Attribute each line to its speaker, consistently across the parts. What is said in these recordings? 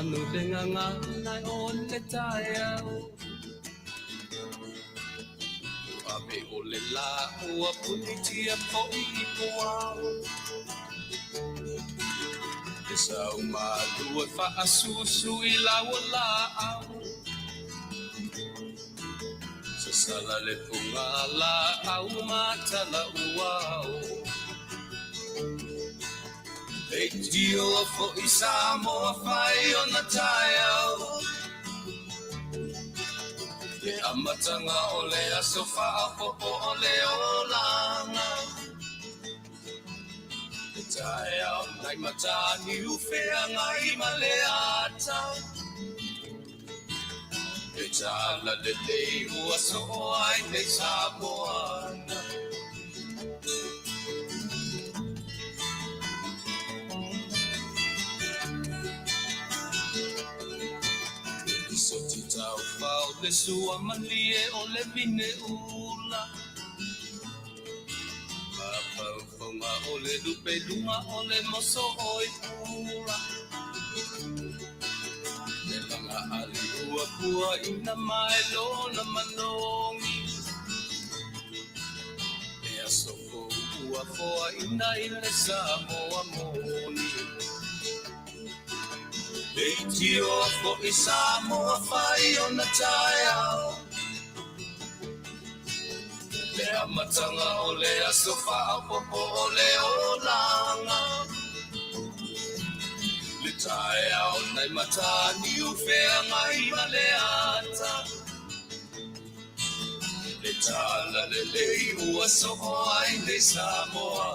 Speaker 1: manu le gagana o le taeao. Ua ave o le lā ua punitia foi i puao. Le sau malu e faasusu i lau o laau. Sasala le puga laau ma tala uao. Leitioa foi Samoa fai ona taeao. Le amataga o le aso faaopoopo o le olaga. Le taeao nai Mataniu feagai ma le ata. Le talalelei ua soo ai nei Samoa. Soti taufao le sua malie o le vine ula. Mafaufaga o le lupe luga o le moso oi pula. Le laga ali ua puaina mai lona manogi. Le aso fou ua foaina i le Samoa moni. Leitioa foi Samoa fai ona taeao. Le amataga o le aso faaopoopo o le olaga. Le taeao nai Mataniu feagai ma le ata. Le talalelei ua soo ai nei Samoa.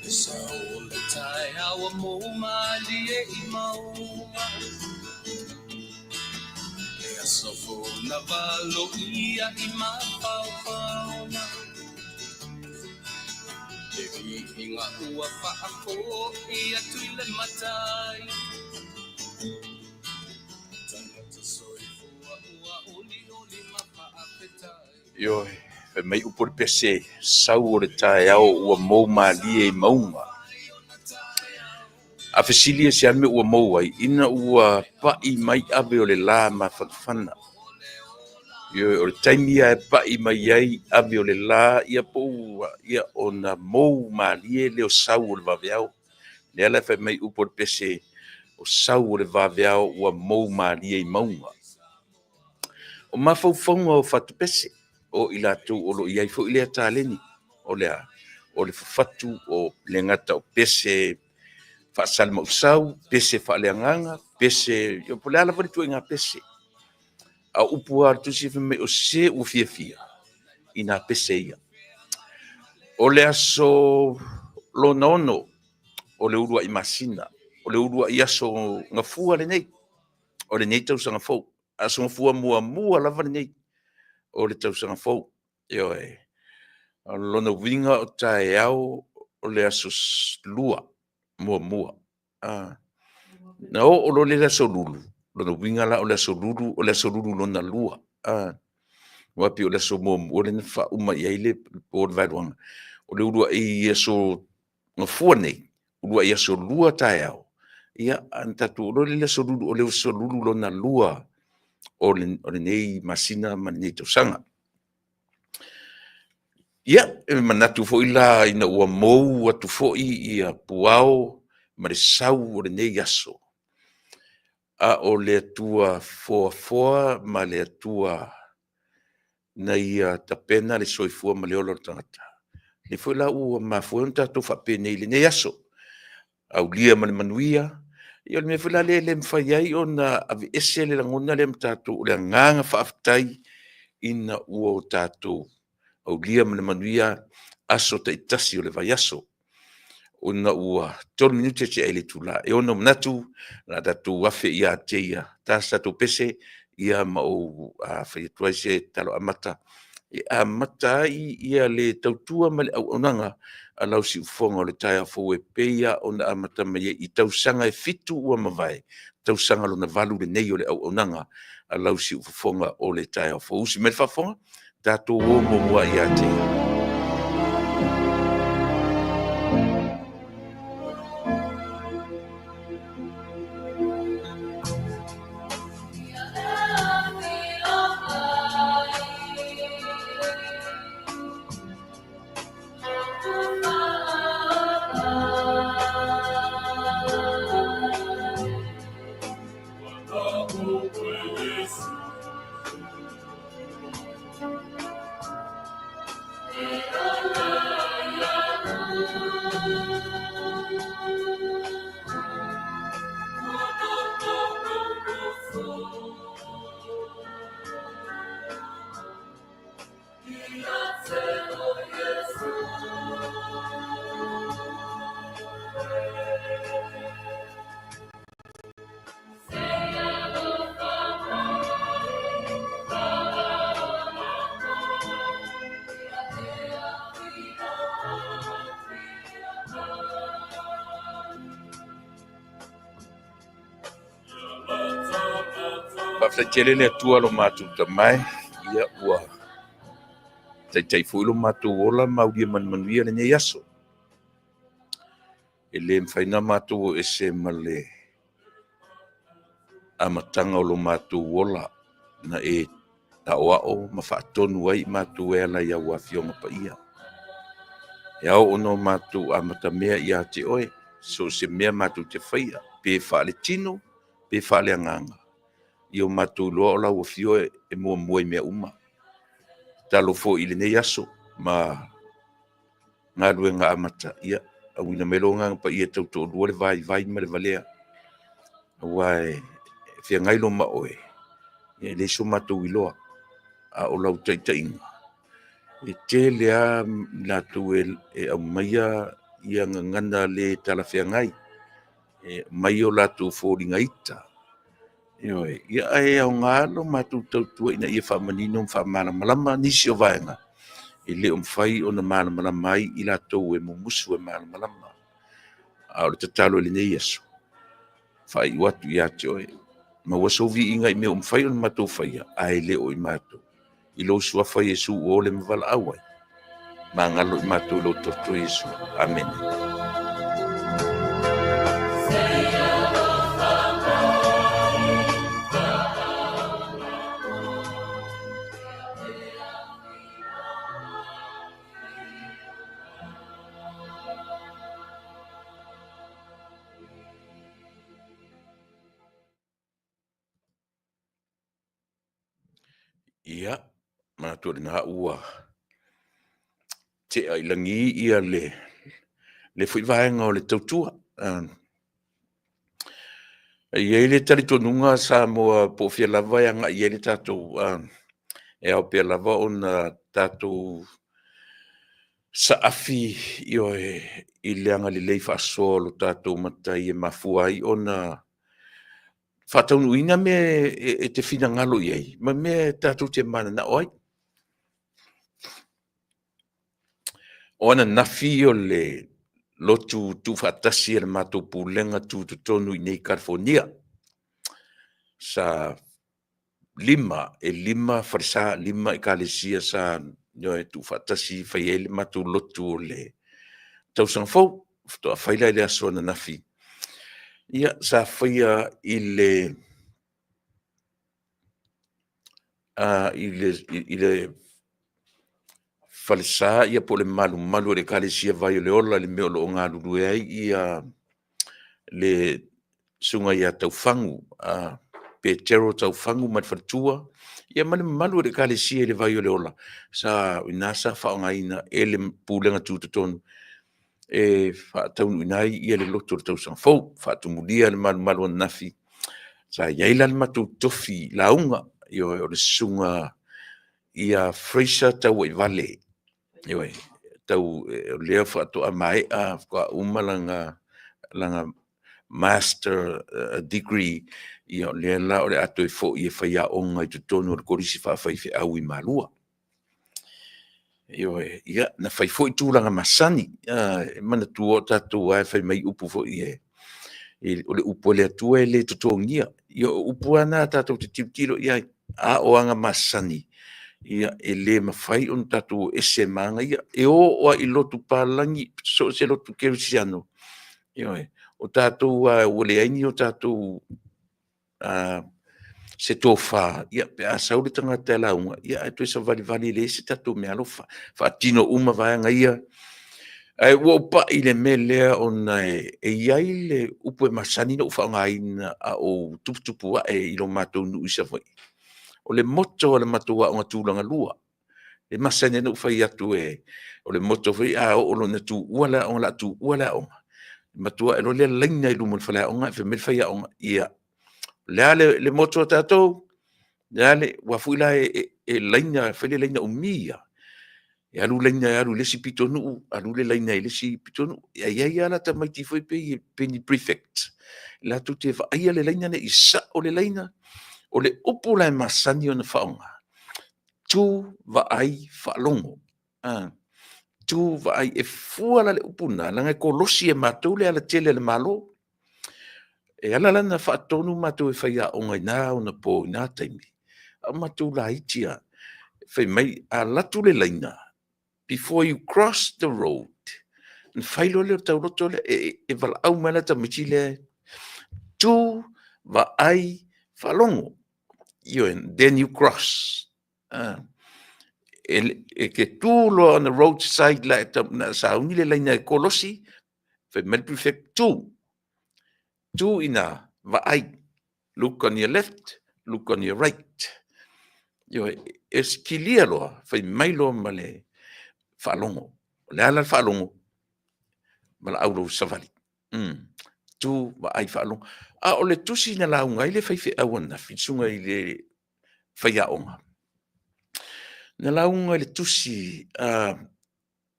Speaker 1: Le sao o le taeao ua mou malie i mauga. Le aso fou na valoia i mafaufauga. Le viiga ua faafoi atu i le Matai. Tagata soifua ua olioli ma faafetai.
Speaker 2: Ioe, fai mai upu o le pese, sau o le taeao ua mou malie i mauga. A fesili e se a le mea ua mou ai, ina ua pa'i mai ave o le la mafanafana. Ioe, o le taimi lava e pa'i mai ai ave o le la, ia po ua, ia ona mou malie lea o sau o le vaveao. Lea la e fai mai upu o le pese, o sau o le vaveao ua mou malie i mauga. O mafaufauga o fatupese, o i latou o lo o i ai foi lea taleni, o le a? O le fafatu o le gata o pese faasalimausau, pese faaleagaga, pese, po o le a lava le ituaiga pese. A o upu lava a le Tusi fai mai o se ua fiafia i nā pese ia. O le aso lona ono o le uluai masina, o le uluai aso gafua lenei, o lenei tausaga fou. Aso gafua muamua lava lenei o le tausaga fou. Ioe. O lona uiga o taeao o le aso lua muamua. Na oo loa le aso lulu, lona uiga la o le aso lulu, o le aso lulu lona lua. Aua pei o le aso muamua lea na faauma i ai le po o le vaeluaga. O le uluai aso gafua nei, uluai aso lua taeao, ia ona tatou oo loa lea i le aso lulu, o le aso lulu lona lua o lenei masina ma lenei tausaga. Ia, e manatu foi la ina ua mou atu foi ia puao ma le sau o lenei aso, a o le Atua foafoa ma le Atua na ia tapena le soifua ma le ola o le tagata. Lea foi la ua mafua ai ona tatou faapenei i lenei aso, aulia ma le manuia. Ia o le mea foi la lea e le mafai ai ona aveese le lagona lea ma tatou, o le agaga faafetai ina ua o tatou aulia ma le manuia aso taitasi o le vaiaso. Ona ua 3 minute tea i le itula e 6, manatu o le a tatou afe ia te ia ta se tatou pese, ia ma ou fai atu ai se tatalo amata e amata ai ia le tautua ma le auaunaga a lau siufofoga o le taeao fou e pei lava ona amata mai ai i tausaga e 7 ua mavae, tausaga lona 8 lenei o le auaunaga a lau siufofoga o le taeao fou. Usi mai le faafofoga, tatou o muamua ia te ia. Faafetai tele le Atua lo matou Tama e, ia ua taitai foi lo matou ola ma aulia ma le manuia lenei aso. E le mafai ona matou o ese ma le amataga o lo matou ola na e aoao ma faatonu ai i matou e ala i au Afioga Paia. E ao ona o matou amatamea ia te oe, so o se mea matou te faia, pe faaletino pe faaleagaga, ia o matou iloa o lau Afio e muamua i mea uma. Tatalo foi i lenei aso ma galuega amata, ia auina mai lou Agaga Paia e tautoalua le vaivai ma le valea, aua e feagai loa ma oe, e leai so matou iloa, a o lau taitaiga, e tele lava i latou e aumaia ia gagana le talafeagai, e aumai o latou foliga ita, ioe, ia ae aoga lo matou tautua ina ia faamanino ma faamalamalama nisi o vaega e le o mafai ona malamalama ai i latou e mumusu e malamalama. A o le tatalo i lenei aso, faaiu atu ia te oe, maua sou viiga i mea ua mafai ona matou faia, ae le o i matou. I lou suafa Iesu ua ole ma valaau ai, magalo i matou i lou toto Iesu. Amene. Ia, manatu o lena ua tea i lagi ia le foi vaega o le tautua. E i ai le talitonuga Samoa po o fea lava e agai i ai le tatou, e ao pea lava ona tatou saafi, ioe, i le agalelei faasoa o lo tatou Matai e mafua ai ona faataunuuina mea e te finagalo i ai ma mea tatou te mananao ai. O ananafi o le lotu tuufaatasi a le matou Pulega Tutotonu i inei i Kalifonia. Sa 5, e 5 falesa, 5 ekalesia sa tuufaatasi fai ai le matou lotu o le tausaga fou. Faatoa fai la i le aso ananafi. Ia, sa faia i le falesa ia po o le malumalu o le Ekalesia Vai o le Ola i le mea o lo o galulue ai ia le susuga ia Taufagu, Petero Taufagu ma le faletua, ia ma le mamalu o le Ekalesia i le Vai o le Ola, sa o i ina sa faaaogaina e le Pulega Tutotonu e faataunuuina ai ia le lotu o le tausaga fou. Faatumulia le malumalu ananafi, sa i ai la le matou tofi lauga, ioe, o le susuga ia Fraser Tauaivale, ioe. tau o lea faatoa maea faatoa uma lana Master Degree, ia o lea la o le a toe foi e faiaoga i totonu o le Kolisi Faafaifeau i Malua. Ioe, ia na fai foi tulaga masani, e manatua o tatou lava e fai mai upu foi o le upu a le Atua e le totogia. Ia o upu lava na tatou te tilotilo i ai, a o aga masani, ia e le mafai ona tatou o ese ma aga ia. E oo lava i lotu palagi, so o se lotu kerisiano, ioe, o tatou lava ua leai ni o tatou se tofa, ia pe a sau le tagata e lauga, ia ae toe savalivali e leai se tatou meaalofa. Faatino uma vaega ia. Ae ua ou pai i le mea lea ona e i ai le upu e masani ona ou faaaogaina a o tuputupu ae i lo matou nuu i Savaii. O le motto a le matou aoga tulagalua, e masani ai ona ou fai atu o le motto foi lea a oo loa ina tuua le aoga o le a tuua le aoga, matua ae loa lea laina i luma o le faleaoga ae fai mai le faiaoga, “Ia, o le a le motto a tatou? Aua foi la e laina, foi lea e laina umi lava, e alu laina e alu i le isi pitonuu, alu le laina i le isi pitonuu. Ae i ai lava la tamaiti foi ia pei ni prefect latou te vaaia le laina lea, ia sao le laina. O le upu la e masani ona faaaoga, tu, vaai, faalogo. Tu, vaai, e fua la le upu lena, leaga e kolosi e matou le alatele a le Malo. E ala la ona faatonu matou e faiaoga i na onapo i na taimi, a o matou laiti lava, fai mai a alu atu le laina, before you cross the road, ona fai loa lea o le tauloto lea, e valaau mai lava tamaiti lea, tu, vaai, faalogo. Ioe, then you cross. E te tu loa on the road side na sauni le laina e kolosi, fai mai le prefect, tu, tu i ina, vaai, look on your left, look on your right. Ioe, e kilia loa, fai mai loa ma le faalogo. O le a la le faalogo? Valaau lou savali. Tu, vaai, faalogo. A o le tusi na lauga ai le faifeau ananafi, le susuga i le faiaoga, na lauga i le tusi a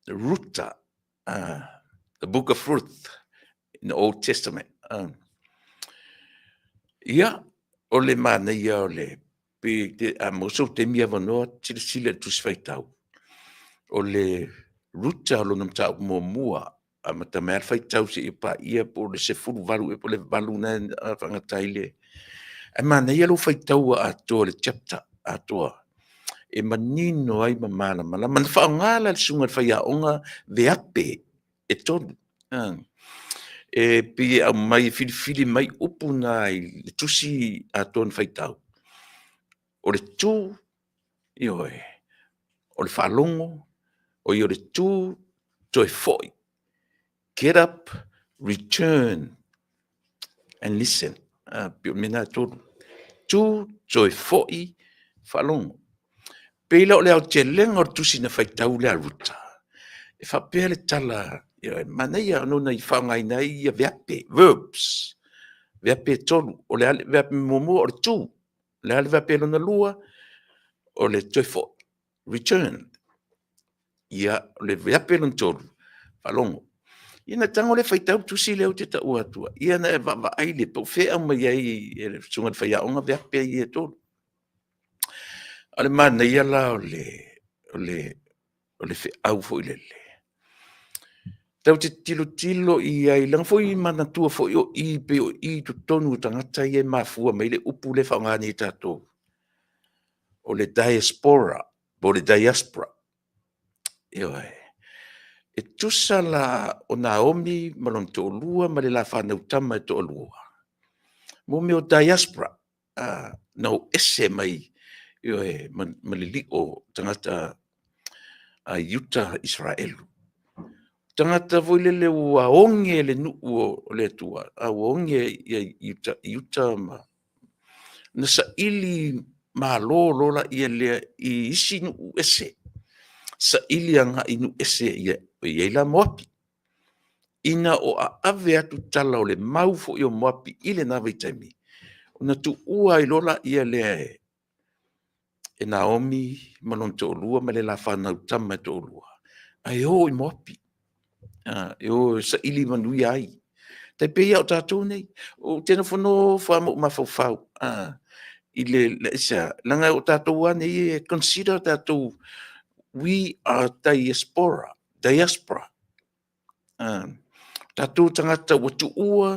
Speaker 2: Ruta, the book of Ruth in the Old Testament. Ia, o le manaia o le pe te, a maua sou taimi avanoa, silasila i le Tusi Faitau, o le Ruta o lona mataupu muamua, amata mai lava le faitau seia paia po o le 18 ea po o le 8 na e faagata ai le... Ae manaia lou faitaua atoa i le chapter atoa, e manino ai ma malamalama. Na faaaoga la e le susuga i le faiaoga veape e 3. E pei e aumai e filifili mai upu na i le tusi atoa na faitau. O le tu, ioe, o le faalogo, o le tu, toe foi. Get up, return and listen. Pei o mea na e 3. Tu, toe foi, faalogo. Pei la o le aotelega o le tusi na faitau lea a Ruta, e faapea le tala, e manaia ona i faaaogaina ai ia veape, verbs, veape e 3. O le veape muamua o le tu, o le a le veape lona lua, o le toe foi, return. Ia, o le veape lona 3, faalogo. Ia na tago lea faitau le tusi lea ou te taua atua, ia na e vaavaai le po o fea e aumai ai e le susuga i le faiaoga veape ia e 3. A o le manaia la o le feau foi lele, tatou te tilotilo i ai, leaga foi e manatua foi o i pei o i i totonu o tagata ia e mafua mai ai le upu lea e faaaoga nei e tatou, o le diaspora po o le diaspora. Ioe. E tusa la o Naomi ma lona toalua ma le la fanau tama e toalua, mo mea o diaspora, na o ese mai, ioe, ma le lio o tagata a Iuta Isaraelu. Tagata foi lele ua oge le nuu o le Atua, a ua oge i uta ma na saili malo loa laia lea i isi nuu ese, saili agai i nuu ese e i ai la Moapi. Ina o aave atu tala o le mau foi o Moapi i lena vaitaimi, ona tuua ai loa laia lea e Naomi ma lona toalua ma le la fanau tama e toalua. Ae o i Moapi, e o e saili manuia ai. Tai pei lava o tatou nei, ou te nofonofo lava ma ou mafaufau i le aisea, leaga o tatou lava nei e consider tatou, we are diaspora, diaspora. O tatou o tagata ua tuua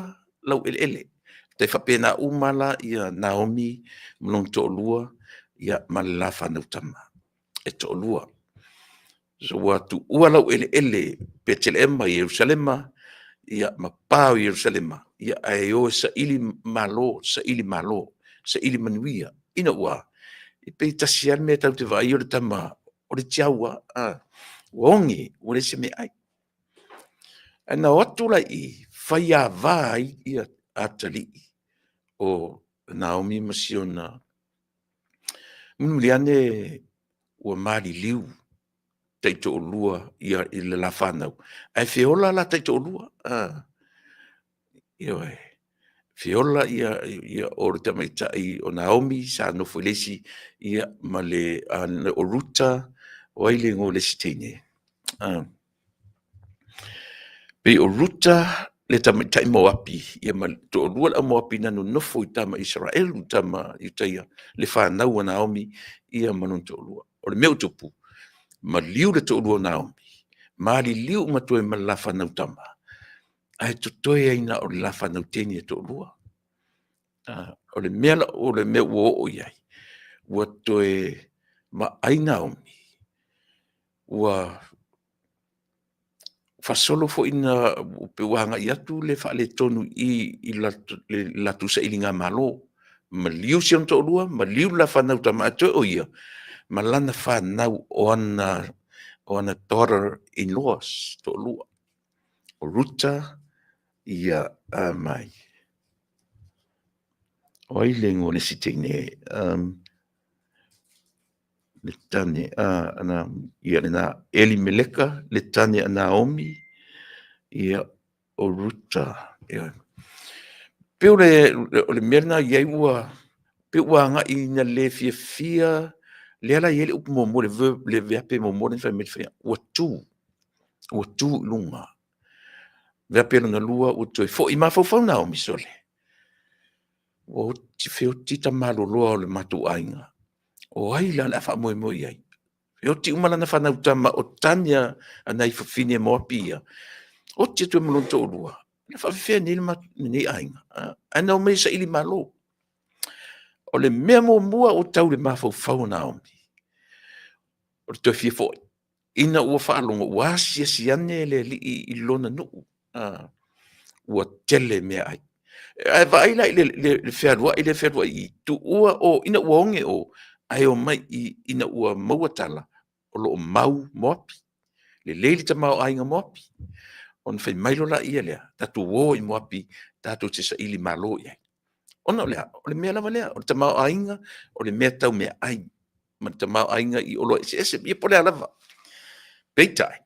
Speaker 2: laueleele. E tai faapena uma la ia Naomi ma lona toalua ia ma le la fanau tama e toalua. So ua tuua laueleele Petelema Ierusalema ia ma pa o Ierusalema, ia ae o e saili malo, saili malo, saili manuia ina ua e pei e tasi lava le mea e tatou te vaai o le tama o le tiau lava, ua oge ua leai se meaai. Ae na o atu la i i, faiava ai ia atalii o Naomi ma si ona… Mulimuli ane ua maliliu taitoalua i le la fanau, ae feola la taitoalua. Ioe, feola o le tamaitai o Naomi sa nofo i le isi, ia ma le o Ruta, o ai le igoa o le isi teine? Pei o Ruta le tamaitai Moapi ma le toalua le au Moapi na nonofo i tama Isaraelu, tama Iutaia, le fanau a Naomi ia ma lona toalua. O le mea ua tupu, maliu le toalua o Naomi, maliliu uma atu ai ma le la fanau tama, ae totoe ai na o le la fanau teine e toalua. O le mea ua oo i ai, ua toe vaai Naomi, ua faasolo foi ina pei ua agai atu le faaletonu i i i le latou sailigamalo. Maliu si ona toalua, maliu le la fanau tama, ae toe o ia ma lana fanau o ana daughter in-laws e toalua, o Ruta ma o ai le igoa o le isi teine? Le tane ia lena, Elimeleka le tane a Naomi, ia o Ruta. E pei o le mea lena e i ai ua pei ua agai ina le fiafia, lea la e i ai le upu muamua le verb le veape muamua lea na fai mai ai ua tu, ua tu i luga. Veape lona lua ua toe foi, mafaufau Naomi, sole, ua feoti tamaloloa o le matou aiga, o ai la o le a faamoemoe i ai? Feoti uma lana fanau tama o tane a nai fafine Moapi ia, oti atu ai ma lona toalua, e faapefea nei lenei aiga? Ae na omai e sailimalo. O le mea muamua ua tau i le mafaufau o Naomi, o le toe fia foi, ina ua faalogo ua asiasi ane le Alii i lona nuu, ua tele meaai. Ae vaai la i le fealuai lea e fealuai i i, tuua o ina ua oge o, ae omai i i ina ua maua tala o lo o mau Moapi, lelei le tamaoaiga o Moapi. Ona fai mai loa lea, tatou o i Moapi tatou te sailimalo i ai. Ona o le a? O le mea lava lea, o le tamaoaiga o le mea tau meaai ma le tamaoaiga i oloa eseese, ia po o le a lava. Peitai,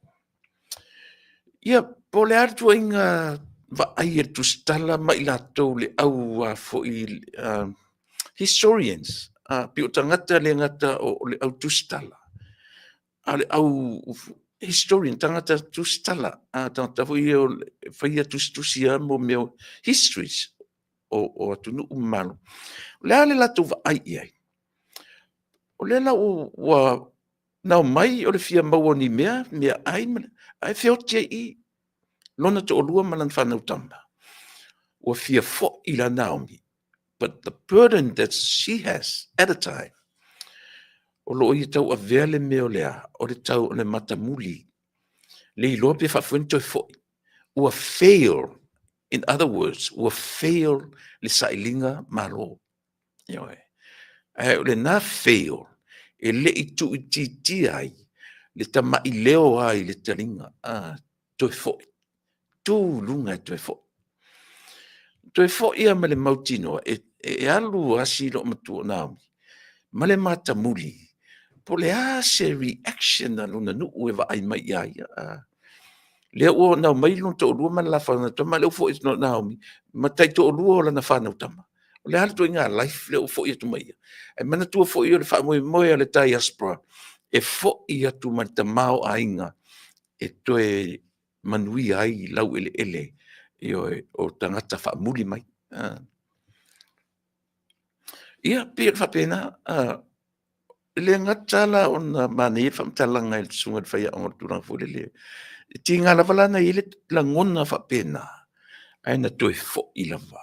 Speaker 2: ia po o le a le ituaiga vaai a le tusitala ma i latou le au foi historians, pei o tagata le gata o le au tusitala, a o le au historian, tagata tusitala, tagata foi ia e faia tusitusi lava mo mea o histories o atunuu ma malo. O le a le latou vaai i ai? O lea la ua na omai o le fia maua o ni mea, meaai, ae feoti ai i i lona toalua ma lana fanau tama. Ua fia foi la Naomi, but the burden that she has at a time, o lo o ia tauavea le mea o le a? O le tau o le matamuli, le iloa pe faafefea ona toe foi. Ua fail, in other words, ua fail le sailiga malo. Ioe. Ae o lena fail, e le i tuuitiitia ai le tamai leo lava i le taliga, toe foi, tu i luga e toe foi. Toe foi lava ma le mautinoa e alu lava si olomatua o Naomi ma le matamuli, po o le a se reaction a lona nuu e vaai mai ia ia. Lea ua na omai lona toalua ma le la fanau tama, a o lea ua foi atu Naomi ma taitoalua o lana fanau tama. O le a le ituaiga life lea ua foi atu ma ia? Ae manatua foi o le faamoemoe o le diaspora, e foi atu ma le tamaoaiga. e toe manuia ai laueleele, ioe, o tagata faamuli mai. Ia, pei e faapena, e le gata la ona manaia le faamatalaga i le susuga i le faiaoga o le tulaga foi lele, e tiga lava la ona i ai le lagona faapena, ae na toe foi lava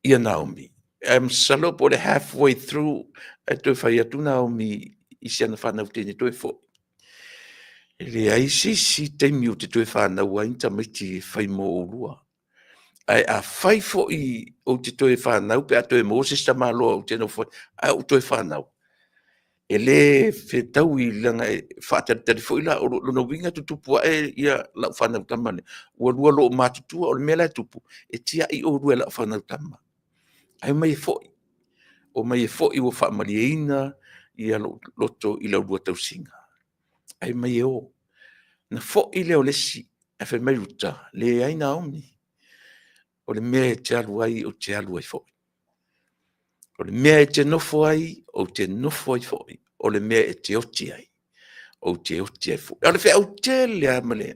Speaker 2: ia Naomi. Ae masalo po o le halfway through ae toe fai atu Naomi i si ana fanau teine, toe foi. E leai se isi taimi ou te toe fanau ai ni tamaiti e fai mo oulua. Ae afai foi ou te toe fanau pe a toe maua se isi tamaloa ou te nofo ai, ae ou toe fanau, e le fetaui leaga e faatalitali foi la, o lona uiga e tutupu ae lau fanau tama lea, ua lua loomatutua. O le mea la e tupu, e tiai oulua e lau fanau tama, ae omai e foi, omai e foi ua faamalieina lou loto i la oulua tausiga, ae omai e o. Ona foi lea o le isi, ae fai mai Ruta, leai Naomi, o le mea e te alu ai, ou te alu ai foi. O le mea e te nofo ai, ou te nofo ai foi. O le mea e te oti ai, ou te oti ai foi. O le feau tele lava ma le…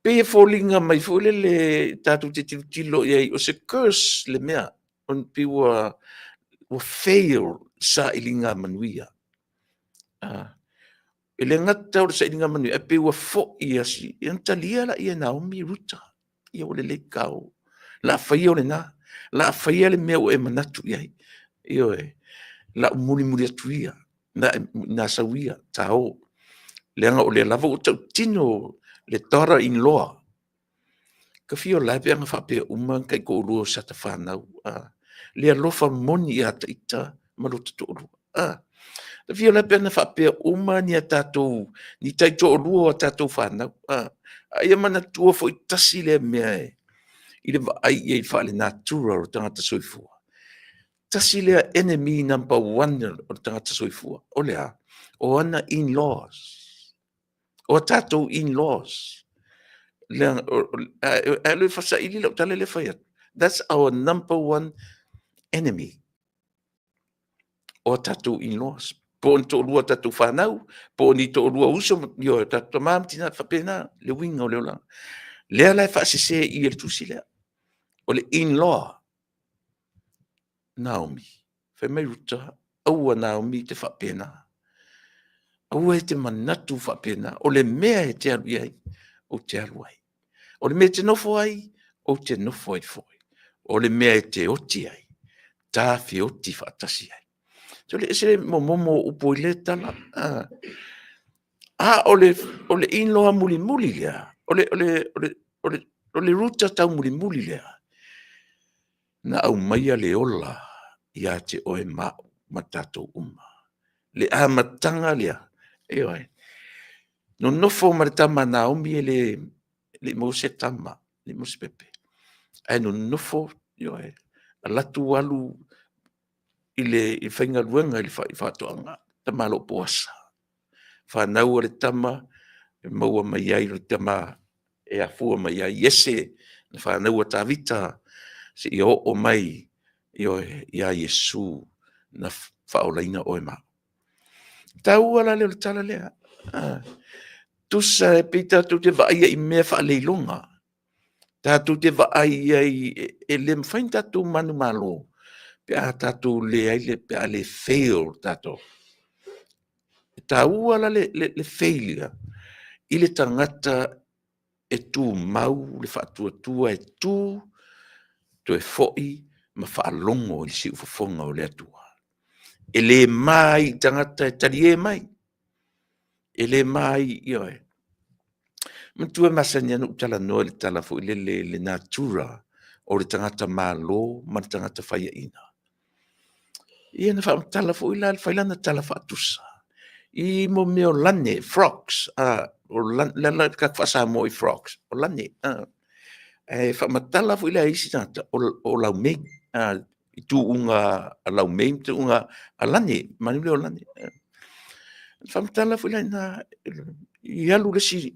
Speaker 2: pei e foliga mai foi lele tatou te tilotilo i ai o se curse le mea, pei ua fail sailiga manuia. E le gata o le sailiga manuia, ae pei ua foi lava, ona talia lea e Naomi Ruta. Ia ua lelei, ta o, o le a faia lena, o le a faia le mea ua e manatu i ai. Ioe, o le a ou mulimuli atu ia, ina sau ia, ta o, leaga o lea lava ua tautino le daughter in law. Ta fia o la pe ana faapea uma taitoalua o si ata fanau, le alofa moni ia te ita ma lota toalua. Ta fia o la pe ana faapea uma ni a tatou, ni taitoalua o tatou fanau. A ia manatua foi tasi lea mea i le vaai i ai faale-natura o le tagata soifua, tasi lea enemy number one o le tagata soifua. O le a? O ana in-laws. O a tatou in-laws. Ae saili lau tala lea e fai atu, that's our number one enemy. O a tatou in-laws. Po o ni toalua o tatou fanau, po o ni toalua uso, o tatou tama ma tina, faapena le uiga o le olaga. Lea la e faasese i i e le tusi lea. O le in-law, Naomi, fai mai Ruta, aua Naomi e te faapena. Aua e te manatu faapena. O le mea e te alu i ai, ou te alu ai. O le mea e te nofo ai, ou te nofo ai foi. O le mea e te oti ai, ta feoti faatasi ai. E ese le momomo o upu i lea tala. A o le in-law mulimuli lea, o le Ruta taumulimuli lea, na aumaia le ola ia te oe ma au ma tatou uma. Le amataga lea, ioe, nonofo ma le tama a Naomi e le i maua se tama, e le i maua se pepe, ae nonofo, ioe, alu atu alu i le faigaluega i le faatoaga, tama o Boasa. Fanau le tama, e maua mai ai le tama e afua mai ai Iese, na fanau a Tavita, seia oo mai, ioe, ia Iesu na faaolaina oe ma au. E taua la lea o le tala lea, tusa e pei tatou te vaaia i mea faaleiloga, tatou te vaai i ai, e le mafai ona tatou manumalo pe a tatou leai, pe a le fail tatou. E taua la le failure i le tagata e tumau le faatuatua e tu, toe foi ma faalogo i le siufofoga o le Atua. E le ma ai i tagata e talie mai, e le ma ai, ioe. Manatua e masani lava ona ou talanoa i le tala foi lele i le natura o le tagata malo ma le tagata faiaina. Ia na faamatala foi la, fai lana tala faatusa i mea o lane, frogs, o le a tatou faa-Samoa i frogs, o lane. Ae faamatala foi la e isi tagata, o laumei, i tuuga a laumei ma tuuga a lane, manu lea o lane. Faamatala foi la i ina, i alu le isi,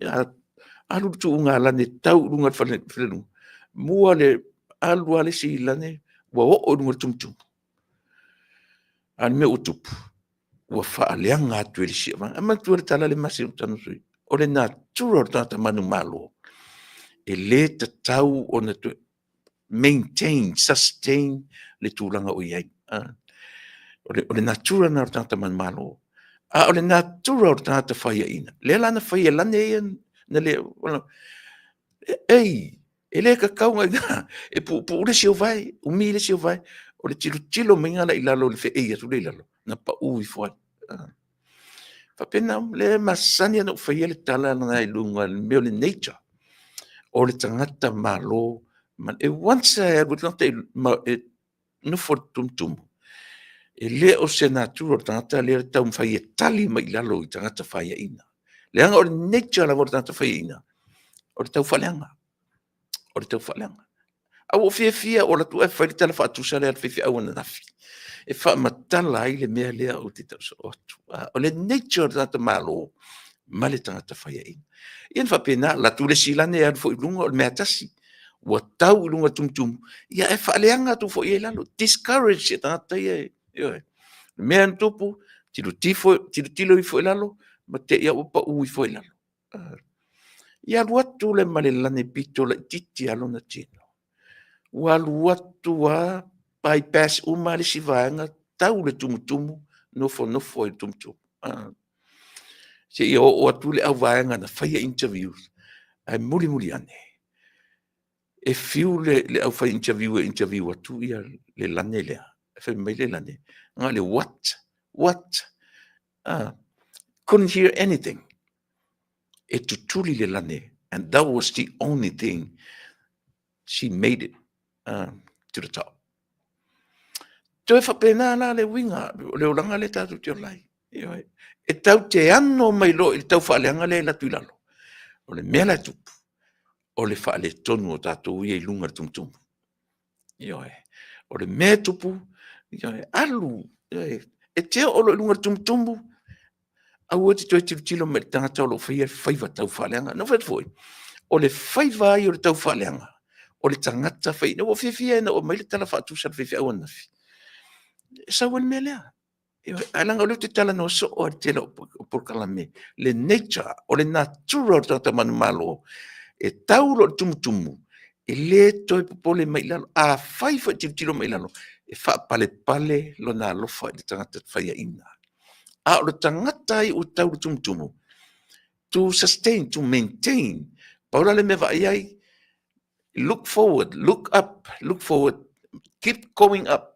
Speaker 2: alu le tuuga lane tau i luga o le faleluga, mua le alu lava le isi lane ua oo i luga o le tumutumu. A o le mea ua tupu, Ua faaleaga atu e le isi vaega. Ae manatua le tala lea e masani ona ou taua, o le natura o le tagata manumalo, e le tatau ona toe maintain, sustain le tulaga o i ai. O le natura lena o le tagata manumalo. A o le natura o le tagata faiaina, lea la na fai e lane ia, na le, ei, e le tatau ona e puupuu le isi ou vae, umi le isi ou vae. O le tilotilo maiga la i lalo i le feei atu lea i lalo, na pau ifo ai. Faapena, o lea e masani ona ou faia le tala lena i luga i le mea o le nature o le tagata malo. E once lava e alu le tagata e nofo i le tumutumu, e le o se natura o le tagata lea e taumafai e tali mai i lalo i tagata faiaina. Leaga o le nature lava o le tagata faiaina, o le taufaaleaga, o le taufaaleaga. Ae ua ou fiafia lava ua ou alu atu ae fai le tala faatusa lea a le faifeau ananafi, e faamatala ai le mea lea ou te tau soo atu. O le nature o le tagata malo ma le tagata faiaina. Ia ona faapena, alu atu le isi lane alu foi i luga o le mea lava e tasi. Ua tau i luga o le tumutumu, ia ae faaleaga atu foi i ai i lalo, discourage e tagata ia, ioe. O le mea na tupu, tilotilo ifo i lalo, ma te i lava ua pau ifo i lalo. Ia alu atu lea ma le lane pito laitiiti lava lona tino, ua alu atu lava bypass uma le isi vaega, tau i le tumutumu, nofonofo ai i le tumutumu. Seia oo atu le auvaega na faia interviews, ae mulimuli ane, e fiu le au fai interview e interview atu le lane lea, ae fai mai le lane, na o le what, what, couldn't hear anything. E tutuli le lane, and that was the only thing she made it to the top. Toe faapena la le uiga o le olaga lea tatou te ola ai. E tau te ano mai loa i le taufaaleaga lea e alu atu i lalo. O le mea la e tupu, o le faaletonu o tatou ia i luga o le tumutumu. Ioe. O le mea e tupu, ioe, alu, ioe, e te oo loa i luga o le tumutumu, aua e te toe tilotilo mai i le tagata o lo o faia le faiva taufaaleaga. Na ou fai atu foi, o le faiva lava ia o le taufaaleaga, o le tagata faiaina. Ua ou fiafia ina ua aumai le tala faatusa a le faifeau ananafi, e sau ai le mea lea. Ae leaga o lea ou te talanoa soo lava i le tele o polokalame, le nature, o le natura o le tagata manumalo, e tau loa i le tumutumu, e le toe popole mai i lalo. Afai foi e tilotilo mai i lalo, e faapalepale lona alofa i le tagata faiaina. A o le tagata ia ua tau i le tumutumu, to sustain, to maintain, pau la le mea e vaai ai, look forward, look up, look forward, keep going up.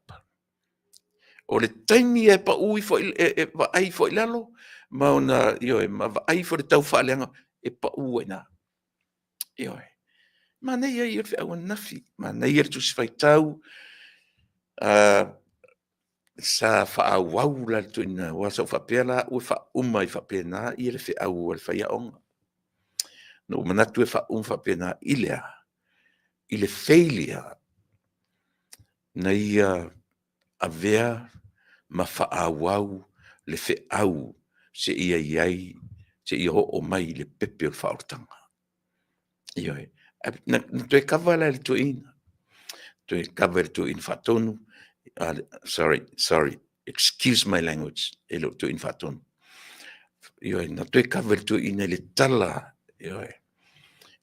Speaker 2: O le taimi e pau ifo e vaai ifo i lalo, ma ona, ioe, ma vaai ifo i le taufaaleaga, e pau ai i ina. Ioe. Manaia ia o le feau ananafi, manaia le Tusi Faitau, sa faaauau la le toeaina, aua sa ou faapea la au e faauma ai faapena le feau a le faiaoga. Na ou manatu e faauma faapena i le a? I le failure na ia avea ma faaauau le feau seia i ai, seia oo mai i le pepe o le faaolataga. Ioe. Na toe kava la e le toeaina, toe kava e le toeaina faatonu, sorry, sorry, excuse my language, e le o le toeaina faatonu. Ioe, na toe kava e le toeaina i le tala, ioe.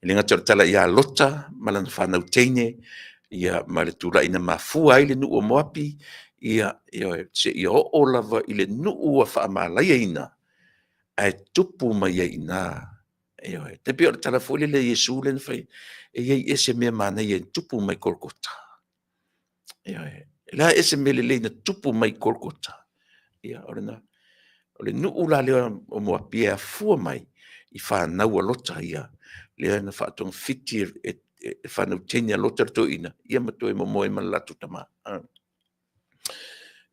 Speaker 2: E le gata o le tala ia Lota ma lana fanau teine, ia ma le tulaga na mafua ai le nuu o Moapi, ia, ioe, seia oo lava i le nuu ua faamalaiaina, ae tupu mai ai i ina. Ioe. E pei o le tala foi lele a Iesu lea na fai, e i ai ea se mea manaia e tupu mai Kolokota? Ioe. E le a ea se mea lelei na tupu mai Kolokota? Ia, o lena. O le nuu la lea o Moapi e afua mai i fanau a Lota ia, lea na faatogafiti e fanau teine a Lota le toeaina, ia ma toe momoe ma le latou tama.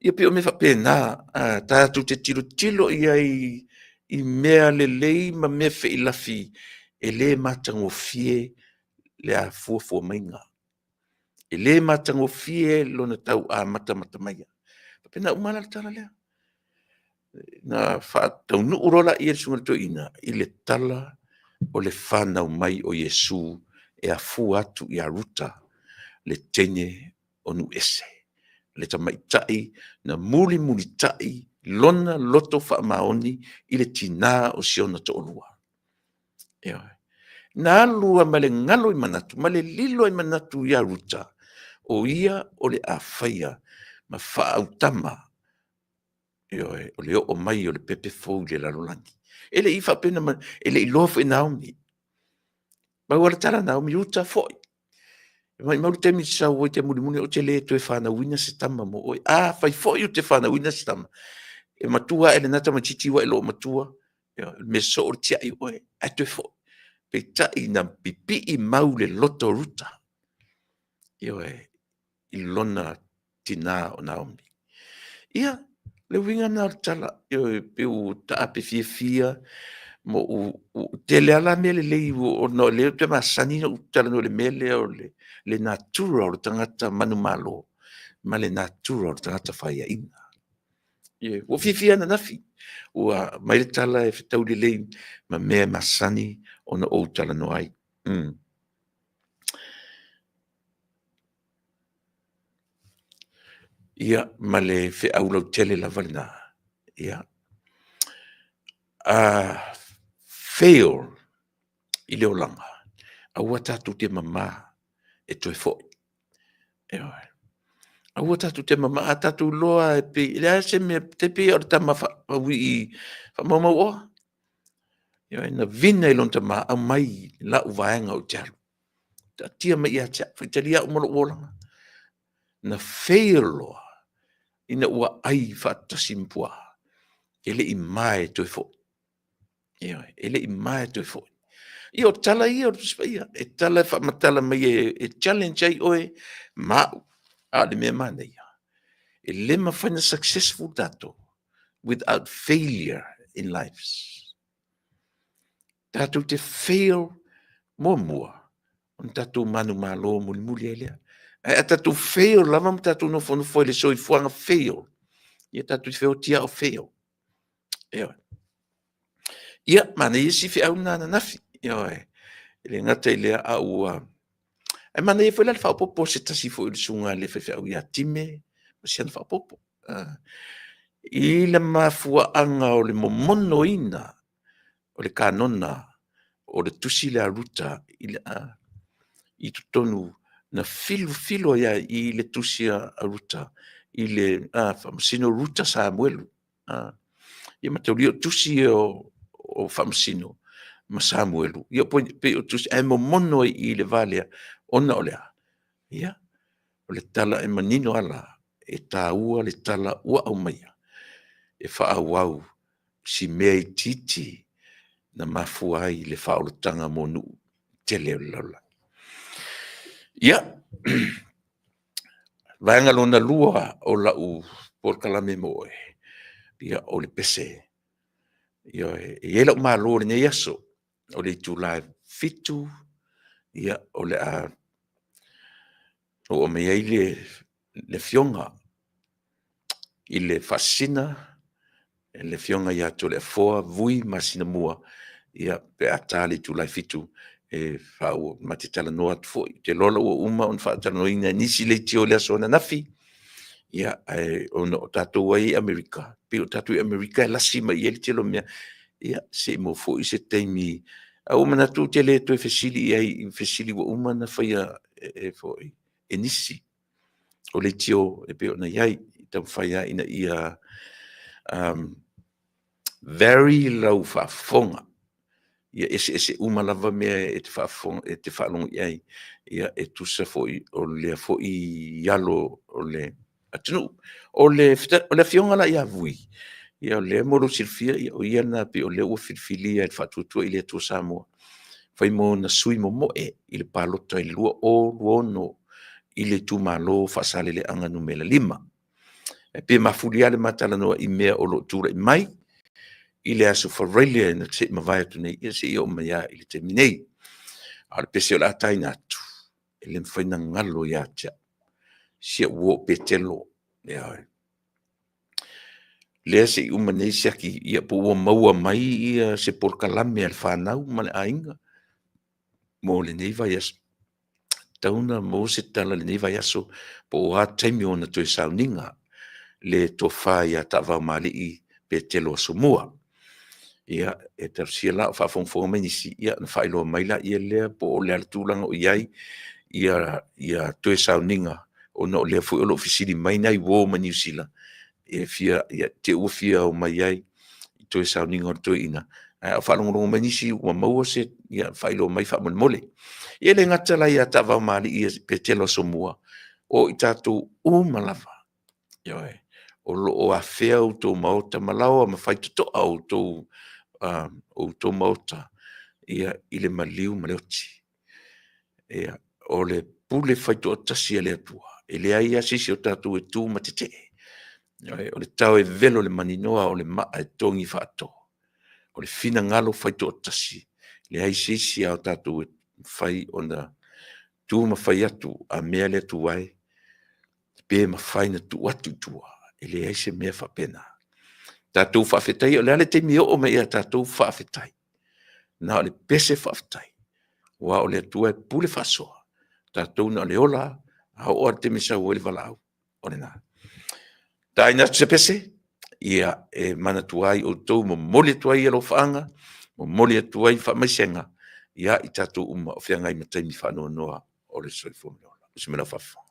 Speaker 2: Ia pei o mea faapena, tatou te tilotilo i ai i mea lelei ma mea feilafi e le matagofie le afuafua maiga. E le matagofie lona tau amatamata maiga. E faapena uma la le tala lea. Na faataunuu loa lea e le Susuga i le Toeaina i le tala o le fanau mai o Iesu e afua atu ia Ruta, le teine o nuu ese, le tamaitai na mulimulitai. lona loto faamaoni i le tinā o si ona toalua. Ioe. Na alu lava ma le galo i manatu, ma le lilo i manatu ia Ruta, o ia o le a faia ma faaautama, ioe, o le oo mai o le pepe fou i le lalolagi. E le i faapena mai, e le i iloa foi e Naomi. Pau lava le tala a Naomi, Ruta foi, maumau le taimi e te sau ai e te mulimuli, ou te le toe fanauina se tama mo oe. Afai foi ou te fanauina se tama, e matua ae i lena tamaitiiti ua e loomatua, o le mea soo o le tiai o oe, ae toe foi. Peitai na pipii mau le loto o Ruta, ioe, i lona tina o Naomi. Ia, le uiga lena o le tala, ioe, pei ua taape fiafia, ma ua tele lava la mea lelei ona o lea ou te masani ona ou talanoa i le mea lea o le natura o le tagata manumalo ma le natura o le tagata faiaina. Ioe. Ua ou fiafia ananafi, ua aumai le tala e fetaui lelei ma mea e masani ona ou talanoa ai. Ia, ma le feau lautele lava lena, ia, a fail i le olaga, aua tatou te mama e toe foi. Ioe. Aua tatou te mama, a tatou iloa e pei e leai se mea, e tai pei lava o le tama mauii faamaumau oa. Ioe, na vina i lona tama, aumai lau vaega ou te alu, taatia mai ia te au, faitalia au ma lou olaga. Na fail loa ina ua ai faatasi ma puaa, e le i ma e toe foi. Ioe, e le i ma e toe foi. Ia o tala ia o le Tusi Paia, e tala e faamatala mai e challenge ai oe ma au. A o le mea manaia, e le mafai ona successful tatou without failure in lives. Tatou te fail muamua ona tatou manumalo mulimuli ai lea. Ae a tatou fail lava ma tatou nofonofo i le soifuaga fail, ia tatou te feoti lava o fail. Ioe. Ia, manaia si feau lena ananafi. Ioe. E le gata i lea, a ua... Ae manaia foi la le faaopoopo a se tasi foi o le susuga i le faifeau ia Time ma si ana faaopoopo. I le mafuaaga o le momonoina o le kanona o le tusi lea a Ruta i totonu, na filofilo ai lava i i le tusi a Ruta i le Faamasino Ruta Samuelu. Ia mataulia o tusi ia o Faamasino ma Samuelu, ia pei o tusi, ae momono ai i i le va lea, ona o le a? Ia, o le tala e manino lava la, e taua le tala ua aumaia e faaauau si mea itiiti na mafua ai le faaolataga mo nuu tele o le lalolagi. Ia, vaega lona lua o lau polokalame mo oe, ia o le pese. Ioe, e i ai lou malo i lenei aso, o le itula e 7:00 ia o le a oo mai ai le Afioga i le Faasisina, le Afioga ia Toleafoa Vui Masinamua, ia pe a ta le itula e 7:00 e ma te talanoa atu foi. Ou te iloa la ua uma ona faatalanoaina e nisi leitio i le aso ananafi, ia ae ona o tatou ia i Amerika, pei o tatou i Amerika e lasi mai i ai le tele o mea, ia se i maua foi se taimi. Ae ua ou manatu ou te le toe fesili i ai i fesili ua uma ona faia e nisi o leitio e pei ona i ai, e taumafai lava ina ia vary lau faafofoga, ia eseese uma lava mea e te faalogo i ai, ia e tusa foi o lea foi alo o le atunuu. O le Afioga la ia Vui, ia o lea mo lou silafia o ia lena pei o lea ua filifilia e le Faatuatua i le Atua Samoa, fai ma ona sui momoe i le palota i le 2026 i le itumalo o Faasaleleaga Nu.5. E pei e mafuli lava le ma talanoa i mea o lo o tulai mai i le Aso Faraile na se i mavae atu nei, ia seia oo mai lava i le taimi nei. A o le pese o le a taina atu, e le mafai ona galo ia te au si au uo o Petelo, ioe. Lea se i uma nei siaki ia po ua maua mai se polokalame a le fanau ma le aiga mo lenei vaiaso. E tatau ona maua se tala i lenei vaiaso po o a taimi o ona toe sauniga. le tofa ia Taavaomalii Petelo Asomua. Ia, e talosia la o faafogafoga mai nisi, ia ona faailoa mai laia lea po o le a le tulaga o i ai ia toe sauniga, ona o lea foi o lo o fesili mai nai uo mai Niu Sila, e fia, ia, te ua fia omai ai i toe sauniga o le toeaina, ae a faalogologo mai nisi ua maua se, ia faailoa mai faamolemole. Ia e le gata la ia Taavaomalii Petelo Asomua, o i tatou uma lava, ioe, o lo o afea outou maota ma laoa ma faitotoa outou maota i le maliu ma le oti. Ia, o le pule faitoatasi a le Atua, e leai lava se isi o tatou e tu ma tetee. Ioe, o le tao e velo i le maninoa o le maa e togi faatoa. O le finagalo faitoatasi, e leai se isi lava o tatou e mafai ona tu ma fai atu, a mea le Atua e, pe mafai ona tuu atu i tua, e leai se mea faapena. Tatou faafetaia, o le a le taimi e oo mai ia tatou faafetai, na o le pese faafetai, aua o le Atua e pule faasoa, o tatou na o le ola lava, a oo lava i le taimi e sau ai le valaau, o lena. Taina atu se pese, ia e manatua ai outou, momoli atu ai alofaaga, momoli atu ai faamaisega ia i tatou uma o feagai ma taimi faanoanoa o le soifua ma le ola. Usi mai lau faafofoga.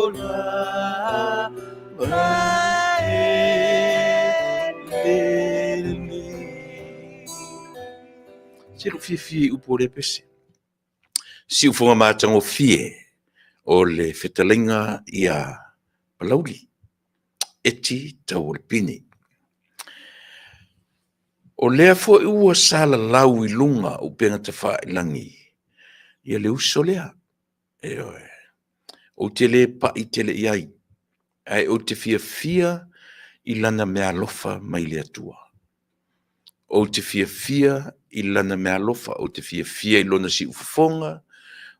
Speaker 2: ola e lelei. Se lou fiafia i upu o lea pese. Siufoga matagofie o le fetalaiga ia Palauli, Eti Tauolepini. O lea foi ua salalau i luga o upega tafailagi ia le uso lea. Ioe. Ou te le pai tele i ai, ae ou te fiafia i lana meaalofa mai le Atua. Ou te fiafia i lana meaalofa, ou te fiafia i lona siufofoga,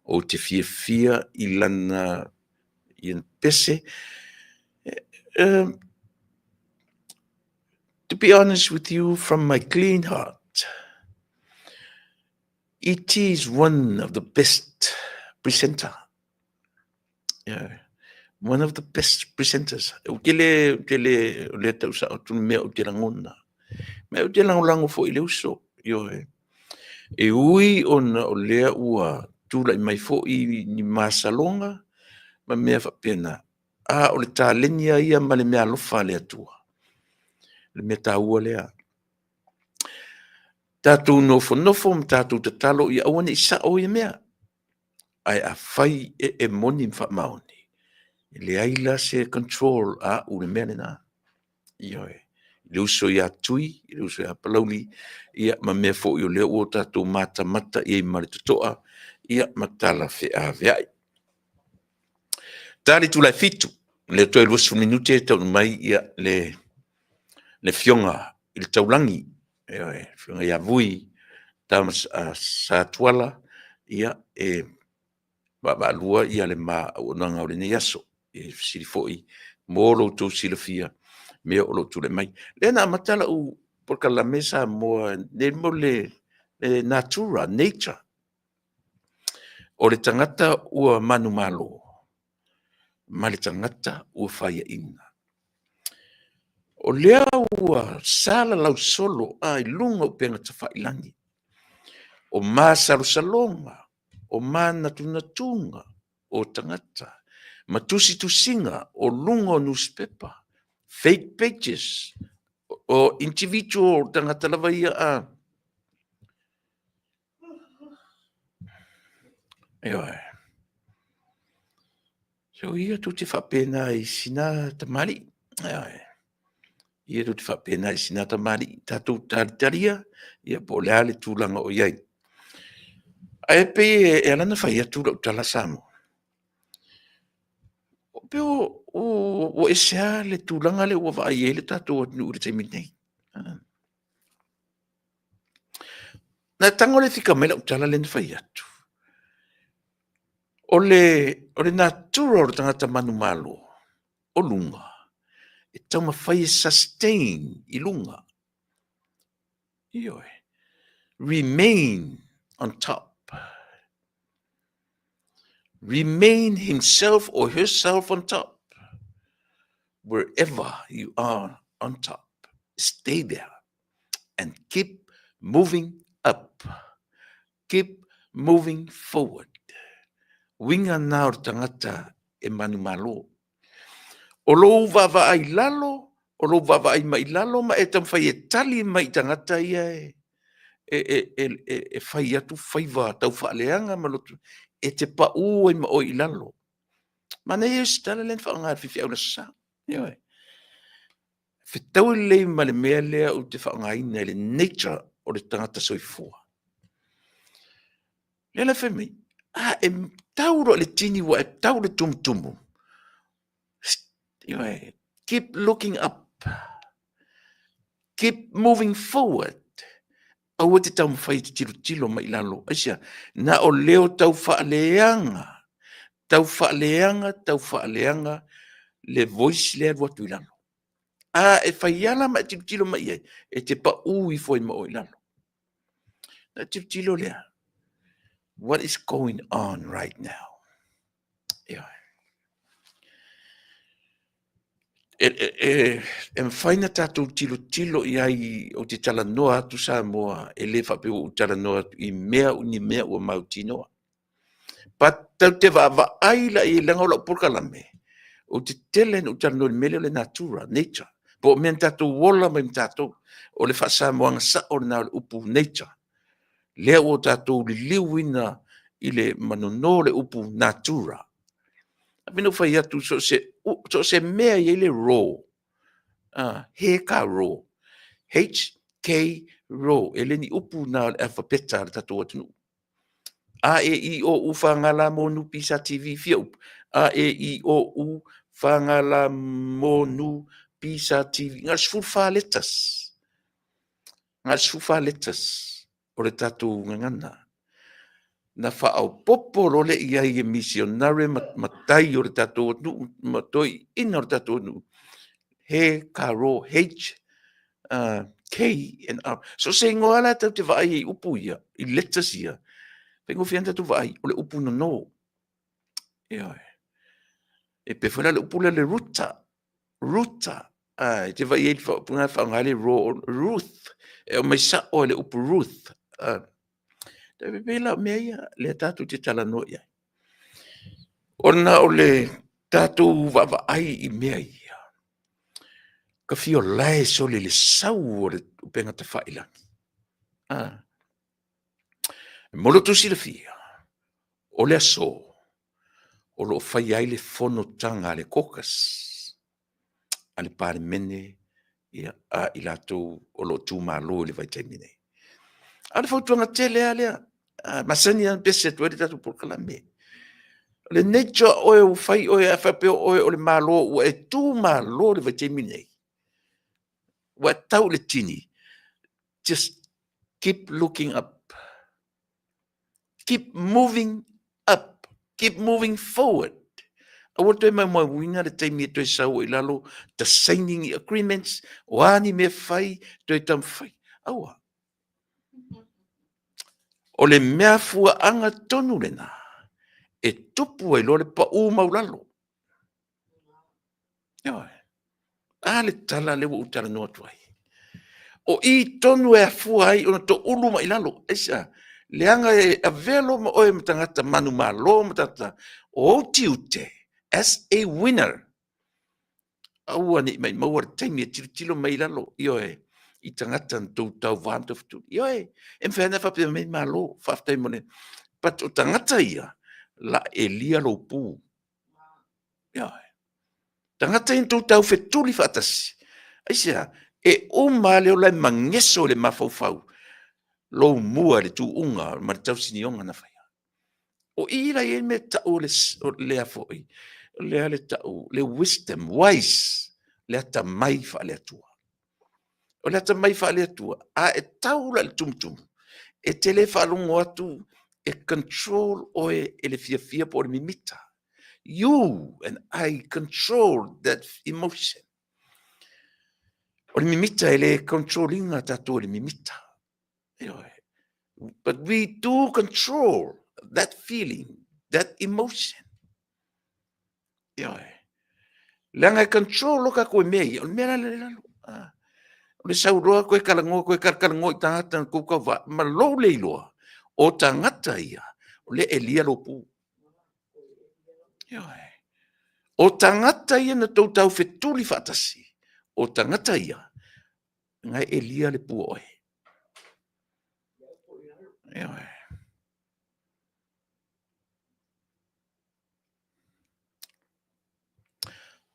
Speaker 2: ou te fiafia i lana ia pese. To be honest with you, from my clean heart, it is one of the best presenter. Yeah. One of the best presenters. Ou te le, ou te le, o lea tau sao atu le mea ou te lagona. Me ou te lagolago foi i le uso. Ioe. E ui ona o lea ua tulai mai foi ni masaloga ma mea faapena. A o le taleni lava ia ma le meaalofa a le Atua. Le mea taua lea. Tatou nofonofo ma tatou tatalo ia aua ne i sao ia mea. Ae afai e e moni ma faamaoni, e leai la se control a au i le mea lena. Ioe. Le uso ia Tui, le uso ia Palauli, ia ma mea foi o lea ua tatou matamata i ai ma le totoa, ia ma tala feaveai. Ta le itula e 7, lea toe 20 minute e taunuu mai ia le afioga i le Taulagi, ioe, afioga ia Vui Tama Satuala, ia e vaavaalua ia le ma auaunaga o lenei aso. E fesili foi mo lo outou silafia mea o lo o tulai mai. Lea na amata lau polokalame Samoa nei mo le natura, nature. O le tagata ua manumalo ma le tagata ua faiaina. O lea ua salalau solo a i luga o upega tafailagi, o masalosaloga, o manatunatuga o tagata, ma tusitusiga o luga o nusipepa, fake pages, o individual tagata lava ia a Ioe. So ia tou te faapena i sina tamalii. Ioe. Ia tou te faapena i sina tamalii. Tatou talitalia, ia po o le a le tulaga o i ai. Ae pei e ala ona fai atu lau tala Samoa, pei ua ese lava le tulaga lea ua vaai ai le tatou atunuu i le taimi nei. Na tago le fika mai lau tala lea na fai atu. O le natura o le tagata manumalo o luga, e taumafai e sustain i luga. Ioe. Remain on top. Remain himself or herself on top. Wherever you are on top, stay there and keep moving up. Keep moving forward. Uiga na o le tagata e manumalo. O lou vaavaai i lalo, o lou vaavaai mai i lalo ma e taumafai e tali mai i tagata ia e, e, e, e, e, e fai atu faiva tau faaleaga ma lotu, e te paū ai ma oe i lalo. Manaia ia se tala lea na faaaoga e le faifeau i le Aso Sa. Ioe. Fetaui lelei ma le mea lea ou te faaaogaina i le nature o le tagata soifua. Lea la fai mai, a e tau loa i le tini ua e tau i le tumutumu, ioe, keep looking up, keep moving forward. Aua te taumafai e te tilotilo mai i lalo. Aisea? Na o leo tau faaleaga, tau faaleaga, tau faaleaga le voice lea alu atu i lalo. A e fai ala ma e tilotilo mai i ai, e te paū ifo ai ma oe i lalo. Na tilotilo lea, what is going on right now? Ioe. E, e, e, e mafai na tatou tilotilo i ai ou te talanoa atu Samoa, e le faapea ua ou talanoa atu i mea ni mea ua mautinoa. But tatou te vaavaai la i ai leaga o lau polokalame, Ou te tele ina ou talanoa i le mea lea o le natura, nature, po o mea na tatou ola mai ma tatou. O le faa-Samoaina sao lena o le upu nature. Lea ua tatou liliuina i le manono le upu natura. E pei ona ou fai atu, so o se mea e i ai le raw, he ka raw, H K raw, e le ni upu na o le alfapeta a le tatou atunuu. A, E, I, O, U, F, G, L, M, N, P, S, T, V, fia upu? A, E, I, O, U, F, G, L, M, N, P, S, T, V, na o le 14 letters. Na o le 14 letters o le tatou gagana. Na faaopoopo loa lea i ai e misionare ma matai o le tatou atunuu ma toeaiina o le tatou atunuu, he ka ro, H, K and R. So o se igoa la tatou te vaai ai i upu ia, i letters ia, faigofie lava ona tatou vaai, o le upu nono. Ioe. E pei foi la o le upu lea o le ruta, ruta. E te vaai ai i le faaupuga e faaaoga ai le ro, Ruth, e aumai sao e le upu Ruth. E pei la o mea ia lea tatou te talanoa i ai. Ona o le tatou vaavaai i mea ia, ka fia lae sole i le sau o le upega tafailagi. E mo lo outou silafia, o le aso o lo o faia ai le fonotaga a le Caucus a le Palemene a i latou o lo o tumalo i le vaitaimi nei. A o le fautuaga tele lava lea, masani lava ona pese atu ai le tatou polokalame. O le nature o oe ua fai oe, a faapea o oe o le Malo ua e tumalo i le vaitaimi lenei, ua e tau i le tini, just keep looking up. Keep moving up. Keep moving forward. Aua le toe maumauina le taimi e toe sau ai i lalo, ta saini ni agreements, o a ni mea fai, toe taumafai. Aua. O le mea fuaaga tonu lena e tupu ai loa le pau maualalo. Ioe. A le tala lea ua ou talanoa atu ai. O i tonu e afua ai ona toulu mai i lalo. Aisea? Leaga e avea loa ma oe ma tagata manumalo ma tagata o ou tiute as a winner. Aua ne i maimaua le taimi e tilotilo mai i lalo, ioe, i tagata na tou tauva ma tou fetuli. Ioe, e mafai ona faapea mai malo, faafetai mo le... But o tagata ia, la elia lou pu. Ioe. Tagata ia na tou taufetuli faatasi. Aisea? E uma lava le ola e mageso i le mafaufau lou mua i le tuuga ma le tausinioga na faia. O i la i ai le mea tau o le, o lea foi, o lea le tau, le wisdom, wise, le atamai faale-Atua. O le atamai faale-Atua, a e tau la i le tumutumu, e te le faalogo atu e control oe e le fiafia po o le mimita. You and I control that emotion. O le mimita e le control ina tatou e le mimita. Ioe. But we do control that feeling, that emotion. Ioe. Leaga e control lo tatou e mea ia, o le mea la le lalo. Ah. O le sau loa koe talanoa, koe talatalanoa i tagata na tou tauva, ma lou le iloa, o tagata ia, o lea e lia lou pu. Ioe. O tagata ia na tou taufetuli faatasi, o tagata ia, na e lia le pu o oe. Ioe.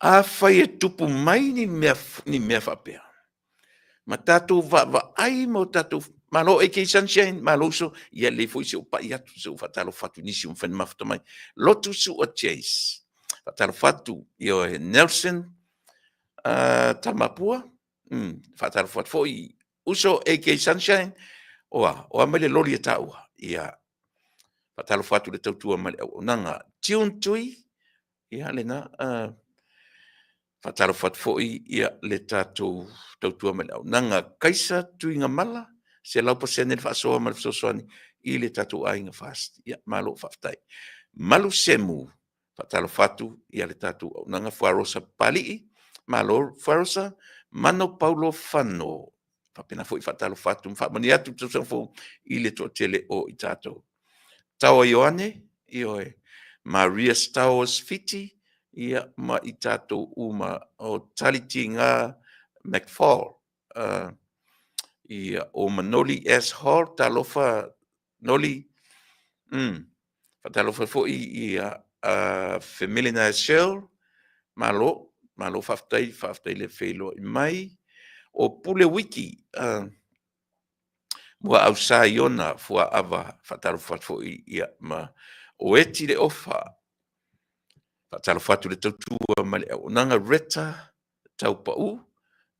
Speaker 2: Afai e tupu mai ni mea, ni mea faapea, ma tatou vaavaai ma o tatou Malo AK Sunshine, malo uso, ia lelei foi se ou pai atu, se ou faatalofa atu i nisi ua mafai ona mafuta mai. Lotu Sua Chase, faatalofa atu, ioe, Nelson Tamapua, faatalofa atu foi uso AK Sunshine, oa, oa mai le loli e taua, ia, faatalofa atu i le tautua ma le auaunaga. Tune Tui, ia lena, faatalofa atu foi ia le tatou tautua ma le auaunaga. Kaisa Tuigamala, 100% le faasoa ma le fesoasoani i le tatou aiga FAST. Ia, malo faafetai. Malu Semu, faatalofa atu ia le tatou auaunaga Fuarosa Papalii, malo Fuarosa, Mano Paulo Fano, faapena foi faatalofa atu ma faamanuia atu le tausaga fou i le toatele o i tatou. Taoa Ioane, ioe, Maria Stowers Fiti, ia ma i tatou uma o Talitiga McFall, ia o Manoli S. Hall, talofa Noli, faatalofa foi ia Femelina Shell, malo, malo faafetai, faafetai le feiloai mai. O Pule Wiki, Muaau Sa Iona Fuaava, faatalofa atu foi ia ma o Eti Le Ofa, faatalofa atu le tautua ma le auaunaga Reta Taupau,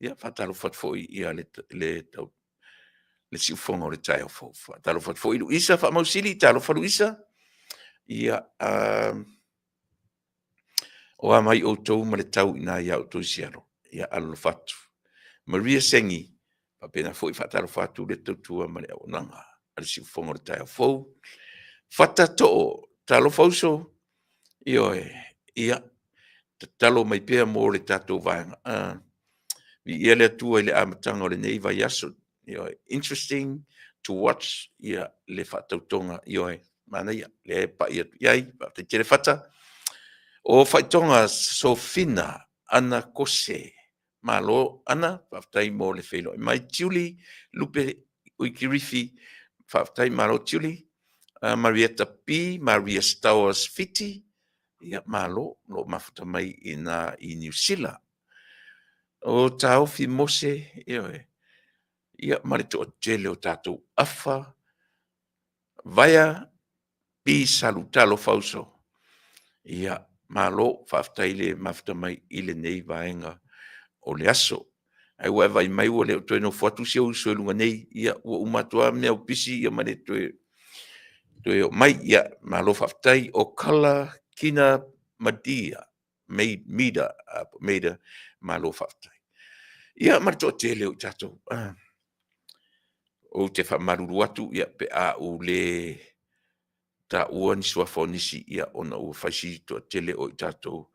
Speaker 2: ia faatalofa atu foi ia le, le, tau, le siufofoga o le taeao fou. Faatalofa atu foi Luisa Faamausili, talofa Luisa. Ia, o a mai outou ma le tau i ina ia outou i Seattle. Ia, alolofa atu. Maria Sengi, faapena foi faatalofa atu le tautua ma le auaunaga a le siufofoga o le taeao fou. Fata Too, talofa uso, ioe, ia, tatalo mai pea mo le tatou vaega. Viia le Atua i le amataga o lenei vaiaso. Ioe, interesting to watch ia le faatautoga. Ioe, manaia, lea e pai atu i ai. Faafetai tele Fata. O faitoga Sofina Ana Kose. Malo Ana, faafetai mo le feiloai mai. Tiuli Lupe Uikirifi, faafetai malo Tiuli. Marietta P, Maria Stowers Fiti, ia malo, lo o mafuta mai i na i Niu Sila. O Taofi Mose, ioe, ia ma le toatele o tatou afa, Vaea P Salu, talofa uso. Ia, malo, faafetai le mafuta mai i lenei vaega o le aso. Ae ua e vaai mai ua le o toe nofo atu si ou uso i luga nei, ia ua uma atu lava mea o pisi ia ma le toe toe oo mai. Ia, malo faafetai. O Kala Kina Madia, Mida, Maida, malo faafetai. Ia ma le toatele o i tatou. Ou te faamalulu atu ia pe a ou le taua ni suafa o nisi ia ona ua fai si toatele o i tatou.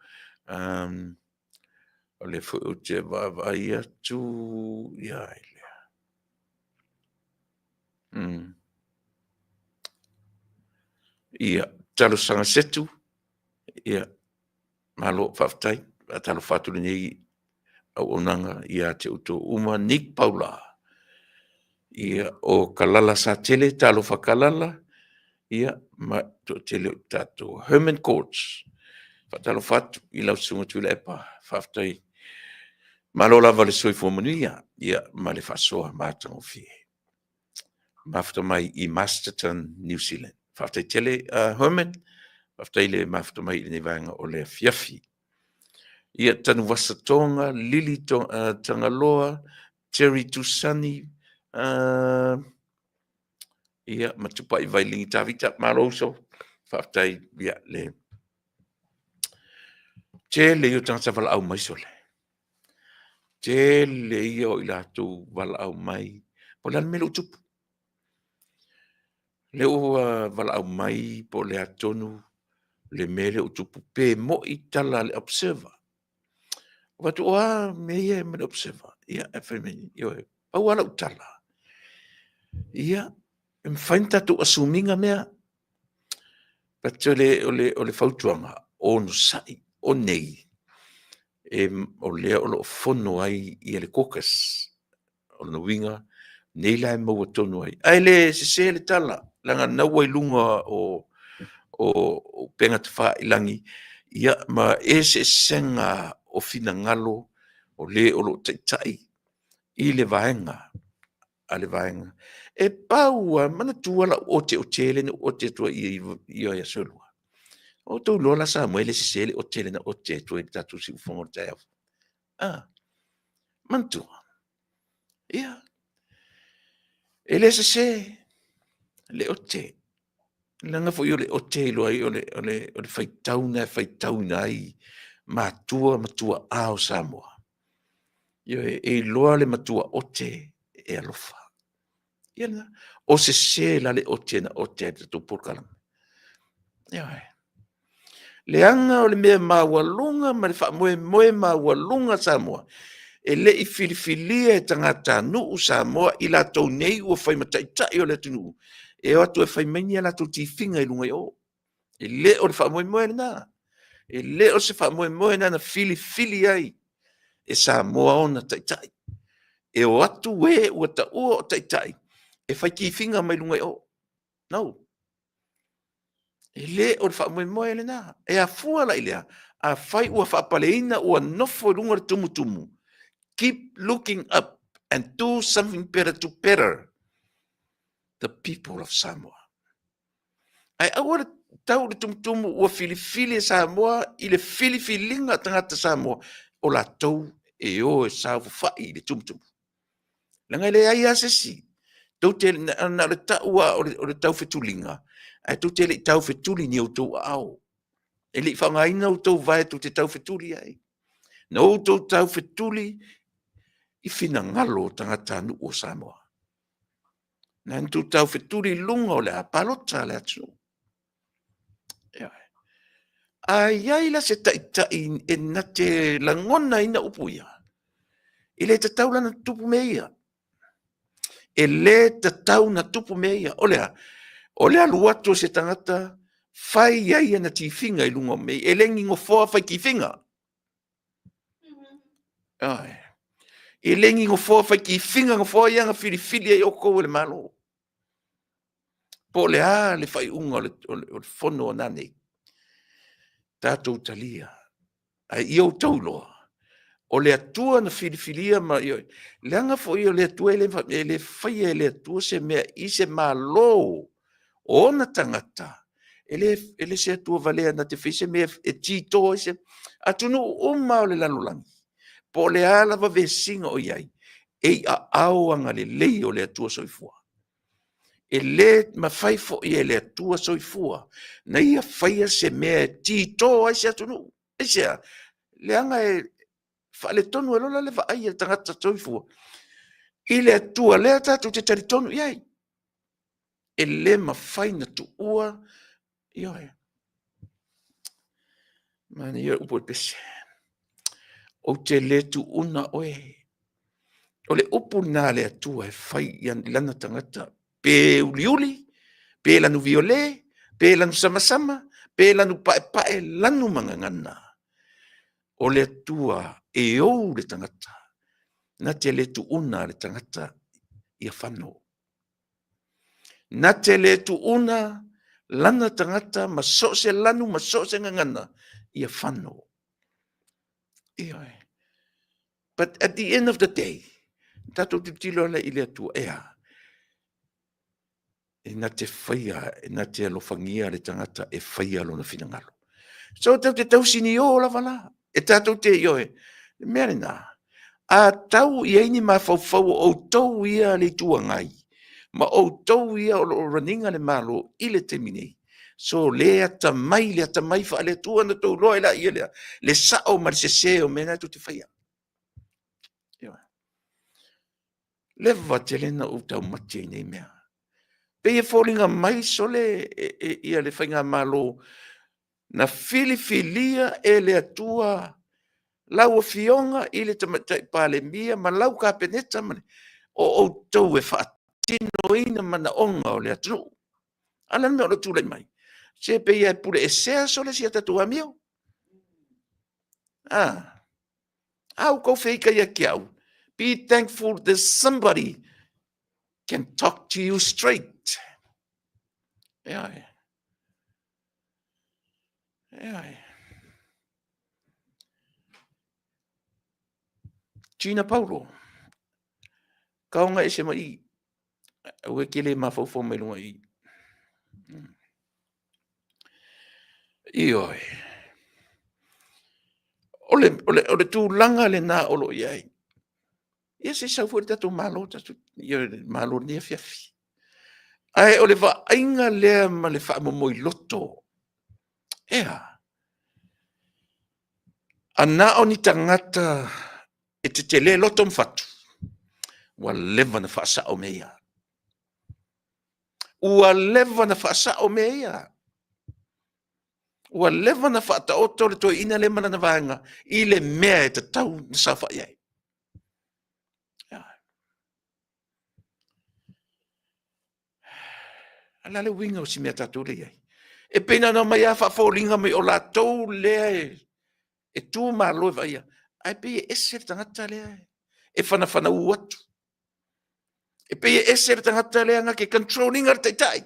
Speaker 2: O lea foi ou te vaavaai atu ia ai lea. Ia, Talosaga Setu, ia, malo faafetai. Faatalofa atu lenei auaunaga ia te outou uma. Nick Paula, ia, o Kalala Satele, talofa Kalala, ia, ma toatele o tatou. Herman Coach, faatalofa atu i lau susuga Tuilaepa, faafetai. Malo lava le soifua manuia, ia, ma le faasoa matagofie. Mafuta mai i Masterton, New Zealand. Faafetai tele, Herman, faafetai le mafuta mai i lenei vaega o le afiafi. Ia, Tanuvasa Tonga, Lili Tagaloa, Terry Tusani, ia, ma Tupai Vailigi Tavita, malo uso, faafetai, ia, le tele ia o tagata valaau mai sole. Tele ia o i latou valaau mai, po o le a le mea lea ua tupu. Lea ua valaau mai po o le a tonu le mea lea ua tupu, pe moi tala a le Observer. Ou fai atu, o a mea ia ma le Observer? Ia, ae fai mai, ioe, pau lava lau tala, ia, e mafai ona tatou assume ina mea. But o le fautuaga, onosai, o nei, o lea o lo o fono ai ia le caucus. O lona uiga, nei la e maua tonu ai. Ae le sese le tala, leaga na ua i luga o upega tafailagi, ia ma eseesega o finagalo o le o lo o taitai i le vaega a le vaega. E pau lava, manatua lau ote ote lea na ou ote atu ai i aso e lua. Ua outou iloa la Samoa e le sese le ote lea na ote atu ai i le tatou siufofoga o le taeao. Manatua, ia, e le sese le ote, leaga foi o le ote e iloa ai o le faitau lena e faitauina ai matua ma tuaa o Samoa. Ioe, e iloa le matua ote e alofa. Ia lena, o sese la le ote na ote ai i le tatou polokalame. Ioe. Leaga o le mea maualuga ma le faamoemoe maualuga Samoa, e le i filifilia e tagatanuu Samoa i latou nei ua fai ma taitai o le atunuu, e o atu e fai mai ni a latou tifiga i luga i o. E le o le faamoemoe lena. E le o se faamoemoe na na filifili ai e Samoa ona taitai. E o atu e ua taua o taitai e fai tifiga mai luga i o. No. E le o le faamoemoe lena. E afua la i lea, afai ua faapaleina ua nofo i luga o le tumutumu, keep looking up and do something better to better the people of Samoa. Ae aua le tau le tumutumu ua filifili e Samoa i le filifiliga a tagata Samoa o latou e o e saofafai i le tumutumu. Leaga e leai lava se isi. Tou te, na o le tau lava o le taufetuliga, ae tou te le i taufetuli i ni outou aao. E le i faaaogaina outou vae tou te taufetuli ai. Na outou taufetuli i finagalo o tagatanuu o Samoa. Na outou taufetuli i luga o le a palota a le atunuu. A i ai la se taitai e na te lagonaina upu ia, e le tatau la ona tupu mea ia. E le tatau ona tupu mea ia. O le a? O le alu atu o se tagata fai ai ana tifiga i luga o mea ia. E le ni nofoa fai tifiga. Ioe. E le ni nofoa fai tifiga, nofoa ia na filifili ai outou e le Malo. Po o le a le faaiuga o le fono a nanei, tatou talia. Ae ia outou iloa, o le Atua na filifilia ma ioe, leaga foi o le Atua e le faia e le Atua se mea i se Malo o ona tagata, e le se Atua valea na te faia se mea e tito ai se atunuu uma o le lalolagi, po o le a lava vesiga o i ai, e i aao agalelei o le Atua Soifua. E le mafai foi e le Atua Soifua na ia faia se mea e tito ai se atunuu. Aisea? Leaga e faaletonu ai loa le vaai a le tagata soifua i le Atua lea tatou te talitonu i ai. E le mafai ona tuua, ioe. Manaia le upu o le pese. Ou te le tuuna oe. O le upu lena a le Atua e fai i lana tagata, pe uliuli, pe lanu viole, pe lanu samasama, pe lanu paepae, lanu ma gagana. O le Atua e ou le tagata, na te le tuuna le tagata ia fano. Na te le tuuna lana tagata ma so o se lanu ma so o se gagana ia fano. Ioe. But at the end of the day, tatou tilotilo ala i le Atua, e a? E na te faia, e na te alofagia le tagata e faia lona finagalo. So tatou te tausinio lava la. E tatou te, ioe, le mea lena, a tau i ai ni mafaufau o outou ia le Itu Agai, ma outou ia o lo o run ina le Malo i le taimi nei, so le atamai, le atamai faale-Atua ona outou iloa ai laia lea, le sao ma le sese o mea na tou te faia. Ioe. Leva tele na ou taumate i nei mea. Pei e foliga mai sole ia le faigamalo na filifilia e le Atua lau Afioga i le Tamaitai Palemia ma lau Kapeneta ma le, o outou e faatinoina manaoga o le atunuu. A o le a le mea o lo o tulai mai? Se pei e pule esea sole si a tatou amio. Ah. A outou feitai ia te au, be thankful that somebody can talk to you straight. Ioe. Ioe. Gina Paulo, kaonga ese mai i, aua e te le mafaufau mai luga i. Ioe. O le, o le, o le tulaga lena o lo o i ai. Ia se i sau foi le tatou Malo, tatou, ia le Malo lenei afiafi. Ae o le vaaiga lea ma le faamomoi loto, e a? A na o ni tagata e tetele loto ma fatu, ua leva na faasao mea ia. Ua leva na faasao mea ia. Ua leva na faataoto le toeaina lea ma lana vaega i le mea e tatau na saofai ai. A o le a le uiga o si mea tatou lea i ai? E pei na ona omai lava faafoliga mai o latou lea e tu malo e vaaia, ae pei e ese le tagata lea e fanafanaū atu. E pei e ese le tagata lea na te control ina le taitai.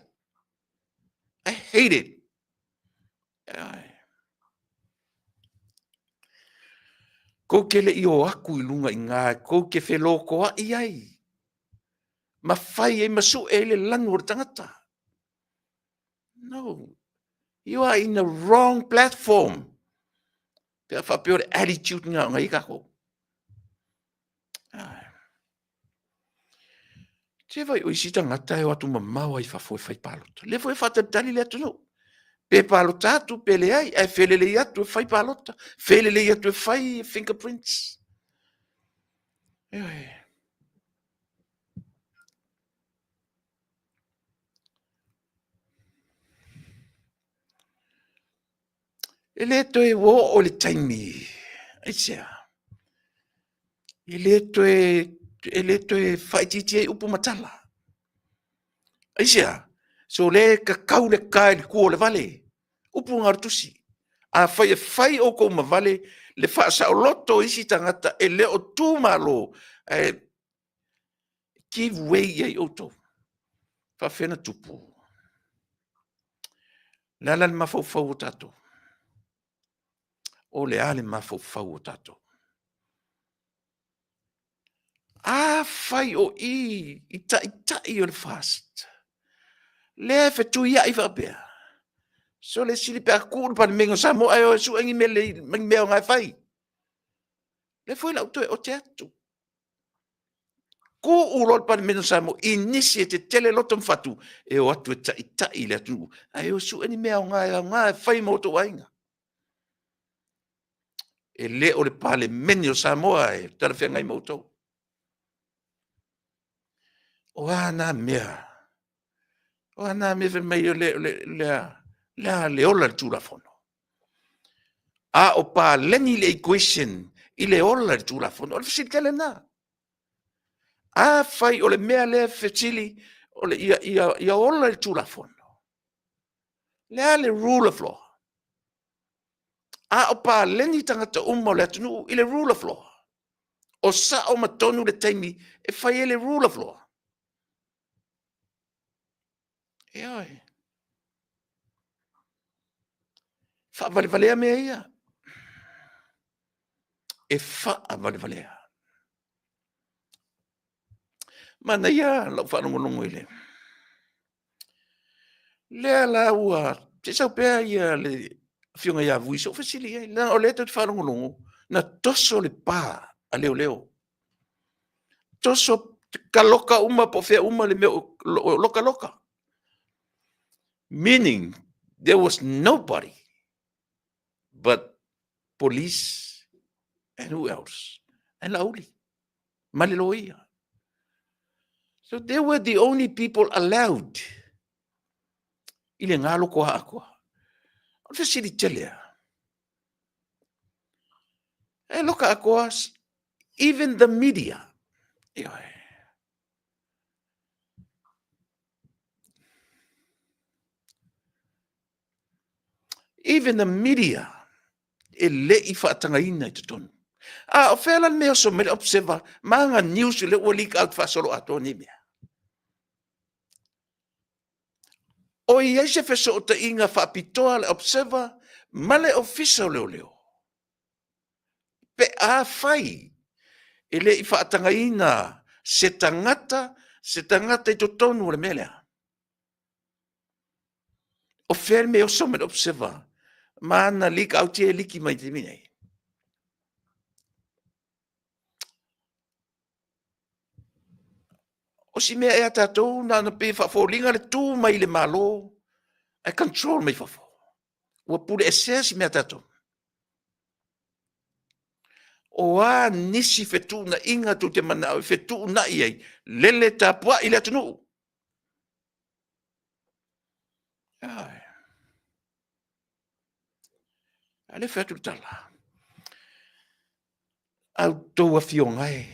Speaker 2: I hate it. Kou te le i o atu i luga i ina kou te felotoai ai ma fai ai ma sue ai le lanu o le tagata. No. You are in the wrong platform. Pe a faapea o le attitude na o ngai tatou. Te vai o isi tagata e o atu mamao ai fafo e fai palota. Lea foi e faatalitali le atunuu. Pe palota atu pe leai, ae felelei atu e fai palota, felelei atu e fai fingerprints. Ioe. E le toe ua oo i le taimi, aisea? E le toe faaitiitia ai upu ma tala. Aisea? So o lea e kakau le ka i le tua o le vale, upu na o le tusi. Afai e fai outou ma vale le faasaoloto o isi tagata e le o tu malo, ae give way i ai outou. Faafefea ona tupu? O le a la le mafaufau o tatou? O le a le mafaufau o tatou? Afai o i i taitai o le FAST, lea e fetuiai faapea, sole sili pe a tuu le Palemene o Samoa ae o e sue ni mea lelei ma ni mea aoga e fai. Lea foi o le a ou toe ote atu. Tuu loa le Palemene o Samoa i nisi e tetele loto ma fatu e o atu e taitai le atunuu, ae o e sue ni mea aoga e aoga e fai mo outou aiga. E le o le Palemene o Samoa e talafeagai ma outou. O a na mea? O a na mea fai mai o le, le, le, le, le ola le Tulafono? A o paleni le equation i le ola i le Tulafono, o le fesili tele lena. Afai o le mea lea e fesili, o le ia ola i le Tulafono, le a le rule of law? A o paleni tagata uma o le atunuu i le rule of law, o sao ma tonu le taimi e fai ai le rule of law. Ioe. Faavalevalea mea ia. E faavalevalea. Manaia lau faalogologo i le lea la ua se i sau pea ia le afioga ia Vui se i ou fesili i ai, leaga o lea tou te faalogologo na toso le pa a leoleo. Toso kaloka uma po o fea uma le mea o lokaloka. Meaning there was nobody but police and who else? And Laauli ma le loia. So they were the only people allowed i le gā loko aakoa. O le fesili tele a. E loka akoa even the media. Ioe. Even the media e le i faatagaina i totonu. A o fea la le mea oso mai le Observer ma ana news lea ua leak out faasoloatoa nei mea? O i ai se fesootaiga faapitoa a le Observer ma le Ofisa o Leoleo pe afai e le i faatagaina se tagata, se tagata i totonu o le mea lea. O fea le mea e oso mai le Observer ma ana leak out ia e liki mai i le taimi nei? O si mea ea tatou na ona pei e faafoliga le tu mai i le Malo ae control mai fafo. Ua pule esea si mea tatou. O a nisi fetuunaiga tou te manao e fetuunai ai, lele tapuai le atunuu. Ai. A lea fai atu le tala. A outou afioga e,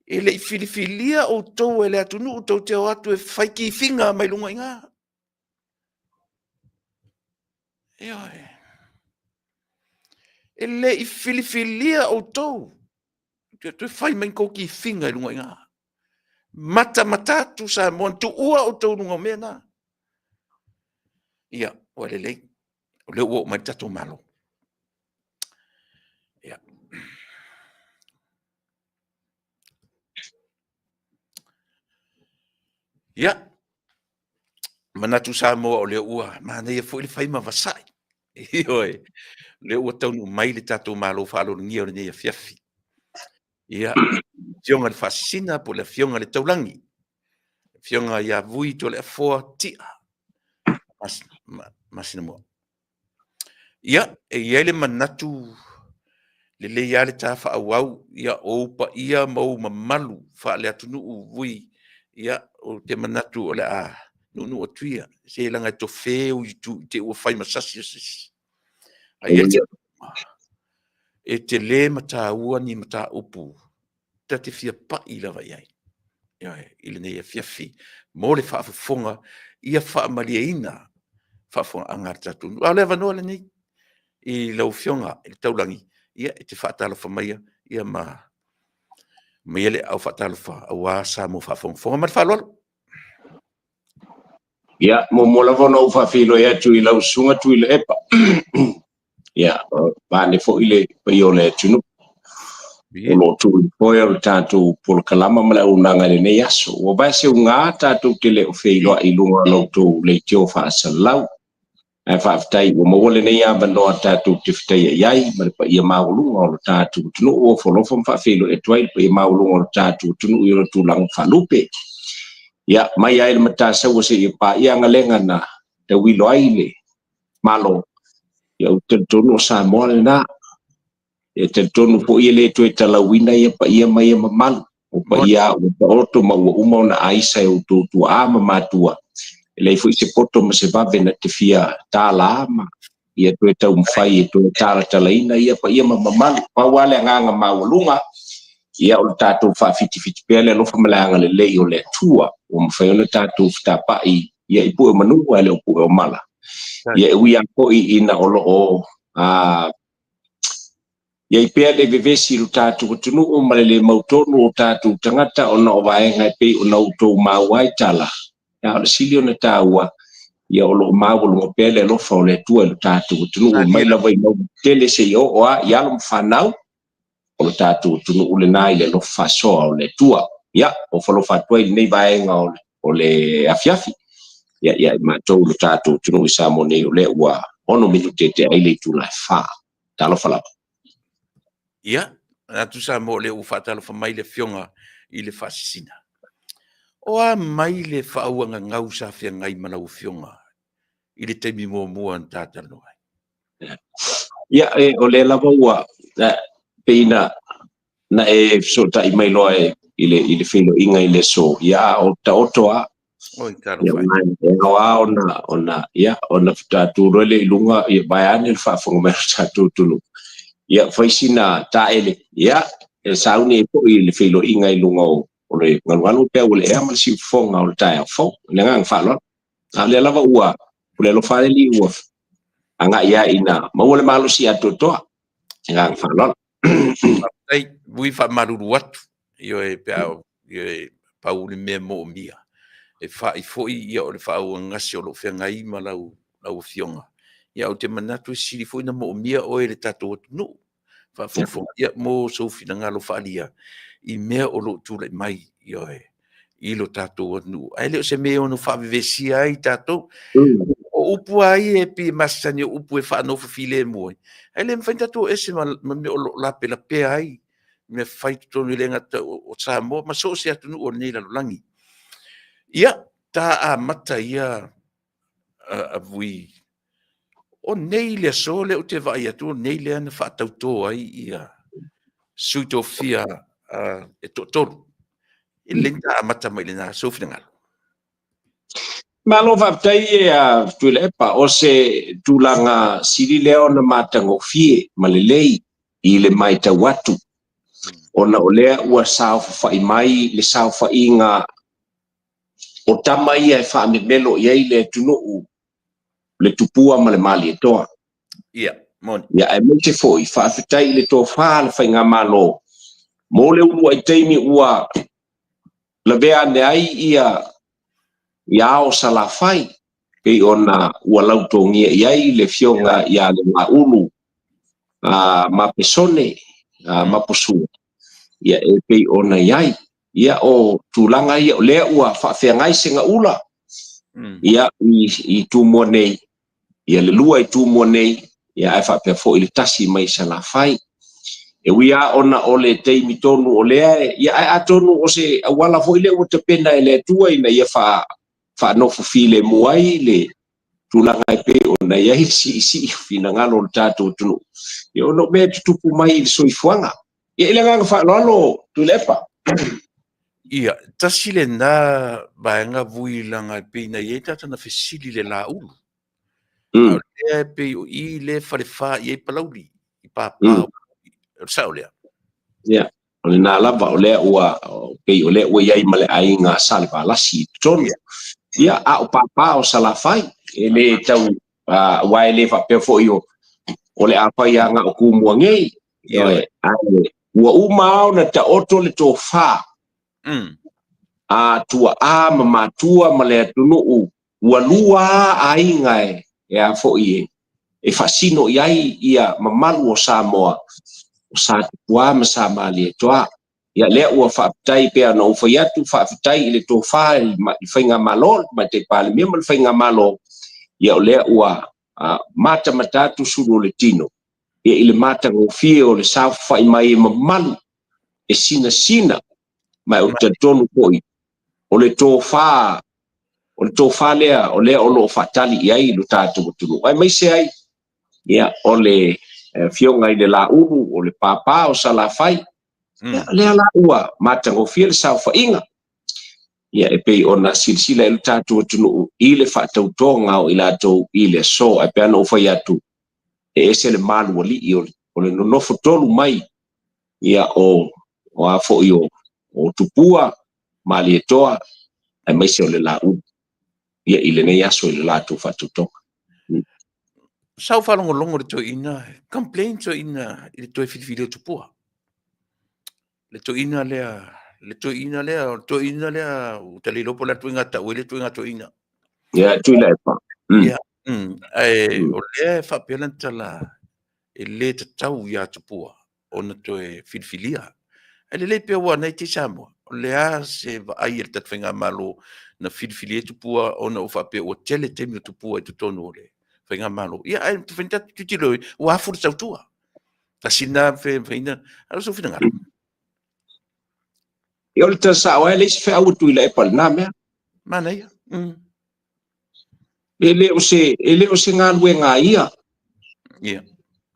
Speaker 2: e le i filifilia outou e le atunuu tou te o atu e fai kifiga mai luga i ina. Ioe. E le i filifilia outou toe toe fai mai kou kifiga i luga i ina. Matamata atu Samoa, na tuua outou i luga o mea na. Ia, ua lelei, o lea ua oo mai le tatou Malo. Ia. Ia, manatu Samoa o lea ua manaia foi le fai ma vasai. Ioe, o lea ua taunuu mai le tatou Malo faaaloalogia o lenei afiafi. Ia, Afioga i le Faasisina po o le Afioga i le Taulagi, Afioga ia Vui Toleafoa Tia Masinamua. Ia, e i ai le manatu lelei lava le ta faaauau, ia, o ou paia ma ou mamalu faale-atunuu Vui, ia, ou te manatu o le a nuunuu atu ia, se leaga e tofe ou itu i te i ua fai ma sasi o se isi. Ae i ai e tele ma taua ni mataupu ta te fia pai lava i ai, ioe, i lenei afiafi mo le faafofoga ia faamalieina faafofogaaga a le tatou nuu. A o le avanoa lenei i lau Afioga i le Taulagi, ia e te faatalofa maia, ia ma aumaia le aao faatalofa aua Samoa faafogafoga. Ma le faaaloalo.
Speaker 3: Ia, muamua lava ona ou faafeiloai atu i lau Susuga Tuilaepa. Ia, vaeane foi le paia o le atunuu o lo o tulifoe o le tatou polokalama ma le auaunaga i lenei aso. Ua vae seuga tatou te le o feiloai i luga o la outou leitio faasalalau. Ae faafetai ua maua lenei avanoa tatou te fetaiai ai ma le paia maualuga o lo tatou atunuu. Ua ofo alofa ma faafeiloai atu ai le paia maualuga o lo tatou atunuu i ona tulaga faalupe. Ia, mai lava i le Matasaua seia paia agalega na tauilo ai le Malo, ia ou te talitonu o Samoa lena. E talitonu foi e le toe talauina ia paia ma ia mamalu. O paia ua taoto ma ua uma ona aisa e outou tuaa ma matua. E leai foi se poto ma se vave na te fia tala ma ia toe taumafai e toe talatalaina ia paia ma mamalu. Pau lava le agaga maualuga, ia o le tatou faafitifiti pea le alofa ma le agalelei o le Atua ua mafai ona tatou fetapai ia i pue o manu ae le o pue o mala. Ia e ui lava foi ina o lo o i ai pea le vevesi i lo tatou atunuu ma le le mautonu o tatou tagata ona o vaega e pei ona outou maua ai tala, a o le sili ona taua, ia o lo o maualuga pea le alofa o le Atua i lo tatou atunuu, mai lava i mauga tetele seia oo lava i alo ma fanau o lo tatou atunuu lena i le alofa faasoa o le Atua. Ia, ofo alofa atu ai i lenei vaega o le afiafi. Ia, ia i matou lo tatou atunuu i Samoa nei, o lea ua 6 minute tea ai le itula e 4. Talofa lava.
Speaker 2: Ia, manatu Samoa o lea ua faatalofa mai le Afioga i le Faasisina. O a mai le faauagagau sa feagai ma lau Afioga i le taimi muamua na ta talanoa ai?
Speaker 3: Ia, o lea lava ua pei na e fesootai mai loa i le feiloaiga i le aso, ia a o taoto lava.
Speaker 2: Oi, talofa.
Speaker 3: E ao lava ona, ia, ona faatoa tu loa lea i luga, ia, vaeane le faafofoga mai o le tatou atunuu. Ia, fai sina taele, ia, e sauni ai foi le feiloaiga i luga o le galugalu pe ua le ea ma le siufofoga o le taeao fou. I le agaga faaaloalo. A o lea lava ua, o le alofa lava le Alii ua agai lava ina maua le malosi atoatoa. I le agaga faaaloalo.
Speaker 2: Faafetai, ui faamalulu atu, ioe, pe a, ioe, pau le mea moomia, e fa'i foi ia o le faauagase o lo o feagai ma lau Afioga. Ia, ou te manatu e sili foi ona moomia oe e le tatou atunuu faafogafoga, ia, mo sou finagalo faaalia i mea o lo o tulai mai, ioe, i lo tatou atunuu. Ae le o se mea e ono faavevesia ai tatou. O upu lava ia e pei e masani o upu e faanofo filemu ai, ae le mafai ona tatou o ese ma mea o lo o lapelapea ai mea fai i totonu e le gata o Samoa ma so o se atunuu o lenei lalolagi. Ia, ta amata ia a Vui. O nei le aso lea ou te vaai atu, o nei lea na faatauto ai ia sui tofia e toatolu. E lelei ona amata mai i lena, sou finagalo.
Speaker 3: Malo faafetai e a Tuilaepa, o se tulaga sili lea ona matagofie ma lelei i le matau atu, ona o lea ua saofafai mai le saofaiga o tama ia e faamemelo i ai le atunuu, le tupua ma le malietoa.
Speaker 2: Ia, moni.
Speaker 3: Ia, aemaise foi, faafetai i le tofa a le Faigamalo mo le uluai taimi ua lavea ane ai ia ia ao Salafai, pei ona ua lautogia i ai le Afioga ia Leaulu Mapesone Maposua, ia e pei ona i ai. Ia o tulaga ia o lea ua faafeagai segaula ia i Tumua nei, ia le lua i Tumua nei, ia ae faapea foi le tasi mai Salafai. E ui lava ona o le taimi tonu o lea, ia ae atonu o se auala foi lea ua tapena e le Atua ina ia faanofo filemu ai le tulaga e pei ona i ai le siisii o finagalo o le tatou atunuu, ia ona o mea e tutupu mai i le soifuaga. Ia i le agaga faaaloalo, Tuilaepa.
Speaker 2: Ia, tasi lena vaega Vui laga e pei na i ai tagata na fesili i le Laulu. A o lea e pei o i lea e falefa i ai Palauli, i papa o Palauli. O le sao lea?
Speaker 3: Ia, o lena lava, o lea ua, pei o lea ua i ai ma le aiga Salevalasi i totonu. Ia, a o papa o Salafai, e le tau, aua e le faapea foi o, o le a fai lava na o Tumua nei. Ioe, ae ua uma lava ona taoto le tofa a tuaa ma matua ma le atunuu, ua lua lava aiga e a foi e faasino i ai ia mamalu o Samoa, o Sa Tupua ma Sa Malietoa. Ia lea ua faafetai pei ona ou fai atu, faafetai i le tofa i le Faigamalo, le Tamaitai Palemia ma le Faigamalo, ia o lea ua matamata atu sulu o le tino ia i le matagofie o le saofafai mai e mamalu, e sinasina, ma ou te talitonu foi, o le tofa, o le tofa lea o lea o lo o faatali i ai lo tatou atunuu, aemaise ai ia o le Afioga i le Laulu, o le papa o Salafai, ia lea la ua matagofie le saofaiga. Ia e pei ona silasila i lo tatou atunuu i le faatautoga o i latou i le aso. Ae pei ona ou fai atu, e ese le malualii o le nonofo tolu mai ia o a foi o Tupua, Malietoa, aemaise o le Laulu ia i lenei aso i le latou faatautoga.
Speaker 2: Sa ou faalogologo i le toeaina, complain toeaina i le toe filifilia o Tupua. Le toeaina lea, le toeaina lea, o le toeaina lea, ua ta le iloa po o le a le ituaiga tau ai le ituaiga toeaina.
Speaker 3: Ia, Tuilaepa.
Speaker 2: Ia, ae o lea e faapea lana tala, e le tatau ia Tupua ona toe filifilia. Ae lelei pea aua o lena e i Samoa, o le a se vaai a le tatou Faigamalo na filifilia ai Tupua ona ua faapea ua tele taimi o Tupua i totonu o le Faigamalo. Ia ae mafai ona tatou tilotilo ua afu le tautua. Tasi lena faiga, a o sou finagalo.
Speaker 3: Ia o le tala sao lava e leai se feau a Tuilaepa i lena mea.
Speaker 2: Manaia.
Speaker 3: E le o se, e le o se galuega a ia.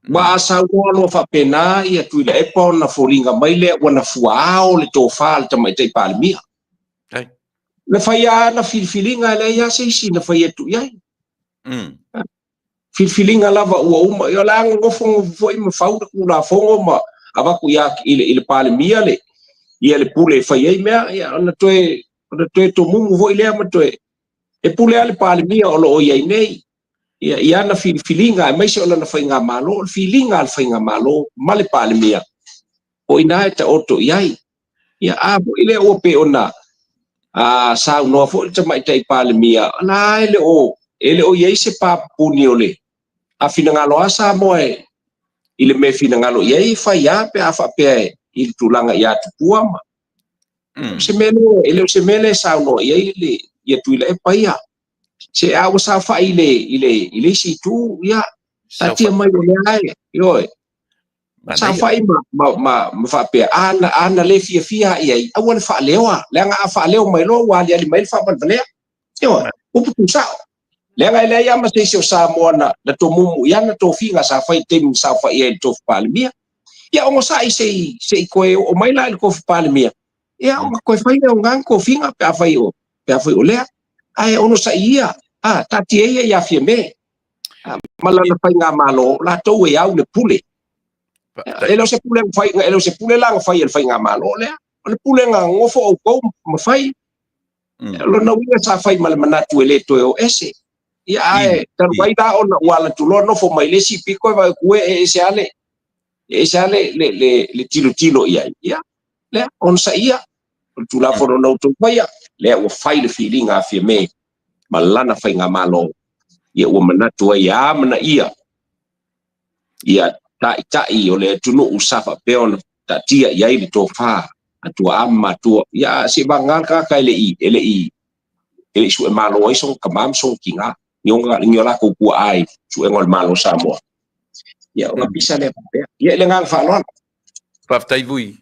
Speaker 3: Aua a saunoa loa faapena ia Tuilaepa ona foliga mai lea ua na fuaao le tofa a le Tamaitai Palemia. Na fai lava ana filifiliga e leai lava se isi na fai atu i ai. Filifiliga lava ua uma, ia o le a nonofo foi ma fau le Tulafono ma avatu ia i le, i le Palemia le, ia le pule e fai ai mea, ia ona toe, ona toe tomumu foi lea ma toe, e pule lava le Palemia o lo o i ai nei ia, i ana filifiliga aemaise o lana faigamalo, o le filiga a le faigamalo ma le Palemia, o i ina e taoto i ai. Ia, a foi lea ua pei ona saunoa foi le Tamaitai Palemia, o la e le o, e le o i ai se papupuni o le, a finagalo lava Samoa e, i le mea e finagalo i ai, e fai lava pe a faapea e, i le tulaga ia Tupua ma, se mea lea, e le o se mea lea e saunoa i ai le, ia Tuilaepa ia. Se a ua saofai i le, i le, i le isi itu, ia, taatia mai o lea e, ioe. Saofai ma, ma, ma, ma faapea, a na, a na le fiafia i ai, aua le faaleoa, leaga a faaleo mai loa ua aliali mai le faavalevalea. Ioe, upu tuusao. Leaga e leai lava ma se isi o Samoa na, na tomumu i ana tofiga sa fai i le taimi na saofai ai i le tofi Palemia. Ia onosai se i, se i toe oo mai la i le tofi Palemia, ia ona toe fai lea o lena tofiga pe afai o, pe afai o lea. Ae onosai ia, a, taatia ia ia Fiame ma lana faigamalo, o latou e au le pule. E le o se pule na fai, e le o se pule la na fai e le faigamalo lea. O le pule na nonofo outou ma fai. O lona uiga sa fai ma le manatu e le toe o ese. Ia ae talu ai la ona ua alu atu loa nofo mai le isi pito e vaai atu e ese lava le e ese lava le le le le tilotilo i ai. Ia, lea, onosaia, o le Tulafono na outou faia, lea ua fai le filiga a Fiame ma lana faigamalo, ia ua manatu ai e amanaia ia taitai o le atunuu sa faapea ona taatia i ai le tofa a tuaa ma matua. Ia, se i vagana le tagata e le i e le i e le i sue malo ai sona tama ma sona tina, ni ona ni o latou tuaa i suega o le Malo o Samoa. Ia, ona pisa lea faapea. Ia, i le agaga faaaloalo.
Speaker 2: Faafetai Vui.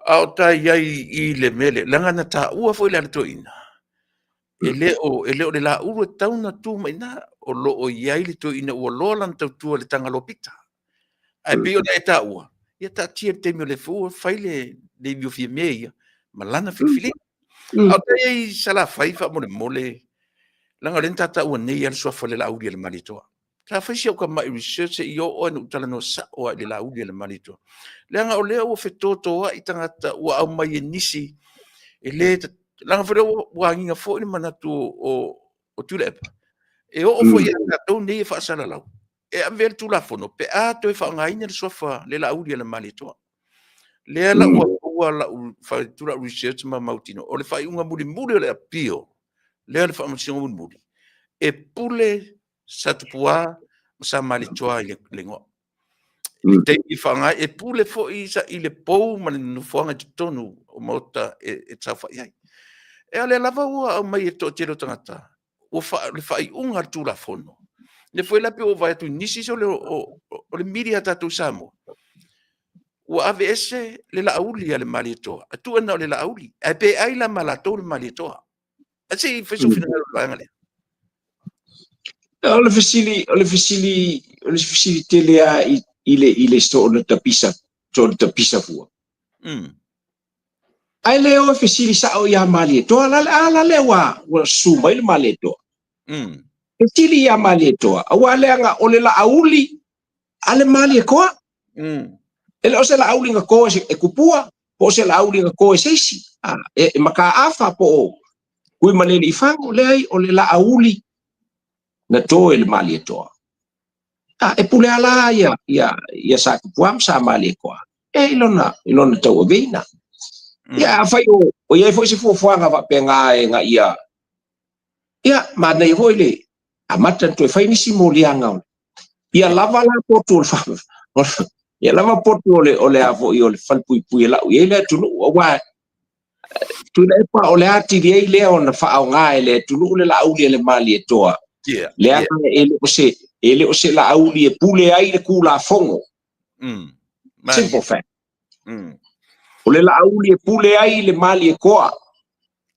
Speaker 2: A o ta i ai i le mea lea, leaga na taua foi le ala toeaina, e le o, e le o le laulu e tatau ona tu mai i ina, o lo o i ai le toeaina ua loa lana tautua i le Tagaloa Pita. Ae pei ona e taua, ia taatia i le taimi o le fua, fai le ivi o Fiame ia ma lana filifiliga. A o ta i ai i Salafai faamolemole, leaga o lea na ta taua nei lava le suafa o le Laauli a le Malietoa. Sa fai si au tamai research se i oo lava ina ou talanoa sao lava i le Laauli a le Malietoa. Leaga o lea ua fetotoai tagata ua aumai e nisi e le leaga foi lea ua agiga foi le manatu o Tuilaepa, e oo foi ia tatou nei e faasalalau, e avea le Tulafono pe a toe faaaogaina le suafa le Laauli a le Malietoa. Lea la ua maua lau fai atu lau research ma mautinoa, o le faaiuga mulimuli o le appeal, lea o le faamasinoga mulimuli, e pule Satupua ma Sa Malietoa i le igoa. I le taimi faaaoga ai, e pule foi i le pou ma le nofoaga i totonu o maota e saofai ai. E o lea lava ua aumai e le toatele o tagata, ua le faaiuga a le Tulafono. Lea foi la pei ua ou vaai atu i nisi o le, o le media a tatou i Samoa, ua aveese le Laauli a le Malietoa, ae tuu na o le Laauli, ae pe ai la ma latou le Malietoa. Ae se i fai sou finagalo i le vaega lea.
Speaker 3: O le fesili, o le fesili, o le fesili tele lava i, i le, i le soona tapisa, soona tapisa fua. Ae le o e fesili sao ia Malietoa, la, a la lea ua, ua susu mai le Malietoa. Fesili ia Malietoa, aua leaga o le Laauli a le Malietoa. E le o se Laauli na to e Tupua, po o se Laauli na to e se isi, a, e, e Mataafa po o Tuimalealiifano, leai, o le Laauli na to e le Malietoa. A, e pule ala ia, ia, ia Sa Tupua ma Sa Malietoa, e i lona, i lona tauaveina. Ia, afai o, o i ai foi se fuafuaga faapena e na ia, ia, manaia foi le amata ona toe fai nisi moliaga o ia lava la potu o le ia lava potu o le o le a foi o le falepuipui e lau i ai le atunuu, aua Tuilaepa o le atili ai lea ona faaaoga e le atunuu le Laauli a le Malietoa, leaga e le o se e le o se Laauli e pule ai le Tulafono. Simple fact. O le Laauli e pule ai le Malietoa.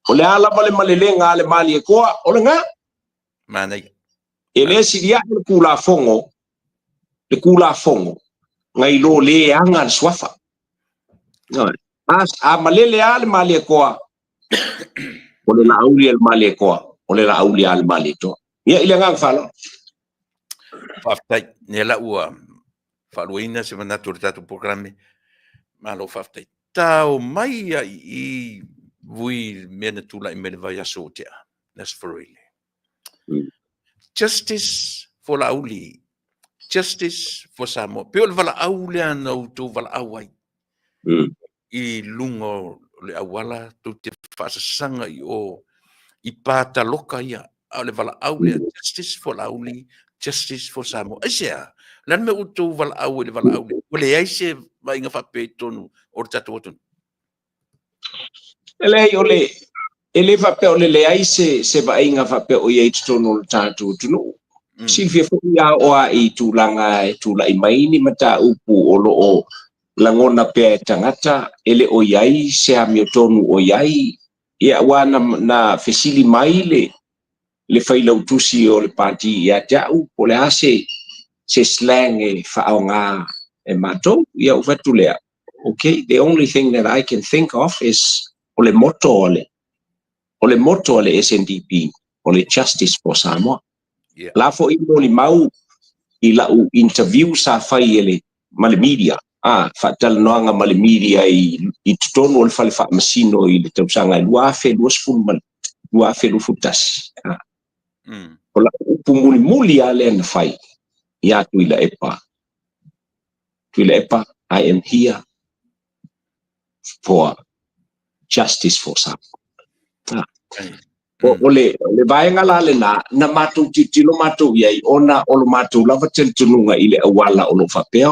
Speaker 3: O le a lava le malelega a le Malietoa, o lena.
Speaker 2: Manaia.
Speaker 3: E le sili ae le Tulafono, le Tulafono, nai lo le aga le suafa. A, a malele lava le Malietoa, o le Laauli a le Malietoa, o le Laauli a le Malietoa. Ia, i le agaga faaaloalo.
Speaker 2: Faafetai. Lea la ua faaluaina se manatu o le tatou polokalame. Malo faafetai. Tao mai ia i Vui i le mea na tulai mai le vaiaso ua tea, le Aso Faraile. Justice for Laauli, Justice for Samoa. Pei o le valaau lea na outou valaau ai i luga o le auala, tou te faasasaga i o i pataloka ia, a o le valaau lea, Justice for Laauli, Justice for Samoa. Aisea? O le a le mea ua outou valaau ai i le valaau lea? Ua leai se vaaiga faapea i totonu o le tatou atunuu?
Speaker 3: E leai, o le, e le faapea o le leai se, se vaaiga faapea o i ai i totonu o le tatou atunuu. Silafia foi a oo lava i tulaga e tulai mai ni mataupu o lo o lagona pea e tagata e le o i ai se amiotonu o i ai, ia aua na, na fesili mai le, le failautusi o le Pati ia te au po o le a se, se slang e faaaoga e matou. Ia ou fai atu lea, okay, the only thing that I can think of is o le motto o le, o le motto a le SNDP, o le Justice for Samoa. La foi molimau i lau interview sa fai e le, ma le media, a, faatalanoaga ma le media i, i totonu o le fale faamasino i le tausaga e 2020 ma le 2021. A. O lau upu mulimuli lava lea na fai ia Tuilaepa, Tuilaepa, I am here for justice for Samoa. O le vaega la lena, na matou tilotilo matou i ai, ona o lo matou lava talitonuga i le auala o lo o faapea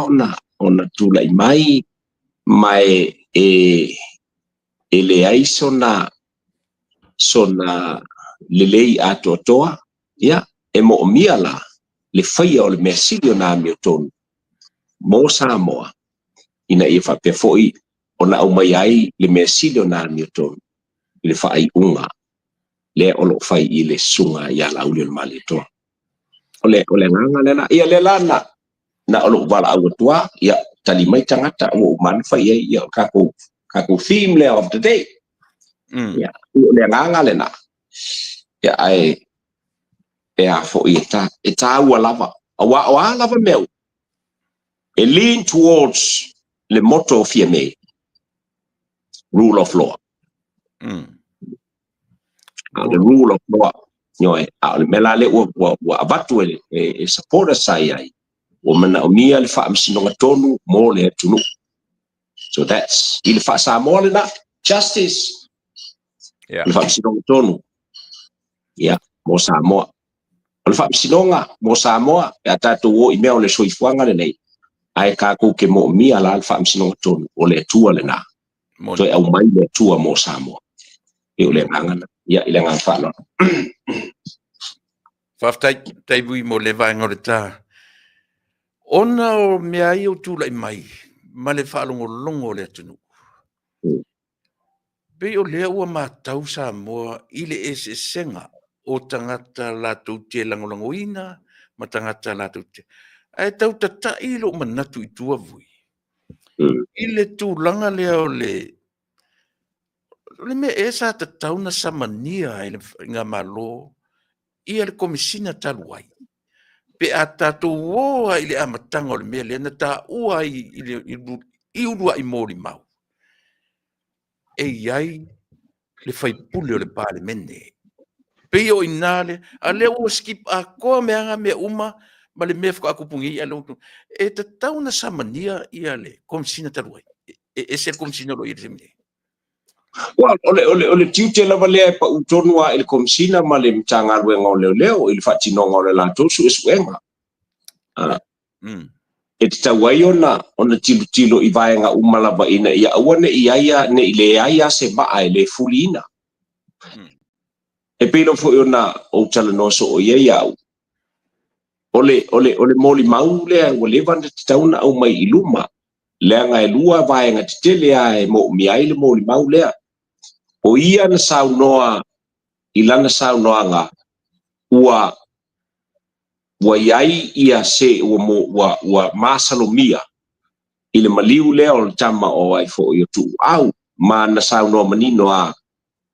Speaker 3: ona tulai mai, ma e leai sona lelei atoatoa, ia, e moomia la le faia o le mea sili ona amiotonu mo Samoa, ina ia faapea foi ona aumai ai le mea sili ona amiotonu i le faaiuga lea o lo o fai i le susuga ia Laaulialemalietoa. O le agaga lea la, ia lea la na o lou valaau atu lava, ia tali mai tagata ua uma ona fai i ai, ia o le tatou theme lea of the day. Ia, o le agaga lena. Ia, ae e a foi e tāua lava. Aua o a lava mea uma, e lean towards le motto o Fiame, rule of law. A o le rule of law, ioe, a o le mea la lea ua avatu e supporters sa i ai, ua manaomia le faamasinoga tonu mo le atunuu. So that's, i le faa-Samoa lena, justice. Le faamasinoga tonu, ia, mo Samoa. O le faamasinoga mo Samoa, pe a tatou o i mea o le soifuaga lenei, ae tatou te moomia la le faamasinoga tonu, o le Atua lena. Toe aumai le Atua mo Samoa. E o le agaga lena. Ia, i le agaga faaaloalo.
Speaker 2: Faafetai, Taivui, mo le vaega o le ta. Ona o mea ia ua tulai mai ma le faalogologo o le atunuu, pei o lea ua matau Samoa i le eseesega o tagata latou te lagolagoina ma tagata latou te... Ae tau tatai lou manatu i tua vui, i le tulaga lea o le mea ea sa tatau na samania e le Faigamalo ia le Komesina talu ai. Pe a tatou o lava i le amataga o le mea lea na taua ai i uluai molimau, e i ai le faipule o le Palemene. Pei o i ina le, a lea ua skip atoa mea mea uma ma le mea faatoa tupu nei, e tatau na samania ia le Komesina talu ai. E ese le Komesina o lo o i ai i le taimi nei.
Speaker 3: Well, o le tiute lava lea e pau tonu lava i le Komesina ma le Matagaluega o Leoleo i le faatinoga o le latou suesuega. E tatau ai ona tilotilo i vaega uma lava ina ia aua ne i ai ne i leai lava se maa e le fuliina. E pei lava foi ona ou talanoa soo i ai au, o le molimau lea ua leva ona tatau ona aumai i luma, leaga e lua vaega tetele lava e moomia ai le molimau lea. O ia na saunoa i lana saunoaga ua i ai ia se ua masalomia i le maliu lea o le tama o ai foi o Tuuau, ma na saunoa manino lava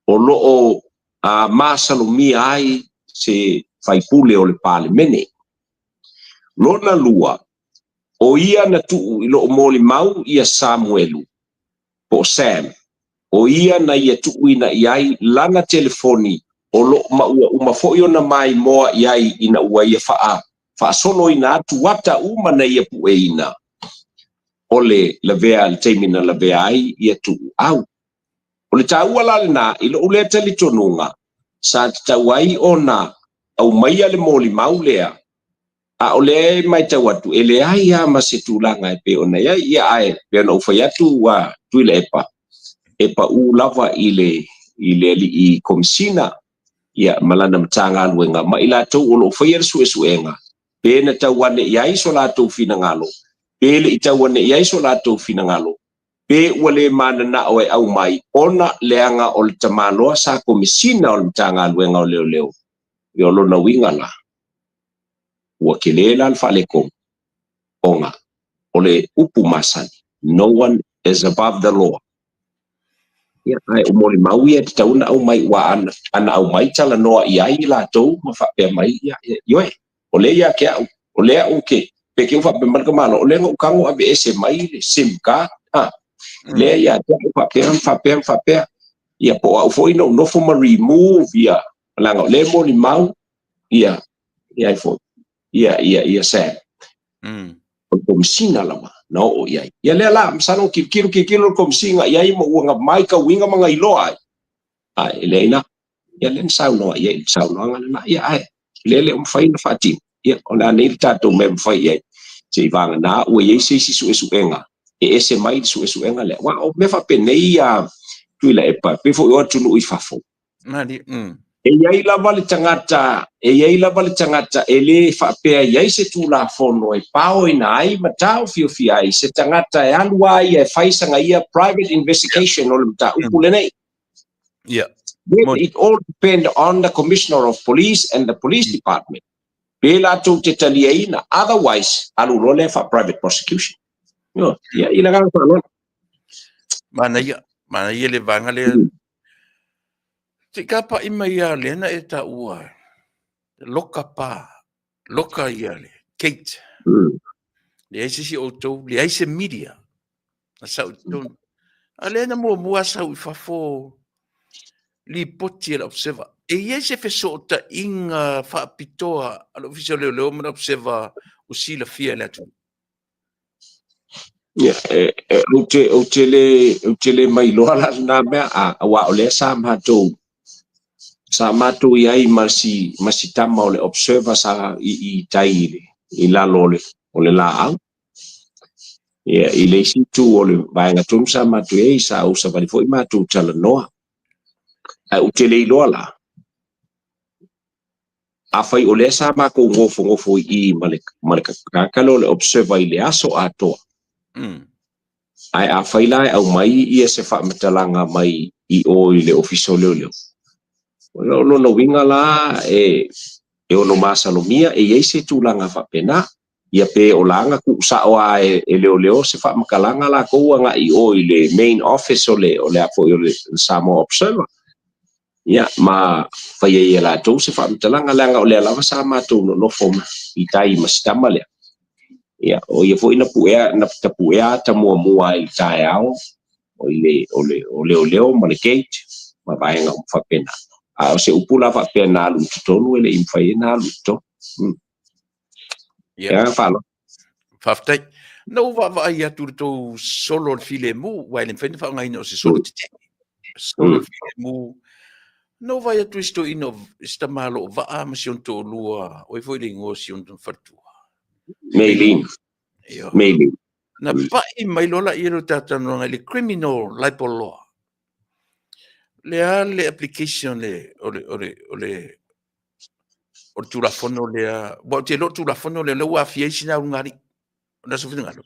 Speaker 3: o lo o masalomia ai se faipule o le Palemene. Lona lua, o ia na tuu i loo molimau ia Samuelu, po o Sam, o ia na ia tuuina i ai lana telefoni o loo maua uma foi ona maimoa i ai ina ua ia faasoloina atu ata uma na ia pueina o le lavea le taimi na lavea ai ia Tuuau. O le taua la lena i lou lea talitonuga sa tatau ai ona aumaia le molimau lea, a o lea e matau atu e leai lava ma se tulaga e pei ona i ai. Ia, ae pei ona ou fai atu ua Tuilaepa e pau lava i le alii Komesina, ia, ma lana Matagaluega ma i latou o lo o faia le suesuega, pe na tau ane i ai so latou finagalo, pe le i tau ane i ai so latou finagalo, pe ua le mananao e aumai ona leaga o le tamaloa sa Komesina o le Matagaluega o Leoleo. Ia, o lona uiga la, ua tele la le faaletonu, ona o le upu masani, no one is above the law. Ia, ae o molimau ia e tatau ona aumai, ua ana aumai talanoa i ai latou ma faapea mai, ia, ioe, o lea ia te au, o lea au ke, pe ke u faapea mai le tamaloa, o lea na ou tago aveese mai le SIM card, lea ia te au faapea, faapea, faapea, ia, po o au foi na ou nofo ma remove ia, leaga o lea molimau. Ia, ia ai foi. Ia, ia, ia Sam. O le Komesina lava na oo i ai. Ia lea la, masalo tilotilo tilotilo le Komesina i ai ma ua na matauina ma na iloa ai. Ae e leai la. Ia lea na saunoa i ai i le saunoaga lena. Ia ae lea e le o mafai ona faatino. Ia o le a nei le tatou mea e mafai i ai. Se i vagana ua i ai se isi suesuega e ese mai le suesuega lea. Aua o mea faapenei ia Tuilaepa, pei foi o atunuu i fafo.
Speaker 2: Mali.
Speaker 3: E i ai lava le tagata, e i ai lava le tagata e le faapea e i ai se Tulafono e paoina ai ma taofiofia ai se tagata e alu a ia e fai sana ia private investigation o le mataupu lenei. Then it all depend on the Commissioner of Police and the Police Department pe latou te taliaina, otherwise alu loa lea faa-private prosecution. Ioe, ia, i le agaga faaaloalo.
Speaker 2: Manaia, manaia le vaega lea. Se i kapa'i mai lava lea na e taua loka pa, loka ia le gate. Leai se isi o outou, leai se media na sau i totonu. A lea na muamua sau i fafo lipoti a le Observer. E i ai se fesootaiga faapitoa a le Ofisa o Leoleo ma le Observer o silafia e le atunuu?
Speaker 3: Ia, e, e, ou te, ou te le, ou te le mailoa la lena mea, a, aua o lea sa matou, sa matou i ai ma si, ma si tama o le observer sa i, i tai i, le, i lalo o le, o le laau. Ia, i le isi itu o le vaega tonu sa matou i ai, sa ou savali foi matou talanoa. Ae ou te le iloa la, Afai o lea sa matou nofonofo i i ma le, ma le tagata lea o le observer i le aso atoa, ae afai la e aumai ia se faamatalaga mai i o i le Ofisa o Leoleo, o lona uiga la e, e ono masalomia e i ai se tulaga faapena. Ia pe o la na tuu sao lava e, e leoleo se faamatalaga latou agai i o i le main office o le, o le a foi o le Samoa Observer. Ia, ma fai ai e latou se faamatalaga, leaga o lea lava sa matou nonofo ma, i tai ma si tama lea. Ia, o ia foi na puea, na tapuea ata muamua i le taeao, o i le, o le, o leoleo ma le gate, ma vaega uma faapena. A o se upu la faapea na alu i totonu, e le i mafai ai ona alu i totonu.
Speaker 2: Ia.
Speaker 3: Ia, faaloalo.
Speaker 2: Faafetai. Na ou vaavaai atu i le tou solo o le filemu, aua e le mafai ona faaaogaina o se solo tetele. Solo o le filemu. Na ou vaai atu i si toeaina, i si tama o lo o vaa ma si ona toalua, o ai foi le igoa o si ona faletua?
Speaker 3: Maylene.
Speaker 2: Ioe.
Speaker 3: Maylene.
Speaker 2: Na pai mai loa laia o le talatalanoaga i le criminal libel law. Le a le application le, o le, o le, o le, o le Tulafono lea, aua ou te iloa o le Tulafono lea, lea ua aafia ai sina ulugalii. O le a sou finagalo?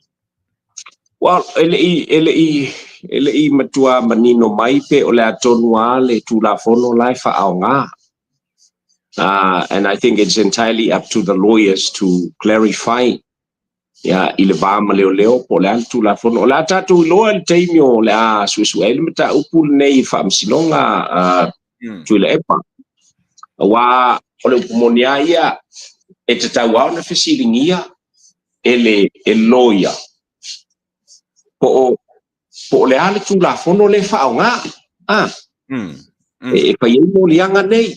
Speaker 3: Well, e le i, e le i, e le i matua manino mai pe o le a tonu lava le Tulafono la e faaaoga. And I think it's entirely up to the lawyers to clarify ia, i le va ma leoleo po o le a le Tulafono. O le a tatou iloa i le taimi o le a suesue ai le mataupu lenei i Faamasinoga Tuilaepa. Aua o le upu moni lava ia, e tatau lava ona fesiligia e le e loia po o, po o le a le Tulafono lea e faaaoga. A, e fai ai moliaga nei.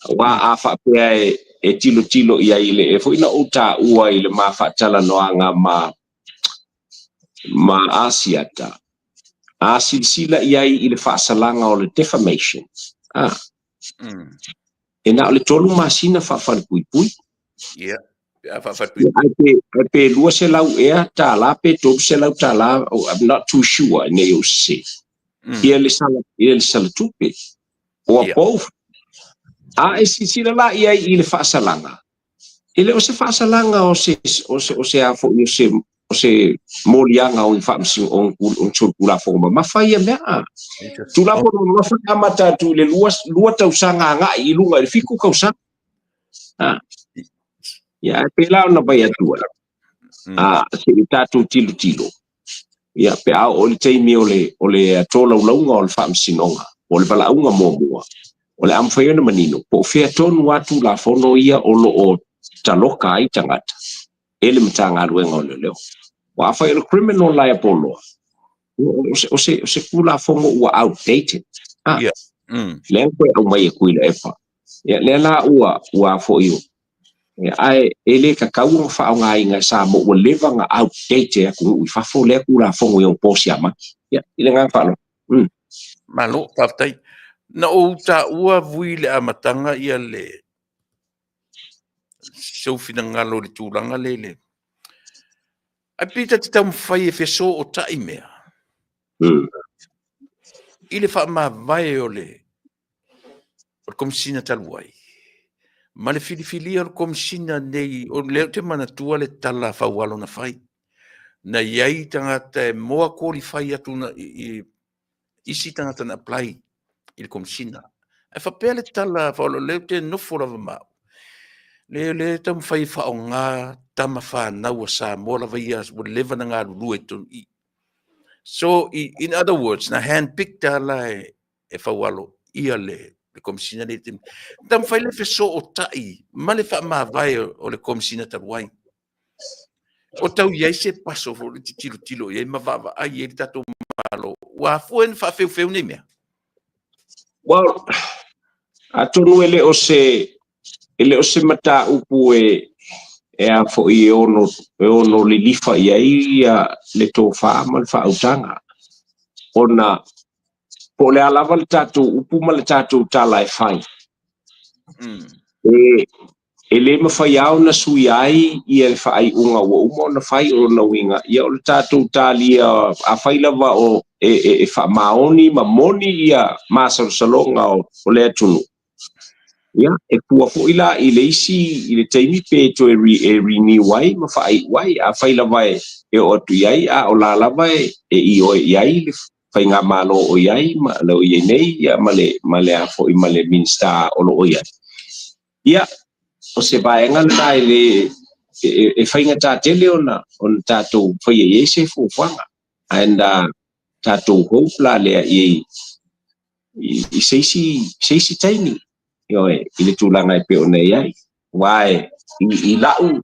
Speaker 3: Aua a faapea e, e tilotilo i ai i le, e foi na ou taua i le ma faatalanoaga ma, ma Asiata, a silasila i ai i le faasalaga o le defamation, a, e na o le 3 masina faafalepuipui.
Speaker 2: Ia, pe a faafalepuipui.
Speaker 3: Ai pe, ai pe 200 ea tālā pe 300 tālā, oh, I'm not too sure, nei ou sese. Ia le sala, ia le sala tupe. Or both. A e silasila la i ai i le faasalaga, e le o se faasalaga o se, o se, o se a foi, o se, o se moliaga o ni faamasino, o ni solitulafono mamafa ia mea. A. Tulafono mamafa e amata atu i le 2, 2 tausaga agai i luga i le 7 tausaga. A. Ia, ae pēlā ona vai atu ai. A, se i tatou tilotilo, ia, pe a oo i le taimi o le, o le tolaulauga o le faamasinoga, po o le valaauga muamua, o le a mafai ona manino po o fea tonu lava Tulafono ia o lo o taloka ai tagata e le Matagaluega o Leoleo. Aua afai o le criminal liable law, o se, o se, o se Tulafono ua outdated. A,
Speaker 2: Ia.
Speaker 3: Lea na toe aumai e Tuilaepa. Ia, lea la ua, ua foi o. Ia, ae e le tatau ona faaaogaina e Samoa ua leva ona outdate e atunuu i fafo lea Tulafono i ona po siamani. Ia, i le agaga faaaloalo.
Speaker 2: Malo, faafetai. Na ou taua vui i le amataga ia le sou finagalo i le tulaga lea i le ae pei ta te taumafai e fesootai mea i le faamavae o le Komesina talu ai ma le filifilia o le Komesina nei. O lea ou te manatua le tala faualo na fai, na i ai tagata e more qualify atu na i isi tagata na apply i le Komesina. Ae faapea le tala faualo, lea ou te nofo lava ma au, lea taumafai e faaaoga tama fanau a Samoa lava ia ua leva na galulue i totonu i. So, in other words, na handpicked la e faualo ia le Komesina nei. Taumafai le fesootai ma le faamavae o le Komesina talu ai. O tau i ai se paso foi le tilotilo i ai ma vaavaai i ai le tatou Malo. Ua afua ona faafeufeu nei mea?
Speaker 3: Well, atonu e le o se mataupu e a foi e ono lilifa i ai ia le tofa ma le faautaga. Ona po o le a lava le tatou upu ma le tatou tala e fai. E le mafai lava ona suia ai ia le faaiuga ua uma ona fai. O lona uiga, ia o le tatou talia, afai lava o e faamaoni ma moni ia masalosaloga o le atunuu. Ia, e fua foi la i le isi i le taimi pe toe e renew ai ma faaiu ai. Afai lava e oo atu i ai, a o la lava e ioe i ai le faigamalo o i ai ma le o i ai nei, ia, ma le a foi ma le Minisita o lo o i ai. Ia, o se vaega lena e le e faigata tele ona tatou faia i ai se fuafuaga. And tatou hope la lea i se isi taimi, ioe, i le tulaga e pei ona i ai. Aua i lau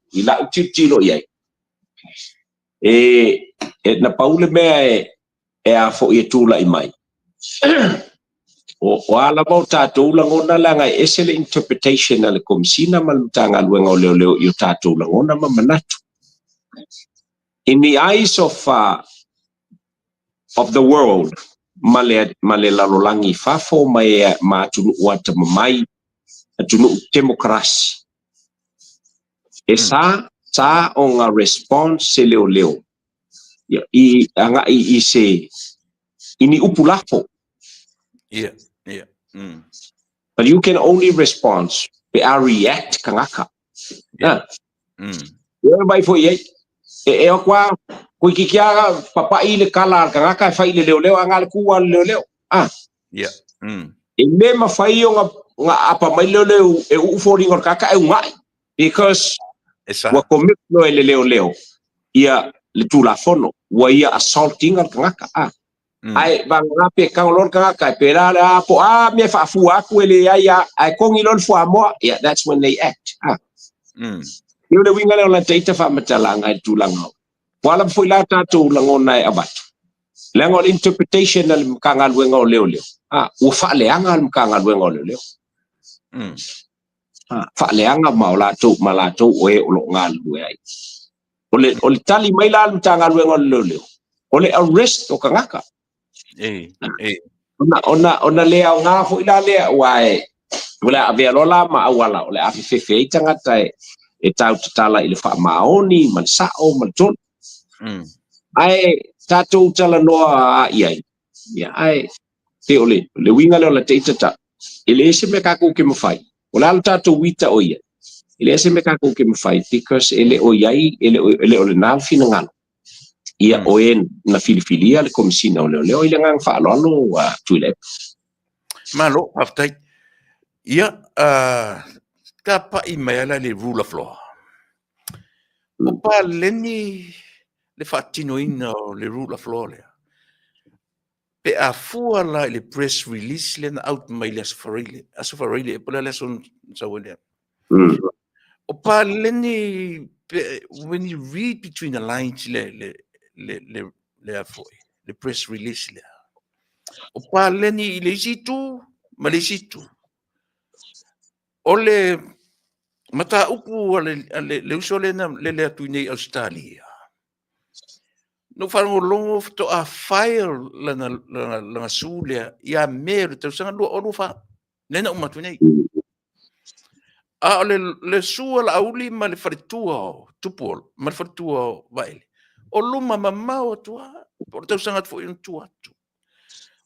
Speaker 3: tilotilo i ai, e na pau le mea e a foi e tulai mai. O a lava o tatou lagona, leaga e ese le interpretation a le Komesina ma le Matagaluega o Leoleo i o tatou lagona ma manatu. In the eyes of the world ma le lalolagi fafo ma e ma atunuu atamamai, atunuu temokarasi, e sa ona response se leoleo ia, i agai i se i ni upu lafo. But you can only respond pe a react kangaka. Yeah. Ia mai foi ai. E o kwa kui ki kia papai le kala al kangaka e fai le leo leo anga le kuwa le leo leo. Ah. E le mafai o nga apa mai leo leo e uu fōringa o le kaka e ungai. Because
Speaker 2: E sa.
Speaker 3: ua commit loa e le leo leo ia le tulafono ua ia assaulting al kangaka. Ah. Ae vagana pe kago loa le kangaka e pēlā le a po a mea faafua atu e leai a ae kogi loa le fuamoa, yeah, that's when they act. Ah. Ia o le uiga lea o lata ita faamatalaga i le tulaga o. Ua lava foi la tatou lagona e avatu. Leaga o le interpretation a le Matagaluega o Leoleo. Ah, ua faaleaga le Matagaluega o Leoleo. Ah, faaleaga ma o latou ma latou o e o lo o galulue ai. O le tali mai la a le Matagaluega o Leoleo, o le arrest o kangaka.
Speaker 2: E.
Speaker 3: Ona le aoga foi la lea ua e o le avea loa la ma auala o le afefefe ai tagata e tau tatala i le faamaoni ma le sao ma le tonu. Ae tatou talanoa i ai. Ia, ae pe o le uiga lea o la teita ta. E le se mea kākou ke mawhai. O le ala tatou ita o ia. E le se mea kākou ke mawhai because e le o iai, e le o le nā le finagalo. Ia o e na filifilia le Komesina o Leoleo i le agaga faaaloalo a Tuilaepa.
Speaker 2: Malo, faafetai. Ia, ka pai mai ala le rule of law. O paleni le faatinoina o le rule of law lea. Pe a fua la i le press release lea na out mai le Aso Faraile. Aso Faraile, e po le aso sau lea. O paleni, when you read between the lines le a foi, le press release lea. O paleni i le isi itu ma le isi itu. O le mataupu a le, a le, le uso lea na lele atu i nei Ausetalia, na ou faalogologo faatoa file lana, lana, lana sue lea ia Me o le tausaga 2024, lea na uma atu nei. A o le, le sue a Laauli ma le faletua o Tupuola ma le faletua o Vaele, o luma mamao atu lava, po o le tausaga atu foi ona tua atu.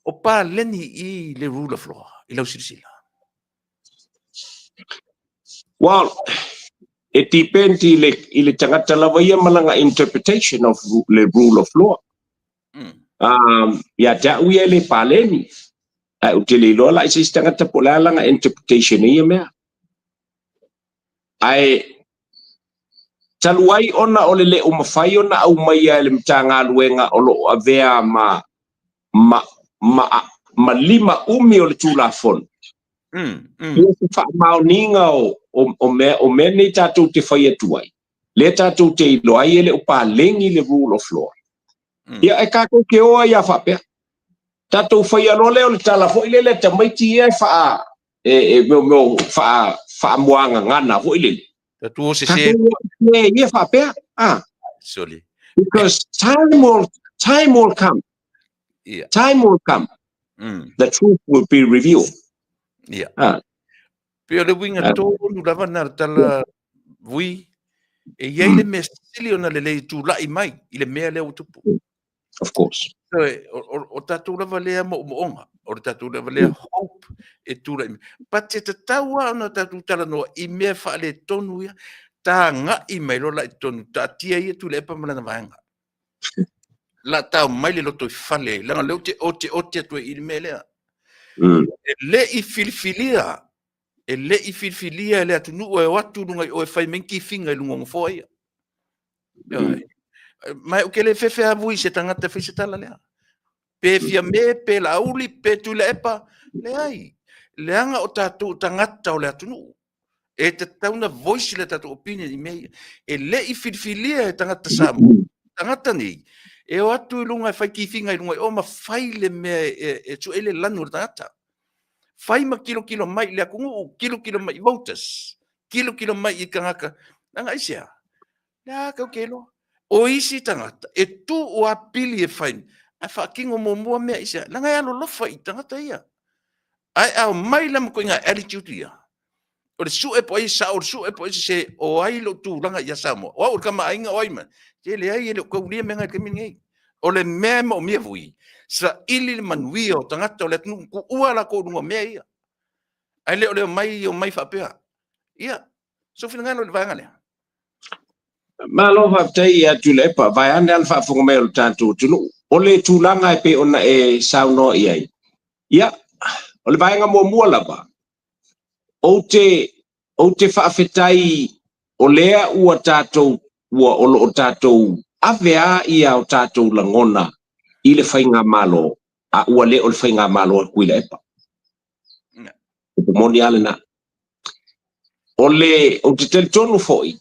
Speaker 2: O paleni i le rule of law i lau silasila.
Speaker 3: Well, e depend i le, i le tagata lava ia ma lana interpretation of le rule of law. Ia te au ia e le paleni. Ae ou te le iloa la i se isi tagata po o le a lana interpretation i ia mea. Ae talu ai ona o le le o mafai ona aumaia e le Matagaluega o lo o avea ma, ma, ma, ma lima umi o le Tulafono, ia se faamaoniga o, o, o, mea, o mea nei tatou te fai atu ai, lea tatou te iloa ai e le o paleni le rule of law. Ia, e tatou te o ai a faapea. Tatou faia loa lea o le tala foi lele a tamaiti ia e faa, e, e mea, mea, faa, faamuagagana foi lele.
Speaker 2: Tatou o sese.
Speaker 3: Tatou o ia faapea. Ah.
Speaker 2: Sorry.
Speaker 3: Because time will come.
Speaker 2: Yeah.
Speaker 3: Time will come. The truth will be revealed.
Speaker 2: Yeah.
Speaker 3: Ah.
Speaker 2: Pei o le uiga tonu lava na le tala vui, e i ai le mea sili ona lelei tulai mai i le mea lea ua tupu.
Speaker 3: Of course.
Speaker 2: So, o, o, o tatou lava lea moomooga, o le tatou lava lea hope e tulai mai. But e tatau lava ona tatou talanoa i mea faaletonu ia, tagai mai loa la i totonu, taatia ia Tuilaepa ma lana vaega. La tao mai le lotoifale, leaga o lea ou te oteote atu ai i le mea lea. E le i filifilia, e le i filifilia e le atunuu e o atu i luga i o e fai mai ni tifiga i luga o nofoa ia. Ioe. Ma ou te le fefe lava vui i se tagata e fai se tala lea. Pe Fiame, pe Laauli, pe Tuilaepa, leai. Leaga o tatou tagata o le atunuu. E tatau ona voice le tatou opinion i mea ia. E le i filifilia e tagata Samoa, tagata nei, e o atu i luga e fai tifiga i luga i o ma fai le mea e, e sue ai le lanu o le tagata. Fai ma kilokilo mai i le atunuu, kilokilo mai i voters, kilokilo mai i tagata. Leaga aisea? Le a kau ke iloa. O isi tagata, e tuu a pili e fai, ae faatino muamua mea aisea? Leaga e alolofa i tagata ia. Ae a omai la ma ituaiga attitude ia, o le sue po o ai e sao, o le sue po o ai e sese, o ai lou tulaga ia Samoa? O au o le tama a aiga, o ai ma? Se leai, e le o taulia mea na i le taimi lenei. O le mea e moomia vui, saili le manuia o tagata o le atunuu, tuua latou i luga o mea ia. Ae le o le omai, omai faapea. Ia, sou finagalo i le vaega lea.
Speaker 3: Malo faafetai ia Tuilaepa, vaeane lava le faafofoga mai o le tatou atunuu. O le tulaga e pei ona e saunoa i ai, ia, o le vaega muamua lava, ou te, ou te faafetai o lea ua tatou, ua o lo o tatou ave lava ia o tatou lagona i le faigamalo, a ua le o le faigamalo a Tuilaepa. Upu moni lava lena. O le, ou te talitonu foi,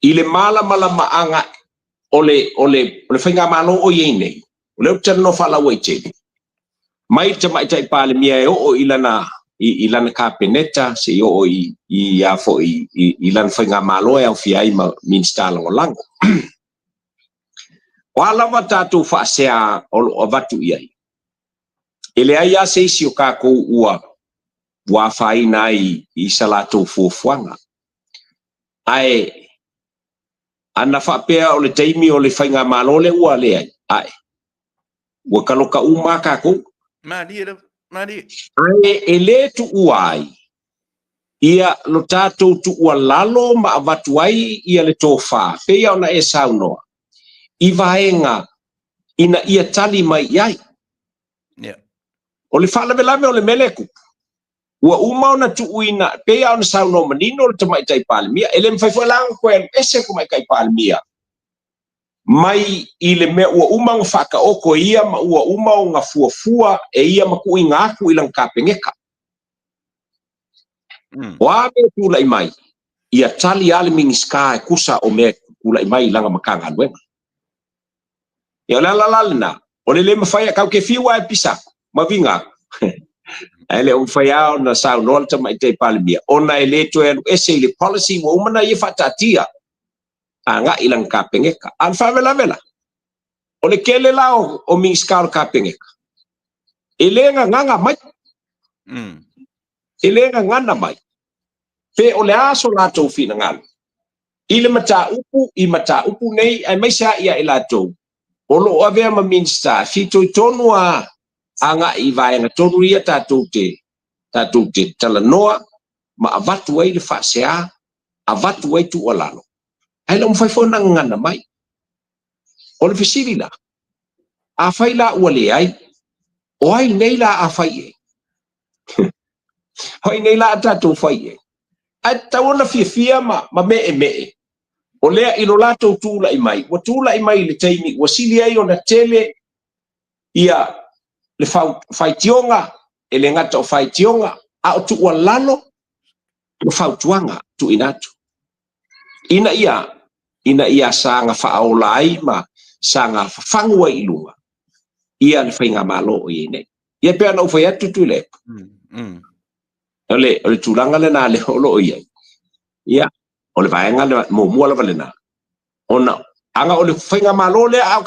Speaker 3: i le malamalamaaga o le, o le, o le faigamalo o i ai nei, o lea ou te talanoa faalauaitele, mai le Tamaitai Palemia e oo i lana, i, i lana Kapeneta, seia oo i, i, a foi, i, i lana faigamalo e aofia ai ma Minisita Lagolago. O a lava tatou faasea o lo o avatu i ai, e leai lava se isi o tatou ua ua afaina ai i sa latou fuafuaga. Ae ana faapea o le taimi o le faigamalo lea ua leai, ae ua taloka uma lava tatou.
Speaker 2: Malie lava, malie.
Speaker 3: Ae e le tuua ai ia lo tatou tuualalo ma avatu ai ia le tofa, pei ona e saunoa, i vaega ina ia tali mai i ai.
Speaker 2: Yeah.
Speaker 3: O le faalavelave o le mea lea e tupu, ua uma ona tuuina, pei lava ona saunoa manino le Tamaitai Palemia, e le mafai foi la ona toe alu ese le Tamaitai Palemia mai i le mea ua uma ona faataoto e ia ma ua uma ona fuafua e ia ma tuuina atu i lana Kapeneta. O a mea e tulai mai, ia tali lava le Minisita e tusa o mea e tulai mai i lana Matagaluega. Ia o le ala la lena, o le le mafai, tatou te fiu lava e pisa atu ma viga atu. Ae le o mafai lava ona saunoa le Tamaitai Palemia ona e le toe alu ese i le policy ua uma ona ia faataatia agai i lana Kapeneta. A o le faalavelave la, o le tele la o Minisita o le Kapeneta e le gagana mai. E le gagana mai. Pe o le a so latou finagalo i le mataupu i mataupu nei, aemaise lava ia i latou o lo o avea ma Minisita e fitoitonu a agai i vaega tonu ia tatou te talanoa ma avatu ai le faasea, avatu ai tuualalo, ae le o mafai foi ona gagana mai. O le fesili la, afai la ua leai, o ai nei la a fai i ai? O ai nei la a tatou fai i ai? Ae tatau ona fiafia ma meemee o lea i lo latou tulai mai, ua tulai mai i le taimi ua sili ai ona tele ia le faitioga, e le gata o faitioga, a o tuualalo ma fautuaga tuuina atu ina ia saga faaola ai ma saga fafagu ai i luga ia le faigamalo o i ai nei. Ia pei ona ou fai atu, Tuilaepa, o le tulaga lena lea o lo o i ai. Ia, o le vaega le muamua lava lena. Ona, aga o le faigamalo lea a o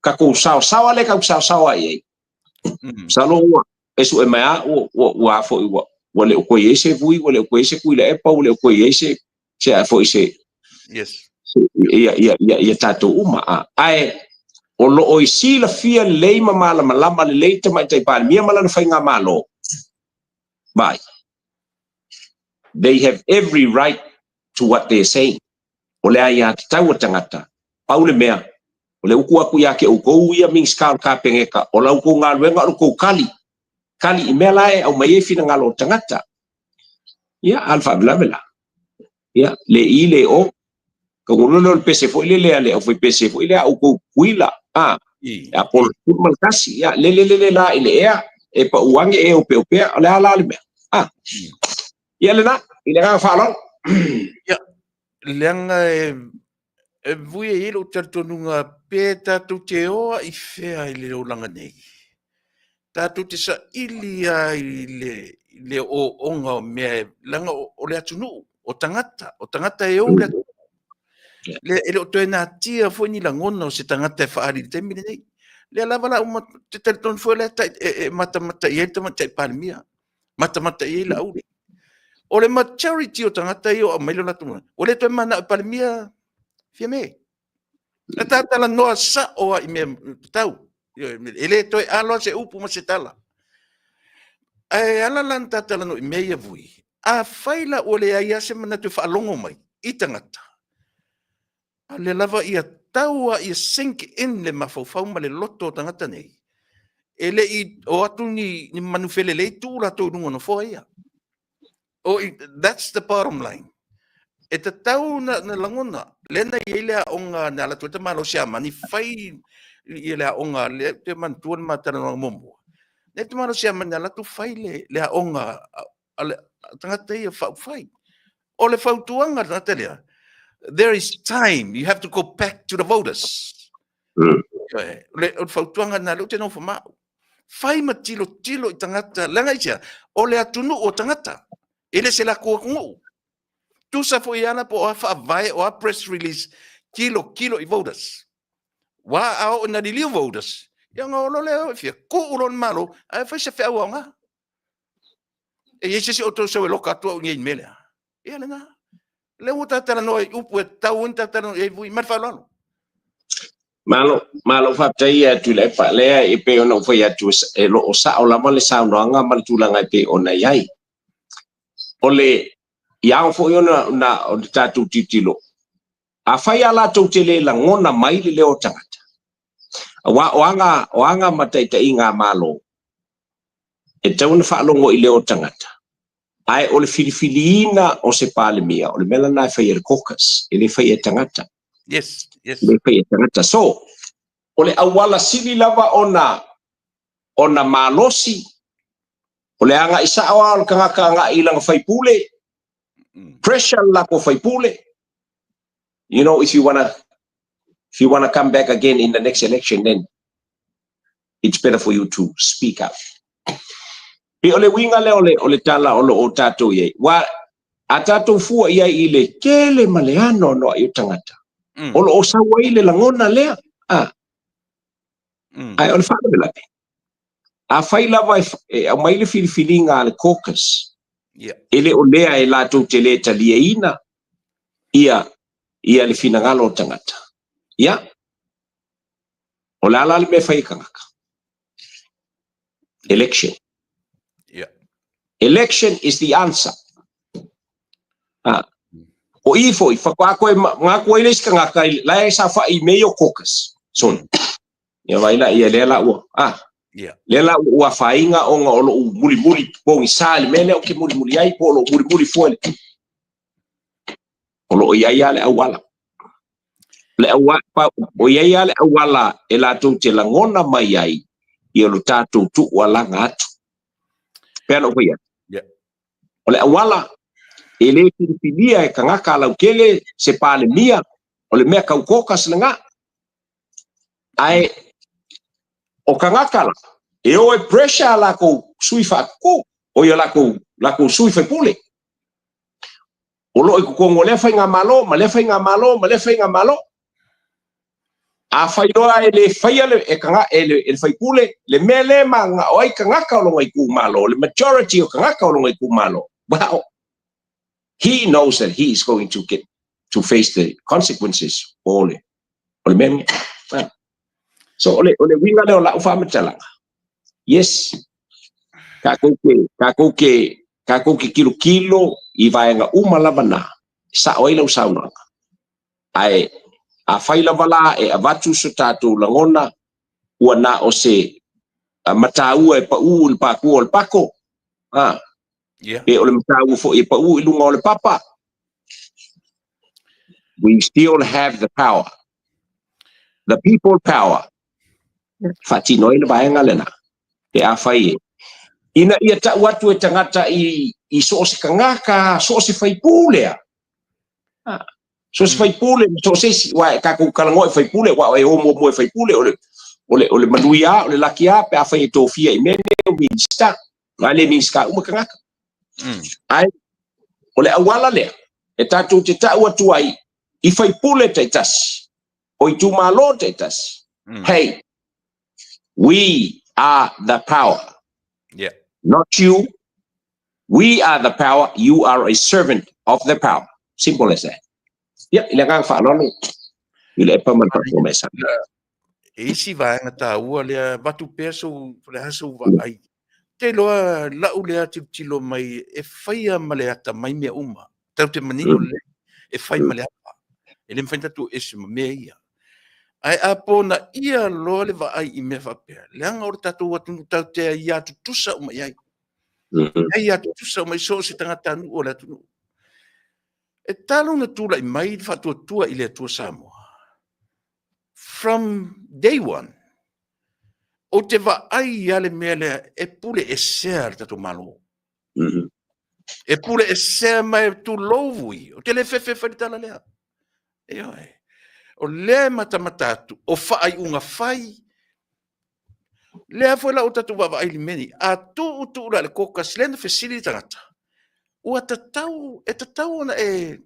Speaker 3: takou saosaoa lea tatou saosaoa i ai. Masalo ua e sue mai a ua foi ua le o toe i ai se Vui, ua le o toe i ai se Tuilaepa, ua le o toe i ai se a foi se ia tatou uma. Ae o lo o i silafia lelei ma malamalama lelei Tamaitai Palemia ma lana faigamalo. Vai. They have every right to what they're saying. O le aia tatau a tagata, pau le mea, o le uku atu ia te outou ia Minisita o le Kapeneta, o la outou galuega o le tou kali. Kali i mea la e aumai ai finagalo o tagata. Ia, a o le faalavelave la. Ia, le i le o. Ka le o le pese foi le lea le au fai pese foi lea outou kuila. A, a polo ma le tasi. Ia, le le le le la i le ea, e pa uange e o pe o pea, o le a la le mea. A, ia lena, i le agaga faaaloalo.
Speaker 2: Ia, leaga e Vui e i ai lou talitonuga pe tatou te oa i fea i le olaga nei. Tatou te saili lava i le ooooga o mea, leaga o le atunuu, o tagata e ou le atunuu. E le o toe natia foi ni lagona o se tagata e faaali i le taimi lenei. Lea lava la uma te talitonu foi lea e matamata i ai le Tamaitai Palemia, matamata i ai Laauli. O le majority o tagata ia o aumai le latou, ua le toe manao e Palemia Fiame. Na talanoa sao lava i mea tatau. E le toe alo lava se upu ma se tala. Ae ala la na talanoa i mea ia Vui. Afai la ua leai lava se manatu e faalogo mai i tagata, a o lea lava ia tau lava ia sink in le mafaufau ma le loto o tagata nei, e le i o atu ni manufelelei tuu latou i luga o nofoa ia. Oh, that's the bottom line. E tatau na lagona. Lea na i ai le aoga na ala atu ai le tamalosi Siamani fai ia le aoga lea te manatua le matalanoaga muamua. Le tamalosi Siamani na ala atu fai le aoga a le tagata ia faaupufai. O le fautuaga a le tagata lea, there is time, you have to go back to the voters. O le fautuaga na lea ou te nofo ma au. Fai ma tilotilo i tagata, leaga i sea, o le atunuu o tagata, e le se latou atunuu. Tusa foi ala po o a faavae o a press release, tilo tilo i voters. Wa a oo ina liliu voters, ia ona o loa lea e fia tuu loa le Malo, ae fai se feau aoga. E i ai se isi o outou sau e loka atu au i nei mea lea. Ia lena. Lea ua talanoa i upu e tatau ona talanoa i ai Vui, ma le faaaloalo.
Speaker 3: Malo, malo faafetai ia Tuilaepa. Lea e pei ona ou fai atu e lo o sao lava le saunoaga ma le tulaga e pei ona i ai. O le ia ao foi ona na o le tatou tilotilo. Afai a latou te le lagona mai le leo o tagata, aua o aga ma taitaiga a Malo, e tatau ona faalogo i leo o tagata. Ae o le filifiliina o se Palemia, o le mea lena e fai e le caucus, e le fai e tagata. Le fai e tagata. So, o le auala sili lava ona malosi, o le agai sao lava o le tagata agai i lana faipule, pressure le latou faipule. If you wanna come back again in the next election, then it's better for you to speak out. Pei o le uiga lea o le, o le tala o lo o tatou i ai. Ua a tatou fua i ai i le tele ma le anoanoai o tagata, o lo o sau ai le lagona lea. A, ae o le faalavelave, afai lava e, e aumai le filifiliga a le caucus, e le o lea e latou te le taliaina ia, ia le finagalo o tagata. Ia, o le a la le mea e fai e tagata? Election. Election is the answer. Ah. O i foi, faatoa koe ngaku ai le isi tagata i la e saofai i mea ia o caucus. Sorry. Ia vai la ia lea la ua ah. Lea la ua afaina ona o lou mulimuli pogisa i le mea lea ou te mulimuli ai po o lou mulimuli fua i le o lo o i ai lava le auala. Le aua, pa, o i ai lava le auala e latou te lagona mai ai ia lo tatou tuualaga atu. Pea na ou fai atu. O le auala e le filifilia e tagata lautele se Palemia, o le mea tau caucus lena. Ae o tagata la, e o e pressure a latou sui faatutu, o ia latou, latou sui faipule. O lo o i totonu o lea faigamalo ma lea faigamalo ma lea faigamalo. Afai loa e le faia le, e, taga, e, le, e le faipule le mea lea e mananao ai tagata o lona itumalo, le majority o tagata o lona itumalo, well, he knows that he is going to get to face the consequences o le, o le mea lea. So, o le, o le uiga lea o lau faamatalaga, yes, tatou te, tatou te, tatou te tilotilo i vaega uma lava na, e sao ai lau saunoaga. Ae afai lava la e avatu so tatou lagona ua na o se mataua e pau i le pākua o le pako, a, pe o le mataua foi e pau i luga o le papa, we still have the power, the people power, faatino ai le vaega lena, pe afai e, ina ia tau atu e tagata i, i so o se tagata, so o se faipule a, So se faipule, so se isi, aua e tatou talanoa i faipule, aua e o muamua e faipule, o le, o le, o le manuia, o le laki a, pe afai e tofia i mea nei o Minista, aua e le Minista uma tagata. Ae, o le auala lea, e tatou te tau atu ai i faipule taitasi, o itumalo taitasi, hey, we are the power. Not you. We are the power, you are a servant of the power. Simple as that. Ia, i le agaga faaaloalo, i le epa ma le faafofoga mai sa.
Speaker 2: E isi vaega taua lea, avatu pea sou, po o le a sou vaai. Te iloa lau lea tilotilo mai e faia ma le atamai mea uma. Tatou te manino lelei, e fai ma le ata. E le mafai ona tatou ese ma mea ia. Ae a ponaia loa le vaai i mea faapea, leaga o le tatou atunuu tatou te aia tutusa uma i ai. Aia tutusa uma i so o se tagatanuu o le atunuu. E talu ona tulai mai le faatuatua i le Atua Samoa, from day one, ou te vaai ia le mea lea e pule esea le tatou Malo. E pule esea mai tulou vui, ou te le fefe fai le tala lea. Ioe. O lea e matamata atu, o faaiuga fai, lea foi la ua tatou vaavaai i le mea nei, a tuu tuu la i le caucus, lea na fesili le tagata, ua tatau, e tatau ona e,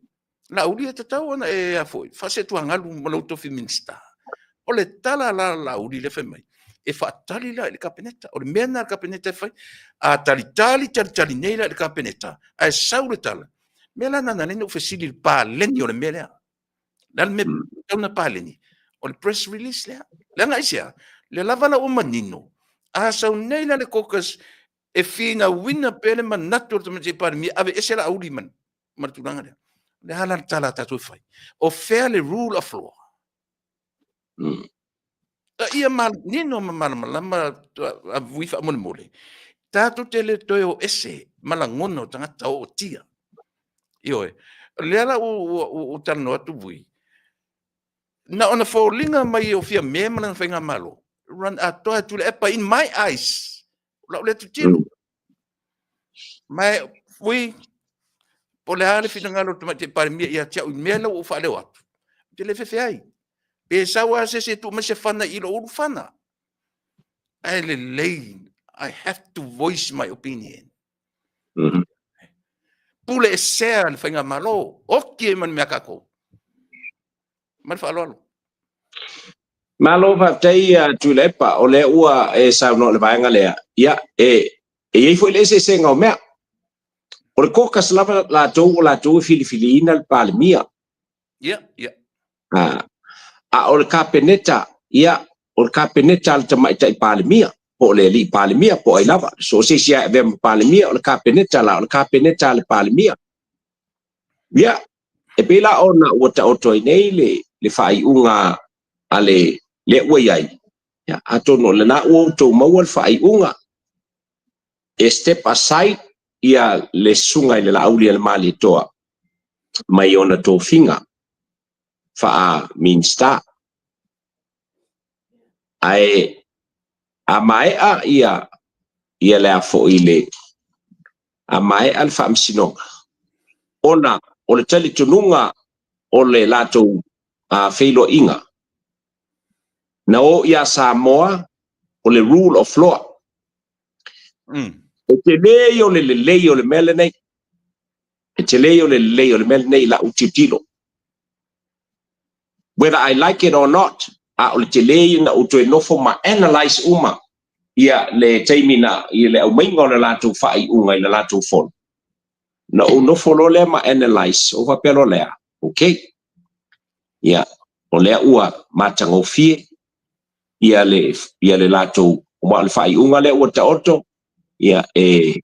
Speaker 2: Laauli, e tatau ona e, a foi, faasetuagalu ma lou tofi Minisita. O le tala la a Laauli lea fai mai, e faatali la i le Kapeneta. O le mea lena a le Kapeneta e fai. A talitali, talitali nei la i le Kapeneta, ae sau le tala, mea la lena na ala ai ona ou fesili i le paleni o le mea lea. O le a le mea e tatau ona paleni? O le press release lea. Leaga aisea? Lea lava la ua manino, a sau nei la le caucus e finauina pea le manatu o le Tamaitai Palemia, aveese Laauli ma ma le tulaga lea. O le a la le tala a tatou e fai? O fea le rule of law? Ia manino ma malamalama a vui faamolemole, tatou te le toe o ese ma lagona o tagata o ootia. Ioe. O lea la ua talanoa atu vui, na ona foliga mai o Fiame ma lana faigamalo, run atoa e Tuilaepa in my eyes, o lau lea tilotilo. Ma vui, po o le a le finagalo o le Tamaitai Palemia ia te au i mea la ua ou faaleo atu, ou te le fefe ai. Pe sau lava se isi e tuu mai se fana i lou ulu fana. Ae lelei. I have to voice my opinion. Pule esea le faigamalo, oki ai ma ni mea kākou. Ma le faaaloalo.
Speaker 3: Malo faafetai Tuilaepa, o lea ua e saunoa i le vaega lea. Ia, e e i ai foi le eseesega o mea. O le caucus lava latou o latou e filifiliina le Palemia.
Speaker 2: Ia, ia.
Speaker 3: A, a o le Kapeneta, ia, o le Kapeneta a le Tamaitai Palemia, po o le Alii Palemia, po o ai lava. So o se isi lava e avea ma Palemia, o le Kapeneta la, o le Kapeneta a le Palemia. Ia, e pei la ona ua taoto ai nei le, le faaiuga a le, lea ua i ai, ia, atonu o lena ua outou maua le faaiuga e step aside ia le susuga i le Laaulialemalietoa mai ona tofiga faa-Minisita. Ae a maea ia ia le a foi le a maea le faamasinoga, ona o le talitonuga o le latou feiloaiga na o ia Samoa o le rule of law. E tele ia o le lelei o le mea lenei. E tele ia o le lelei o le mea lenei i lau tilotilo. Whether I like it or not, a o le tele ia na ou toe nofo ma analyse uma ia le taimi na i le aumaiga o le latou faaiuga i le latou fono. Na ou nofo loa lea ma analyse, ou faapea loa lea, okay, ia, o lea ua matagofie ia le, ia le latou, ma o le faaiuga lea ua taoto, ia e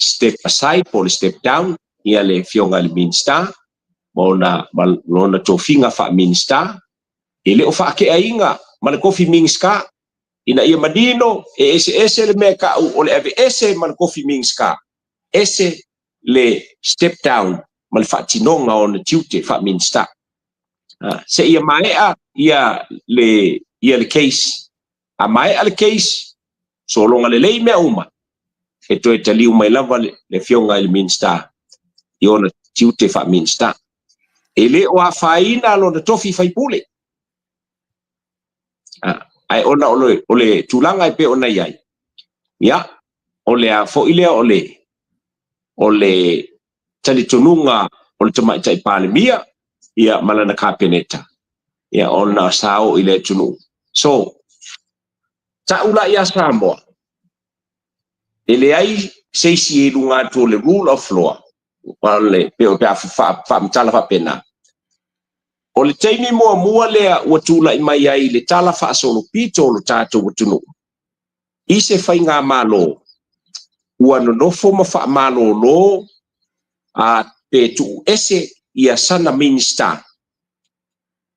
Speaker 3: step aside po o le step down ia le Afioga i le Minisita ma ona, ma lona tofiga faa-Minisita, e le o faateaina ma le tofi Minisita, ina ia manino e eseese le mea e ta'u o le aveese ma le tofi Minisita, ese le step down ma le faatinoga o ona tiute faa-Minisita. Seia maea ia le, ia le case. A maea le case, sologa lelei mea uma, e toe taliu mai lava le, le Afioga i le Minisita i ona tiute faa-Minisita. E le o afaina lona tofi faipule. Ae ona o le, o le tulaga e pei ona i ai, ia, o le a foi lea o le, o le talitonuga o le Tamaitai Palemia, ia, ma lana Kapeneta, ia, ona sa oo i le atunuu. So, ta'u la ia Samoa, e leai se isi i luga atu o le rule of law, o le, pe o pe a faamatala faapena. O le taimi muamua lea ua tulai mai ai le tala faasolopito o lo tatou atunuu i se faigamalo ua nonofo ma faamalolo a pe tuu ese ia sana Minisita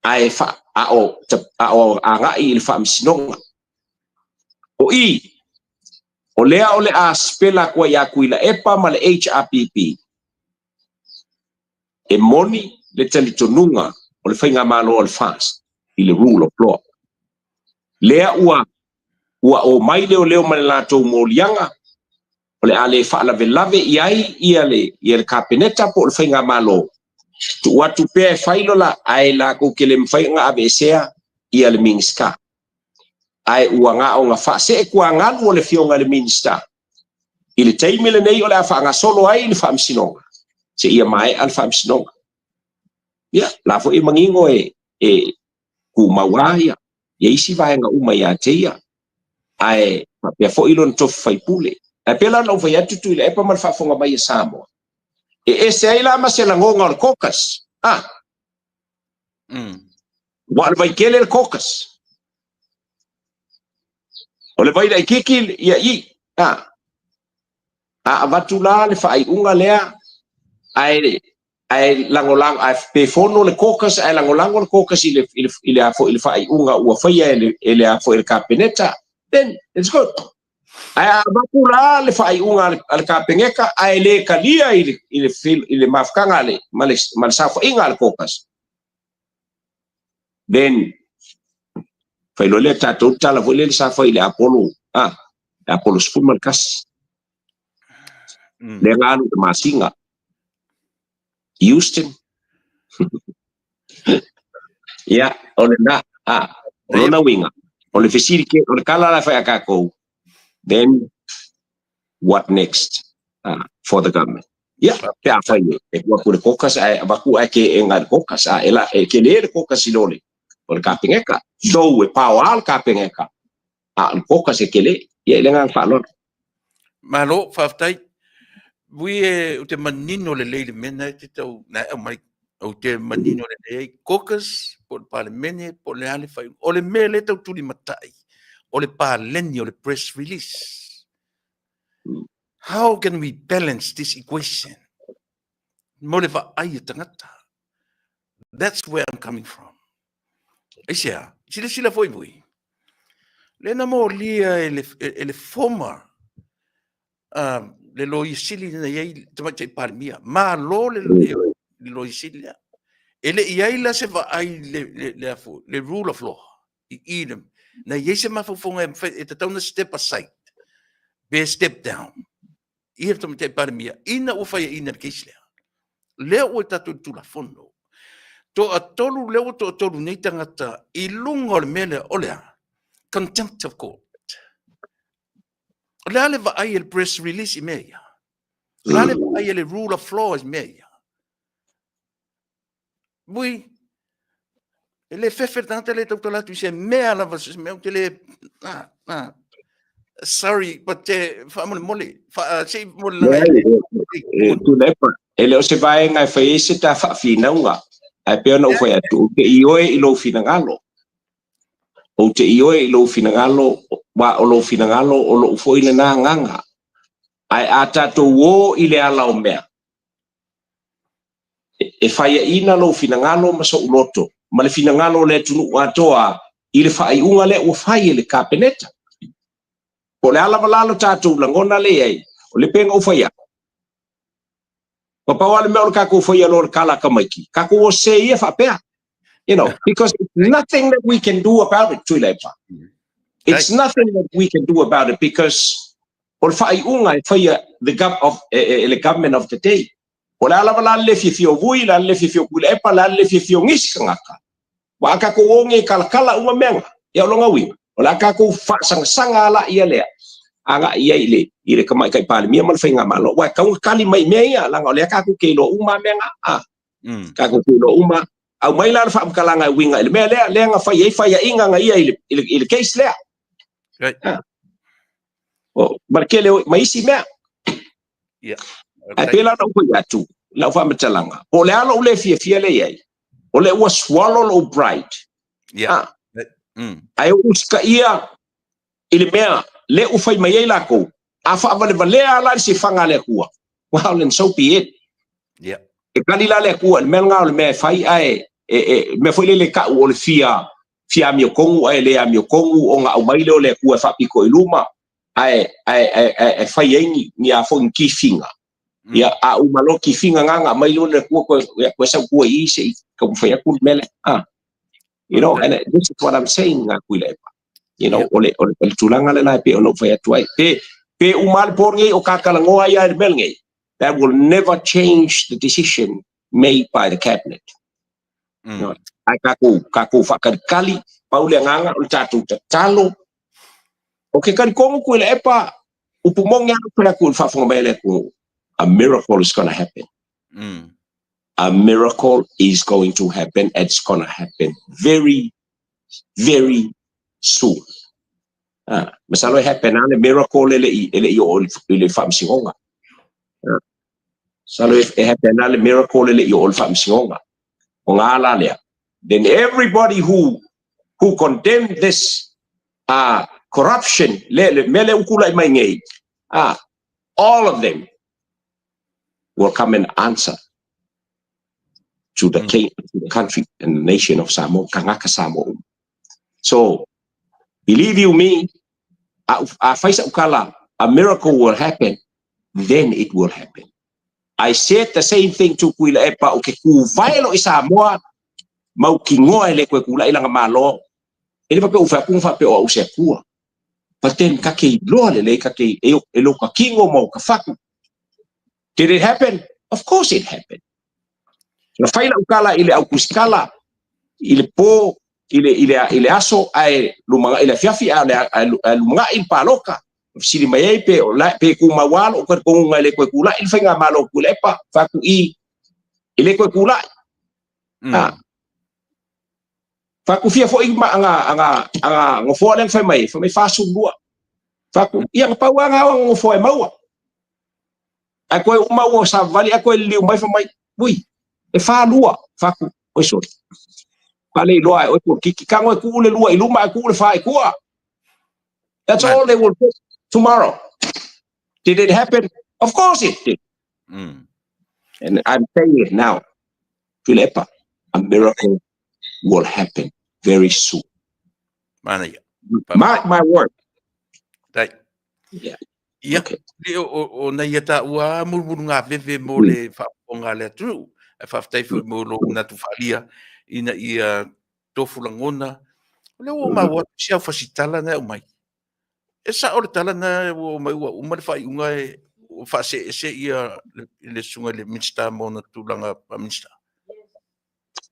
Speaker 3: ae fa, a o, a o agai i le faamasinoga. O i, o lea o le a sipela atu ai ia Tuilaepa ma le HRPP, e moni le talitonuga o le faigamalo a le FAST i le rule of law. Lea ua ua omai leoleo ma le latou moliaga, o le a le faalavelave i ai ia le, ia le Kapeneta po o le faigamalo, tuu atu pea e fai lola, ae latou te le mafai ona aveesea ia le Minisita. Ae ua na ona faasee tuagalu o le Afioga i le Minisita i le taimi lenei o le a faagasolo ai le faamasinoga, seia maea le faamasinoga. Ia, la foi e manino e, e tumau lava ia, ia isi vaega uma ia te ia, ae faapea foi lona tofi faipule. Ae pei la ona ou fai atu Tuilaepa ma le faafofoga mai a Samoa, e ese ai la ma se lagoga o le caucus, a? Aua o le vaitele le caucus. O le vai laitiiti ia i, a? A avatu la le faaiuga lea, ae ae lagolago, ae pe fono le caucus ae lagolago le caucus i le, i le, i le, a foi, i le faaiuga ua faia e le, e le, a foi, e le Kapeneta, then it's good. Ae a avatu la le faaiuga a le Kapeneta ae le talia i le, i le, i le mafutaga a le, ma le, ma le saofaiga a le caucus, then fai loa lea tatou tala foi lele sa fai i le Apollo, a, le Apollo 11. Lea na alu i le masina. Houston. Ia, o lena, a, o lona uiga, o le fesili ke, o le tala la e fai a tatou, then What next for the government? Ia, pe afai e tuu atu i le caucus ae avatu ae keega i le caucus, a e la e tele le caucus i lo le o le Kapeneta. Though e paoa le Kapeneta, a o le caucus e tele. Ia, i le agaga faaaloalo.
Speaker 2: Malo, faafetai. Vui e ou te manino lelei i le mea na e te tau na e aumai. Ou te manino lelei ai, caucus, po o le Palemene, po o le a le faaiuga. O le mea lea e tau tulimatai, o le paleni o le press release. How can we balance this equation? Mo le vaai a tagata. That's where I'm coming from. Aisea, silasila foi vui, lea na molia e le, e le former le Loia Sili na i ai le Tamaitai Palemia. Malo le, le Loia Sili lea. E le i ai la se vaai le, le, le, afu, le rule of law i i le, na i ai se mafaufauga e, e tatau na step aside pe step down ia le Tamaitai Palemia ina ua faiaina le case lea. Lea ua i tatou i le Tulafono. Toatolu, lea ua toatolu nei tagata i luga o le mea lea, o le a? Contempt of court. O le a le vaai e le press release i mea ia? O le a le vaai e le rule of law i mea ia? Vui, e le fefe le tagata le tautala atu i se mea lava, se mea ou te le... Ah, ah. Sorry, but faamolemole, fa, se i mole langa
Speaker 3: e. Tuilaepa, e le o se vaega e fai ai se ta faafinauga, ae pei ona ou fai atu, ou te ioe i lou finagalo. Ou te ioe i lou finagalo, aua o lou finagalo o lou foi lena agaga. Ae a tatou o i le ala o mea, e faiaina lou finagalo ma sou loto, ma le finagalo o le atunuu atoa i le faaiuga lea ua fai e le Kapeneta. Po o le a lava la lo tatou lagona lea i ai, o le pei ona ou fai atu, ua pau lava le mea o le tatou faia loa o le tala a tamaiti, tatou o sese ia faapea. You know, because it's nothing that we can do about it, Tuilaepa. It's nothing that we can do about it because o le faaiuga e faia the gov of, e, e, e le government of the day. O le a lava la le le fiafia o Vui, le a le le fiafia o Tuilaepa, le a le le fiafia o nisi tagata. Ua a tatou oge e kalakala uma mea na. Ia o lona uiga, o le a tatou faasangasaga ala ia lea agai i ai i le, i le Tamaitai Palemia ma le Faigamalo. Aua e tatau ona tali mai i mea ia, leaga o lea tatou te iloa uma mea na. A, tatou te iloa uma. Aumai la le faamatalaga e uiga i le mea lea, lea na fai ai faiaiga na ia i le, i le, i le case lea. Right. Ah. O, ma le tele o, ma isi mea.
Speaker 2: Yeah.
Speaker 3: Ae pei la ona ou fai atu, lau faamatalaga, po o le a lou le fiafia lea i ai, o lea ua swallow lou pride.
Speaker 2: Yeah.
Speaker 3: Ah. Ae ou usitaia i le mea lea ua fai mai ai lakou, a faavalevalea la le sifaga a le Atua, well then so be it.
Speaker 2: Yeah.
Speaker 3: E kali la le Atua i le mea lena o le mea e fai ae e, e, mea foi lele tau o le fia fia amiotonu ae le amiotonu ona aumai lea o le Atua e faapito i luma ae, ae, ae, ae, ae fai ai ni, ni a foi ni kifiga. Ia, a uma loa kifiga na na aumai lea o le Atua toe, ia, toe sau tua i i se i taumafai atu le mea lea. Ah. You know, and this is what I'm saying, ngā Tuilaepa. You know, o le, o le, o le tulaga lena e pei ona ou fai atu ai. Pe, pe uma le po lenei o kakalagoa ai a i le mea lenei, that will never change the decision made by the cabinet. No, ai tatou, tatou faakalikali, pau le agaga o le tatou tatalo. O ke talitonu Tuilaepa, upu moni lava fai atu i le faafofoga mai a le atunuu, a miracle is gonna happen. A miracle is going to happen and it's gonna happen very, very soon. Ah, masalo e happen lava le miracle e le i, e le i oo i le faamasinoga. Ah, masalo e happen lava le miracle e le i oo i le faamasinoga. O ngā la lea. Then everybody who who condemn this corruption, le, le mea lea ua tulai mai nei, all of them will come and answer to the, king, to the country and the nation of Samoa, tagata Samoa uma. So, believe you me, a, a fai sa'u tala, a miracle will happen, then it will happen. I said the same thing to Tuilaepa, o ke kūwae loa i Samoa, mautinoa e le toe tulai lana Malo, e le faapea ua fai atu na faapea o au se Atua. But then ka te iloa lelei, ka te, e, e lo ka kino ma o ka fatu. Did it happen? Of course it happened. Na fai lau tala i le au tusitala, i le po, i le, i le, i le aso, ae lumanai i le afiafi, ae, ae, ae lumanai le paloka. Fesili mai ai pe o la pe tumau lava lou talitonuga e le toe tulai le faigamalo a Tuilaepa, fai atu i, e le toe tulai. Ah. Fai atu fia foi ma aga aga aga nofoa lea na fai mai ai, fai mai 42. Fai atu, ia na pau lava na o aga nofoa e maua. Ae toe uma ua savavali ae toe liliu mai fai mai, ui, e 42. Fai atu, oi sole. Faaleiloa e oe polokiki. Tago e tuu le lua i luma ae tuu le fa i tua. That's all they will do tomorrow. Did it happen? Of course it did. And I'm saying it now. Tuilaepa, a miracle will happen very soon.
Speaker 2: Manaia.
Speaker 3: Mark my word.
Speaker 2: Tai.
Speaker 3: Yeah.
Speaker 2: Ia,
Speaker 3: Okay.
Speaker 2: le o, o nei ia tā ua murumuru ngā veve mō le whaaponga le atunuu. E whawhitai foi mō lo natu whaalia ina ia tofu lagona. O lea ua ou maua atu si au fasitala na e aumai. E sao le tala na ua aumai ua uma le faaiuga e ua faaseese ia le, le susuga i le Minisita mo ona tulaga faa-Minisita.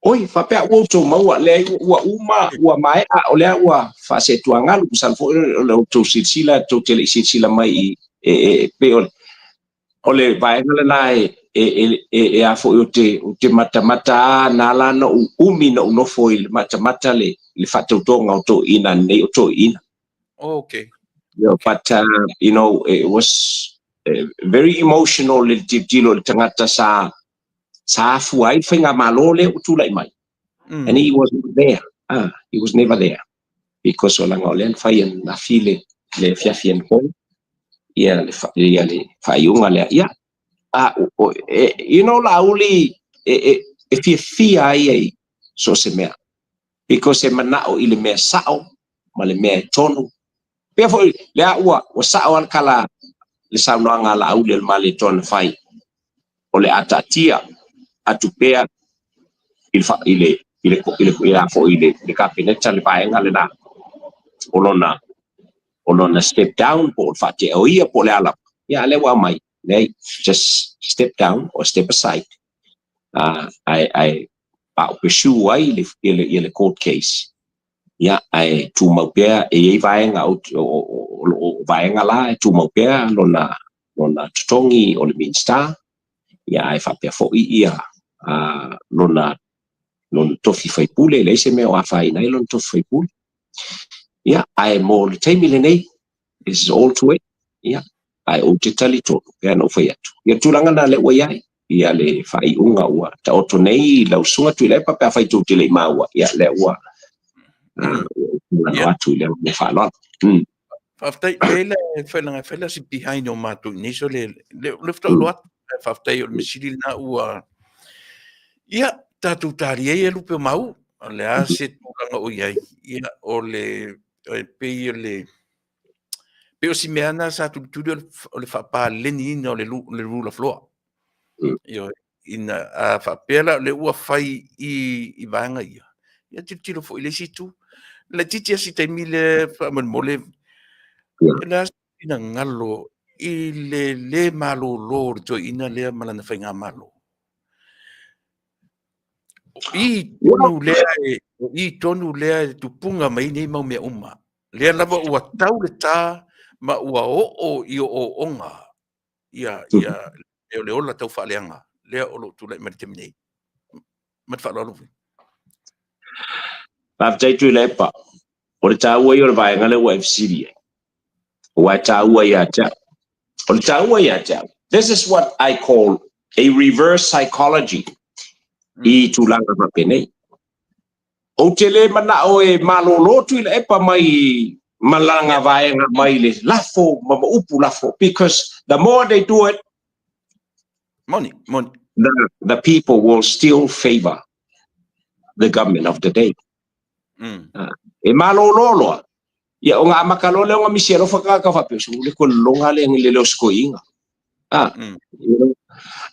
Speaker 3: Oi, faapea ua outou maua, leai ua uma, ua maea, o lea ua faaseetuagalu, masalo foi o le outou silasila, tou te le i silasila mai i, e, e, pei o le, O le vaega lena e, e, e, e, e a foi o te, o te matamata a, na ala na ou umi na ou nofo i le matamata le, le faatautoga o toeaiina nei o toeaiina.
Speaker 2: Oh, okay.
Speaker 3: You know, but, you know, it was very emotional le tilotilo i le tagata sa, sa afua ai le faigamalo lea ua tulai mai. And he was not there. Ah, he was never there. Because o laga o lea na fai ananafi le, le afiafi anapo, ia le, ia le faaiuga lea. Ia, a, o, e, you know, Laauli, e, e, e fiafia ai ai so o se mea. Because e manao i le mea sao ma le mea e tonu. Pea foi, lea ua, ua sao lava le tala, le saunoaga a Laauli o le Malietoa na fai, o le a taatia atu pea i le, i le, i le, i le, i le, foi i le, le Kapeneta le vaega lena o lona, o lona step down po o le faatea o ia po o le a lava. Ia, a lea ua aumai, leai, just step down or step aside. Ae, ae, a o pursue ai le, le, le court case. Ia, ae tumau pea, e i ai vaega o, o, o, o, o vaega la e tumau pea lona, lona totogi o le Minisita, ia ae faapea foi ia lona lona tofi faipule, e leai se mea o afaina ai lona tofi faipule. Ia, ae mo le taimi lenei, this is all to it. Ia, ae ou te talitonu, pei ona ou fai atu. Ia, tulaga na lea ua i ai, ia le faaiuga ua taoto nei i lau susuga Tuilaepa pe afai tou te le i maua, ia lea ua ua atu i le mea faaaloalo.
Speaker 2: Faafetai, leai la e fai fai la si behind o matou i nei so le le le faatoa atu. Faafetai o le mea sili lena ua ia tatou talia ia lupe o mau. O le a se tulaga o i ai, ia o le e pei o le pei o si mea na sa tulituli o le faapaleniina o le le rule of law. Ioe, ina a faapea la o lea ua fai i i vaega ia, ia tilotilo foi i le isi itu. Laitiiti lava si taimi lea faamolemole, o le a se finagalo i le le malolo o le toeaina lea ma lana faigamalo? O i tonu lea e, o i tonu lea e tupuga mai ai nei mau mea uma. Lea lava ua tau le tā ma ua oo i ooooga ia, ia, o le ola tau faaleaga lea o lo o tulai mai i le taimi nei. Ma le faaaloalo foi.
Speaker 3: Faafetai Tuilaepa. O le taua ia o le vaega lea ua e fesili ai. Aua e taua ia te au. O le taua ia te au. This is what I call a reverse psychology i tulaga faapenei. Ou te le manao e malolo Tuilaepa mai malaga vaega mai le lafo ma ma upu lafo because the more they do it,
Speaker 2: Moni, moni.
Speaker 3: The people will still favor the government of the day. E malolo loa. Ia, o ngā amaka loa lea o ngā misi alofa ka ka faapea, so le ko longa le le leo skoinga. Ah, you know.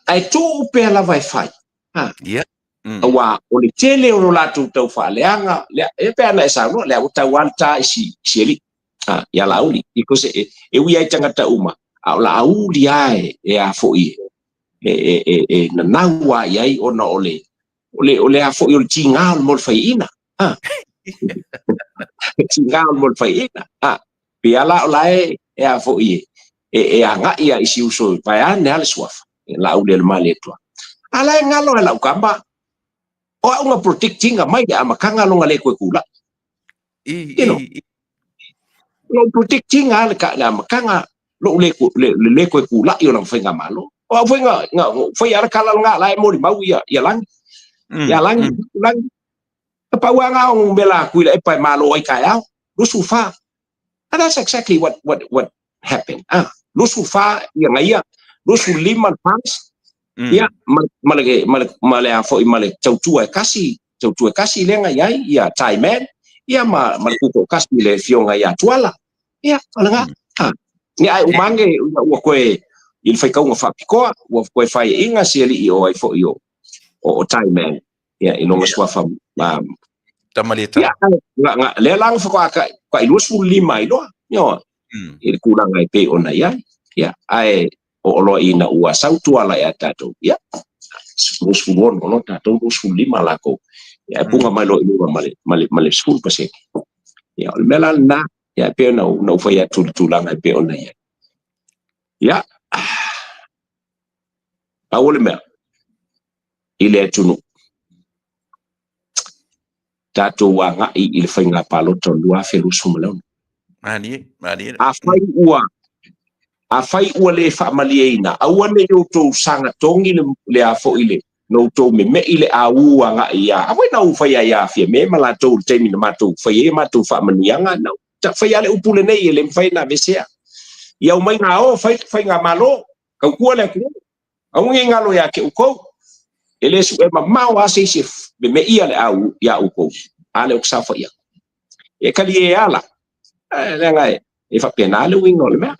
Speaker 3: Ae tuu pea lava e fai. Ah. Aua o le tele o lo latou tau faaleaga, lea, e pei ona e saunoa, lea ua tau lava le ta i si, si alii, ah, ia Laauli. Because e, e ui ai tagata uma, a o Laauli lava e, e a foi e, e, e, e nanau lava i ai ona o le, o le, o le a foi o le tiga o le mo le faiaina. Ah. Tiga o le mo le faiaina. Ah. Pei lava la o la e, E a foi e agai a i si uso vaeane a le suafa Laaulialemalietoa. A la e galo e lau kama o au nga protectinga mai le amataga loga le koe kula'i. You know, lou protectinga le ka le amataga lou le le le koe kula'i o lana faigamalo. O au foi nga fai ala kala nga la e molimau ia ia lagi. Ia lagi lagi. Na pau lava o mela Tuilaepa e malo ai taeao, 24. And that's exactly what happened. Ah, 24 ia ngaia, 25 le FAST, ia ma le a foi ma le tautua e kasi, tautua e kasi lea na i ai, ia Thai man, ia ma le kuko kasi le fioga ia Tuala. Ia, o lena. Ah, ia ai umange ua koe i le faitauga faapitoa, ua koe faiaiga si alii o ai foi o Thai man. Ia, i lona suafa
Speaker 2: Tamalietala.
Speaker 3: Ia, nga, lea la na whakaaka ka i 25 ai loa. Ioe. I le tulaga e pei ona i ai. Ia, ae o oloa ina ua sau Tuala ia tatou. Ia, 26 no tatou 25 lakou. Ia, e puga mai loa i luga ma le 10%. Ia, o le mea la lena, ia, e pei ona ou fai atu le tulaga e pei ona i ai. Ia, pau o le mea, i le atunuu, tatou agai i le faiga palota o le 2026.
Speaker 2: Malie, malie.
Speaker 3: A fai ua le faamalieina, aua ne i outou sagatogi le a foi le na outou meme'i le au agai ia. A foi na ou fai ai ia Fiame ma latou i le taimi na matou fai ai matou faamanuiaga, na fai lava le upu lenei e le mafai ona aveesea. Ia aumai gao fai faigamalo, tautua le atunuu. Aua ne i galo ia te outou. E le su'e mamao lava se isi e meme'ia le au iā outou, a lea ou te saofai atu. E talie ala, leaga e faapena le uiga o le mea.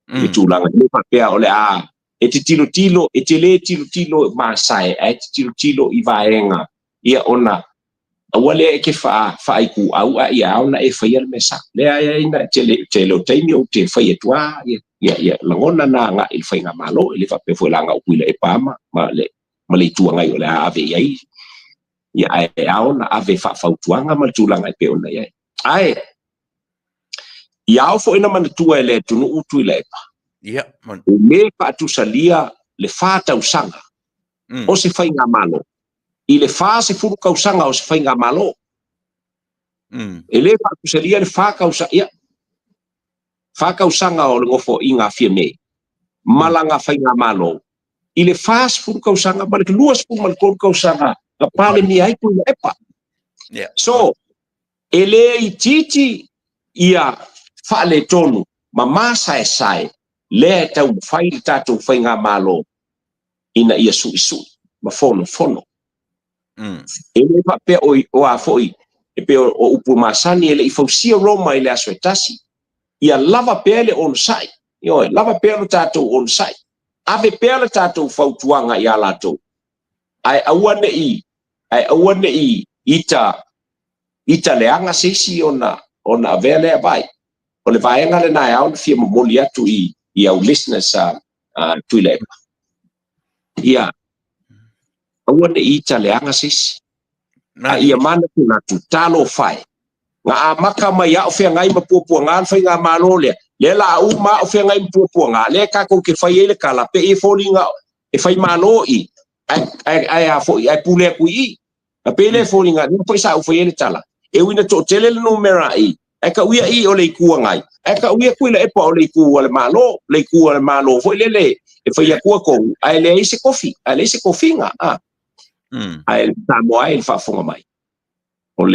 Speaker 3: I le tulaga e le faapea o le a e te tilotilo, e te le tilotilo masae, ae te tilotilo i vaega ia ona aua lea e te faaituau a ia ao ona e faia le mea sao. Lea ai na tele tele o taimi ou te fai atu a ia lagona na agai i le faigamalo, e le faapea foi la na ou Tuilaepa ma le itu agai o le a ave i ai. Ia, ae ao ona ave faafautuaga ma le tulaga e pei ona i ai. Ae ia ao foi na manatua e le atunuu Tuilaepa.
Speaker 2: Ia, man.
Speaker 3: E le faatusalia le 4 tausaga o se faigamalo i le 40 tausaga o se faigamalo. E le faatusalia le 4 tausaga, ia, 4 tausaga o le nofoaiga a Fiame ma lana faigamalo i le 40 tausaga ma le 23 tausaga na palemia ai Tuilaepa. So, e le itiiti ia faaletonu ma masaesae lea e taumafai le tatou faigamalo ina ia suisui ma fonofono. E le faapea o a foi e pei o upu masani e le i fausia Roma i le aso e tasi. Ia lava pea le onosai. Ioe, lava pea lo tatou onosai. Ave pea le tatou fautuaga ia latou. Ae aua ne i ita leaga se isi ona avea lea vai. O le vaega lena e ao ona fia momoli atu i au listeners a Tuilaepa. Ia, aua ne i ita leaga se isi. A ia manatunatu, talofa e. Na amata mai ao feagai ma puapuaga le faigamalo lea. Lea la uma ao feagai ma puapuaga, lea tatou te fai ai le tala, pe i foliga e fai malo i, ae a foi, ae pule atu i i. Na pe le foliga, lea foi sa ou fai ai le tala. E ui na toatele le numera i, ae tau ia i o le itu agai. Ae tau ia Tuilaepa o le itu a le Malo, le itu a le Malo foi lele e fai atua tou, ae leai se tofi, ae leai se tofiga. Ah. Ae Samoa ai le faafofoga mai. O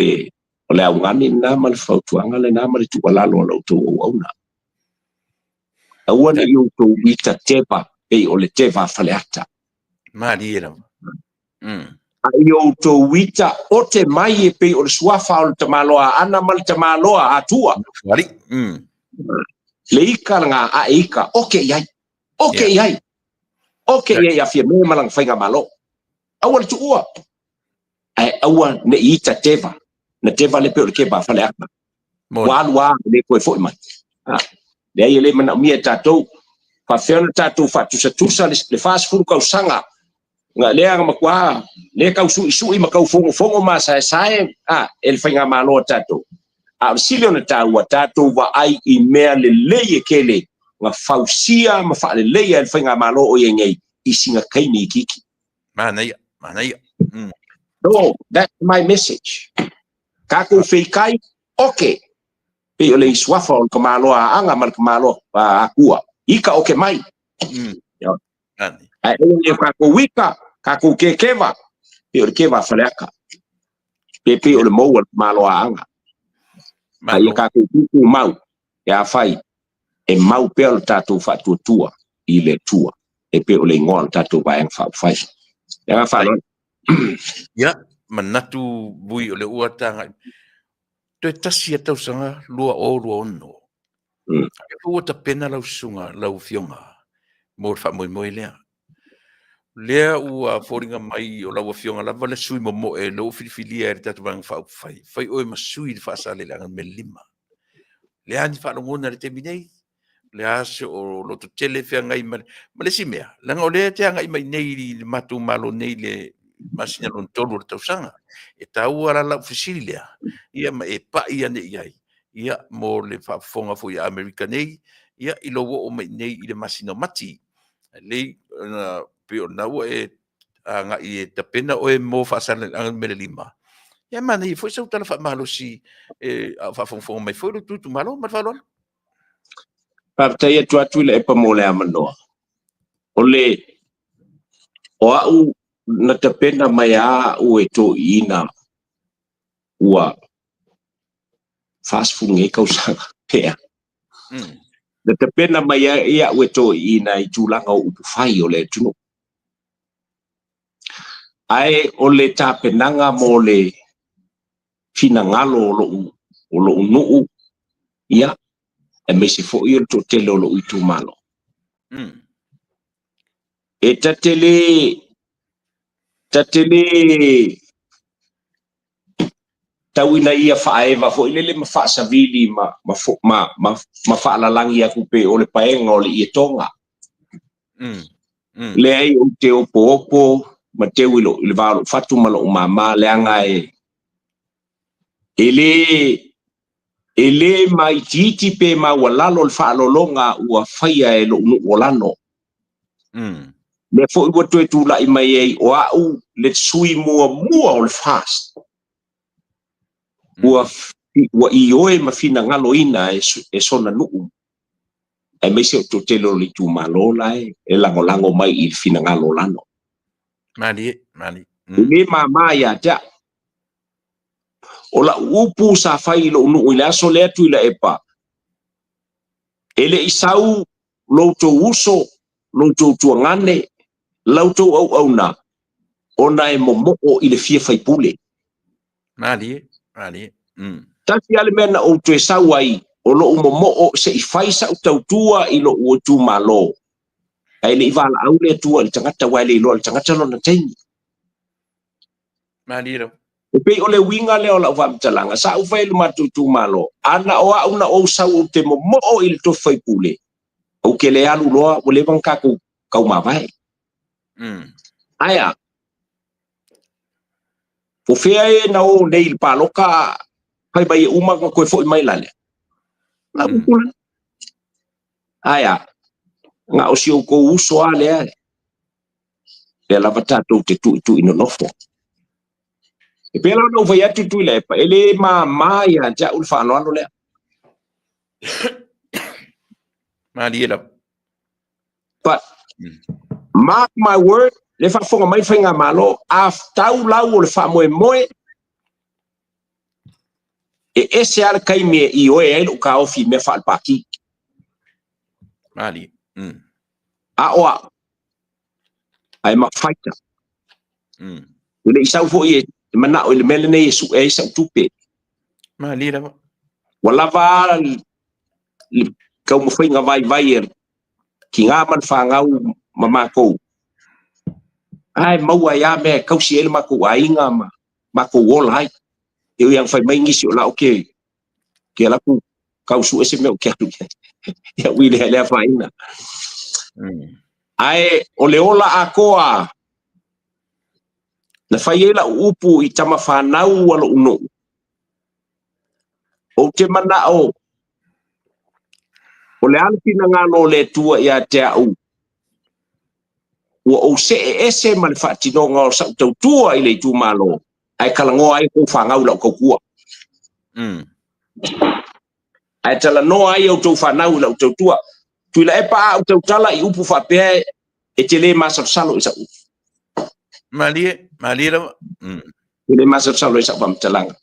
Speaker 3: le augani lena ma le fautuaga lena ma le tuualalo a la outou auauna. Aua ne i outou ita teva pei o le teva a Faleata.
Speaker 2: Malie lava.
Speaker 3: A i outou ita ote mai e pei o le suafa o le tamaloa Aana ma le tamaloa Atua.
Speaker 2: Wari.
Speaker 3: Le ika nga a e ika, oke i ai. Oke i ai. Oke i ai a Fiame ma lana faigamalo. Aua le tuua. Ae aua ne i ita teva. Na teva le pe o le keva a Faleata. Ua alu a le koe foi mai. Ah, leai e le manaomia e tatou. Faafefea ona tatou faatusatusa le 40 tausaga nga lea na matua le tau suisui ma tau fogofogo ma saesae a e le faigamalo a tatou. A o le sili ona taua, tatou vaai i mea lelei e tele na fausia ma faaleleia e le faigamalo o i ai nei i sina taimi itiiti.
Speaker 2: Manaia, manaia.
Speaker 3: So, that's my message. Tatou feitai, oke, pei o le isuafa o le tamaloa Aana ma le tamaloa Atua, ita oke mai. Ae aua ne i o tatou ita, tatou kekeva, pei o le keva a Faleata, pe pei o le mou a le tamaloa Aana. A ia tatou tutumau, pe afai e mau pea lo tatou faatuatua i le Atua, e pei o le igoa o le tatou Vaega Faaupufai. Le agaga faaaloalo.
Speaker 2: Ia, manatu Vui o le ua tagai. Toe tasi a tausaga 2026. E ua tapena lau susuga, lau afioga mo le faamoemoe lea. Lea ua foliga mai o lau afioga lava le sui momoe lea ua filifilia e le tatou Vaega Faaupufai, fai oe ma sui i le Faasaleleaga numera 5. Le a ni faalogona i le taimi nei, le a se o lototele feagai ma le isi mea, leaga o lea e te agai mai nei i le matou Malo nei i le masina lona tolu o le tausaga. E taua la lau fesili lea, ia ma e pai ane i ai, ia mo le faafofoga foi a Amerika nei, ia i lou oo mai nei i le masina o Mati. Lelei, pei o lena ua e agai e tapena oe mo Faasaleleaga numera 5. Ia manaia foi sau tala faamalosi e, a o faafogafoga mai foi lo tou itumalo. Ma le faaaloalo.
Speaker 3: Faafetai atu atu i le epa mo le avanoa. O le o au na tapena mai a au e toeaiina ua 40 nei tausaga pea. Na tapena mai ai au e toeaiina i tulaga o upufai o le atunuu. Ae o le tapenaga mo le finagalo o lou, o lou nuu, ia, aemaise foi o le toatele o lou itumalo. E ta te le, ta te le tau ina ia faaeva foi lele ma faasavili ma, ma, ma, ma, ma faalalangi atu pe o le paega o le ietoga. Leai, ou te opoopo ma teu i, lo, i le va o lou fatu ma lou māmā, leaga e, e le, e le maitiiti pe maualalo le faaaloaloga ua faia e lou nuu o Lano. Lea foi ua toe tulai mai ai o au le sui muamua o le FAST ua, ua ioe ma finagaloina e, e sona nuu, aemaise o le toatele o le itumalo la e, e lagolago mai i le finagalo o Lano.
Speaker 2: Malie, malie.
Speaker 3: E le māmā ia te au. O lau upu sa fai i lou nuu i le aso lea Tuilaepa, e le i sau lo outou uso, lo outou tuagane, la outou auauna, ona e momoo i le fia faipule.
Speaker 2: Malie, malie.
Speaker 3: Tasi lava le mea na ou toe sau ai, o lou momoo se i fai sau tautua i lou itumalo, ae le i valaau le Atua i le tagata, aua e le iloa e le tagata lona taimi.
Speaker 2: Malie lava.
Speaker 3: E pei o le uiga lea o lau faamatalaga, sa ou fai i lo matou itumalo, ana o au na ou sau ou te momoo i le tofi faipule, ou te le alu loa, ua leva ona tatou taumavae. Ae a? O fea e na o nei i le palota fai mai e uma ona toe foi mai la lea? La upu la. Ae a? Na o si outou uso a lea, lea lava tatou te tuitui nonofo. E pei la ona ou fai atu Tuilaepa, e le māmā ia te au le faaaloalo lea.
Speaker 2: Malie lava.
Speaker 3: But, mark my word, le faafofoga mai le faigamalo, a tau lau o le faamoemoe, e ese lava le taimi e ioe ai lou taofi i mea faalepati.
Speaker 2: Malie.
Speaker 3: A o au, I'm a fighter. E le i sau foi e manao i le mea lenei e sue ai sau tupe.
Speaker 2: Malie lava.
Speaker 3: Ua lava le taumafaiga vaivai a le tiga ma le fanau ma matou, ae maua ai lava mea e tausi ai le matou aiga ma matou ola ai. E ui lava ina fai mai nisi o la ou te alu atu tau sue se mea ou te alu i ai. Ia ui lea i le afaina. Ae o le ola atoa na fai ai lau upu i tama fanau a lou nuu. Ou te manao o le a le finagalo o le Atua ia te au, ua ou see ese ma le faatinoga o sau tautua i le itumalo, ae talanoa ai tou fanau i lau tautua. Ae talanoa ai outou fanau i lau tautua. Tuilaepa a ou tautala i upu faapea e te le masalosalo i sau upu.
Speaker 2: Malie, malie lava.
Speaker 3: E le masalosalo i sau faamatalaga.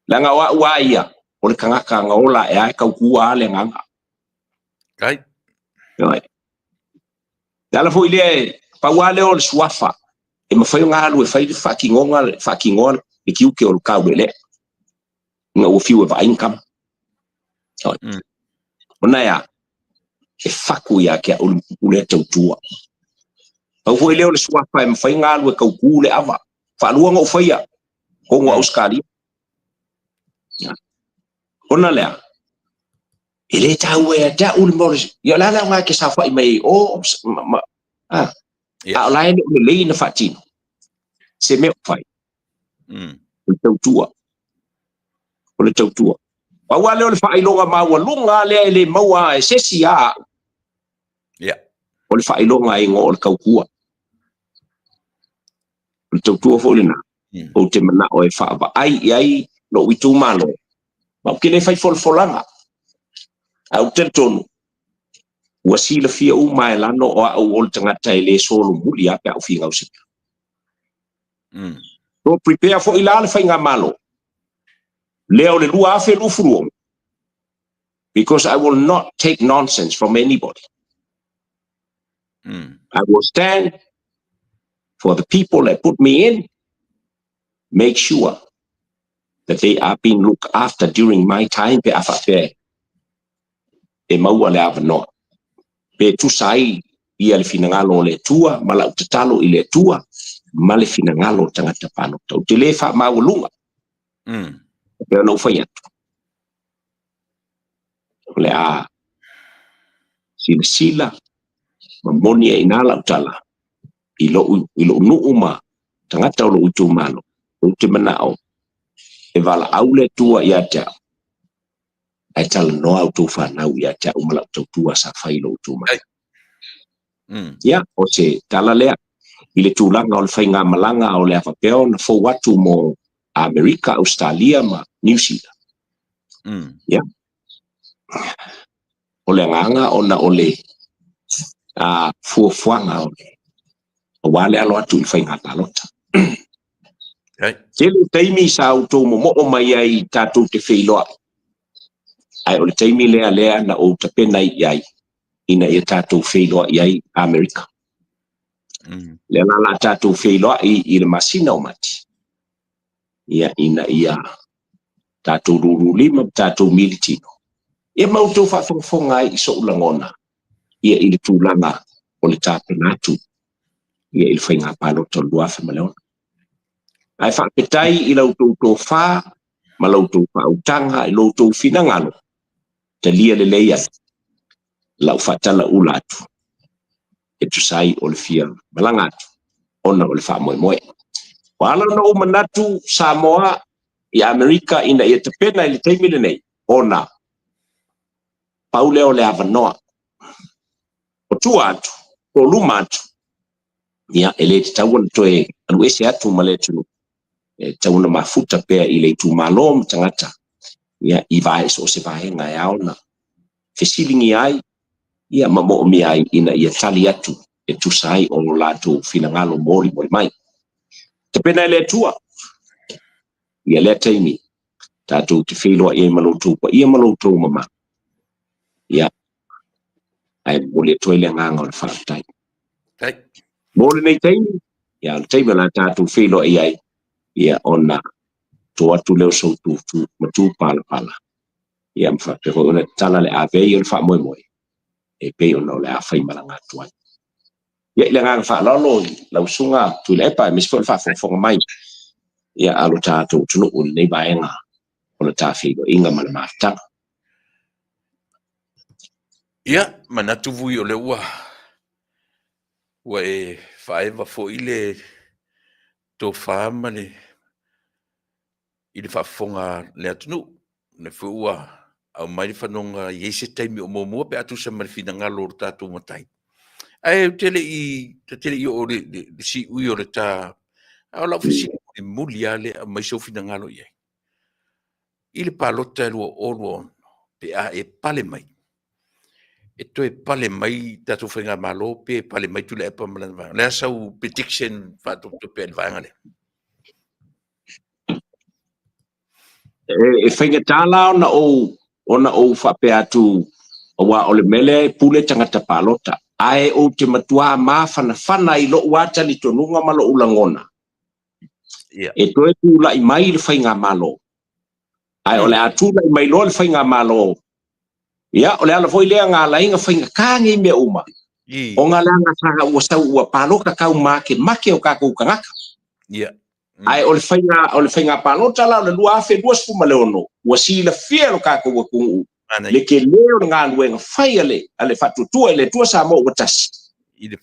Speaker 3: Leaga o au a ia, o le tagata na ola ae a e tautua a le agaga.
Speaker 2: Kai.
Speaker 3: Ioe. Le ala foi lea, pau lava lea o le suafa e mafai ona alu e fai le faatinoga, faatinoa le tiute o le taulelea ina ua fiu e vaai ni tama. Ioe. Ona e a? E fatu ia te au le upu lea tautua. Pau foi lea o le suafa e mafai ona alu e tautu le ava. Faalua ona ou faia, tonu a Ausetalia. Ona lea, e le taua ia te au le mea o le... Ia o le a le aoga e te saofai mai ai o, ma, ma, a, a o la e le o lelei na faatino se mea o fai. O le tautua. O le tautua. Pau lava lea o le faailoga maualuga lea e le maua e se isi a au. O le faailoga e igoa o le tautua. O le tautua foi lena. Ou te manao e faavaai i ai lou itumalo. Ma ou te le fai folafolaga. Ae ou te talitonu, ua silafia uma e lano o au o le tagata e le solomuli lava pe a ou finau se mea. So prepare foi la le faigamalo lea o le 2026, because I will not take nonsense from anybody. I will stand for the people that put me in, make sure that they are being looked after during my time pe a faapea e maua le avanoa. Pe tusa ai ia le finagalo o le Atua ma lau tatalo i le Atua ma le finagalo o tagata palota. Ou te le faamaualuga. E pei ona ou fai atu. O le a silasila ma moni ai ina lau tala i lou nuu ma tagata o lou itumalo. Ou te manao e valaau le Atua ia te au, ae talanoa outou fanau ia te au ma lau tautua sa fai i lou itumalo. Ia, o se tala lea i le tulaga o le faigamalaga o le a faapea ona fou atu mo Amerika, Australia ma New Zealand. Ia, o le agaga ona o le fuafuaga o le aua le alo atu i le faiga palota. Tele taimi sa outou momoo mai ai tatou te feiloai, ae o le taimi lea lea na ou tapena i ai ina ia tatou feiloai ai Amerika. Lea la la tatou feiloai i le masina o Mati, ia ina ia tatou lululima ma tatou militino. Ia ma outou faafogafoga ai i sou lagona ia i le tulaga o le tapena atu ia i le faiga palota o le 2006. Ae faafetai i la outou tofa ma la outou faautaga i lo outou finagalo, talia lelei ai lau faatalaula atu e tusa ai o le fia malaga atu ona o le faamoemoe. Ua ala ona ou manatu Samoa i Amerika ina ia tapena i le taimi lenei, ona pau lea o le avanoa. O tua atu, o luma atu, ia e le tatau ona toe alu ese atu ma le atunuu. E tatau ona mafuta pea i le itumalo ma tagata ia i vae so o se vaega e ao ona fesiligia ai ia ma moomia ai ina ia tali atu e tusa ai o lo latou finagalo molimoli mai. Tapena e le Atua ia lea taimi tatou te feiloai ai ma lo outou paia ma lo outou mamalu. Ia, ae momoli atu ai le agaga o le faafetai. Mo lenei taimi, ia o le taimi o le a tatou feiloai ai, ia ona to atu lea o sou tutu matu palapala. Ia ma faapea foi ona tatala le avei o le faamoemoe e pei ona o le a faimalaga atu ai. Ia i le agaga faaaloalo i lau susuga Tuilaepa, aemaise foi o le faafogafoga mai ia a lo tatou atunuu i lenei vaega o le ta feiloaiga ma le mafutaga.
Speaker 2: Ia, manatu vui o lea ua ua e faaeva foi le tofa ma le i le faafofoga a le atunuu. Le foi ua aumai le fanoga i ai se taimi o muamua pe a tusa ma le finagalo o le tatou matai. Ae ou te le i, ta te le i oo i le siui o le ta, a o lau fesili mulimuli lava lea e aumai sou finagalo i ai. I le palota e 2026, pe a e pale mai, e toe pale mai tatou faigamalo pe pale mai Tuilaepa ma lana vaega? O le a sau prediction faatopetope i le vaega lea?
Speaker 3: E faigata la ona ou ona ou faapea atu aua o le mea lea e pule tagata palota. Ae ou te matua mafanafana i lou lava talitonuga ma lou lagona, e toe tulai mai le faigamalo. Ae o le a tulai mai loa le faigamalo, ia, o le ala foi lea na ala ai ona faigata nei mea uma, ona leaga sa ua sau ua palota taumakemake o tatou tagata. Ae o le faiga o le faiga palota la o le 2026, ua silafia e lo tatou atunuu le tele o le galuega fai a le a le Faatuatua i le Atua Samoa ua Tasi,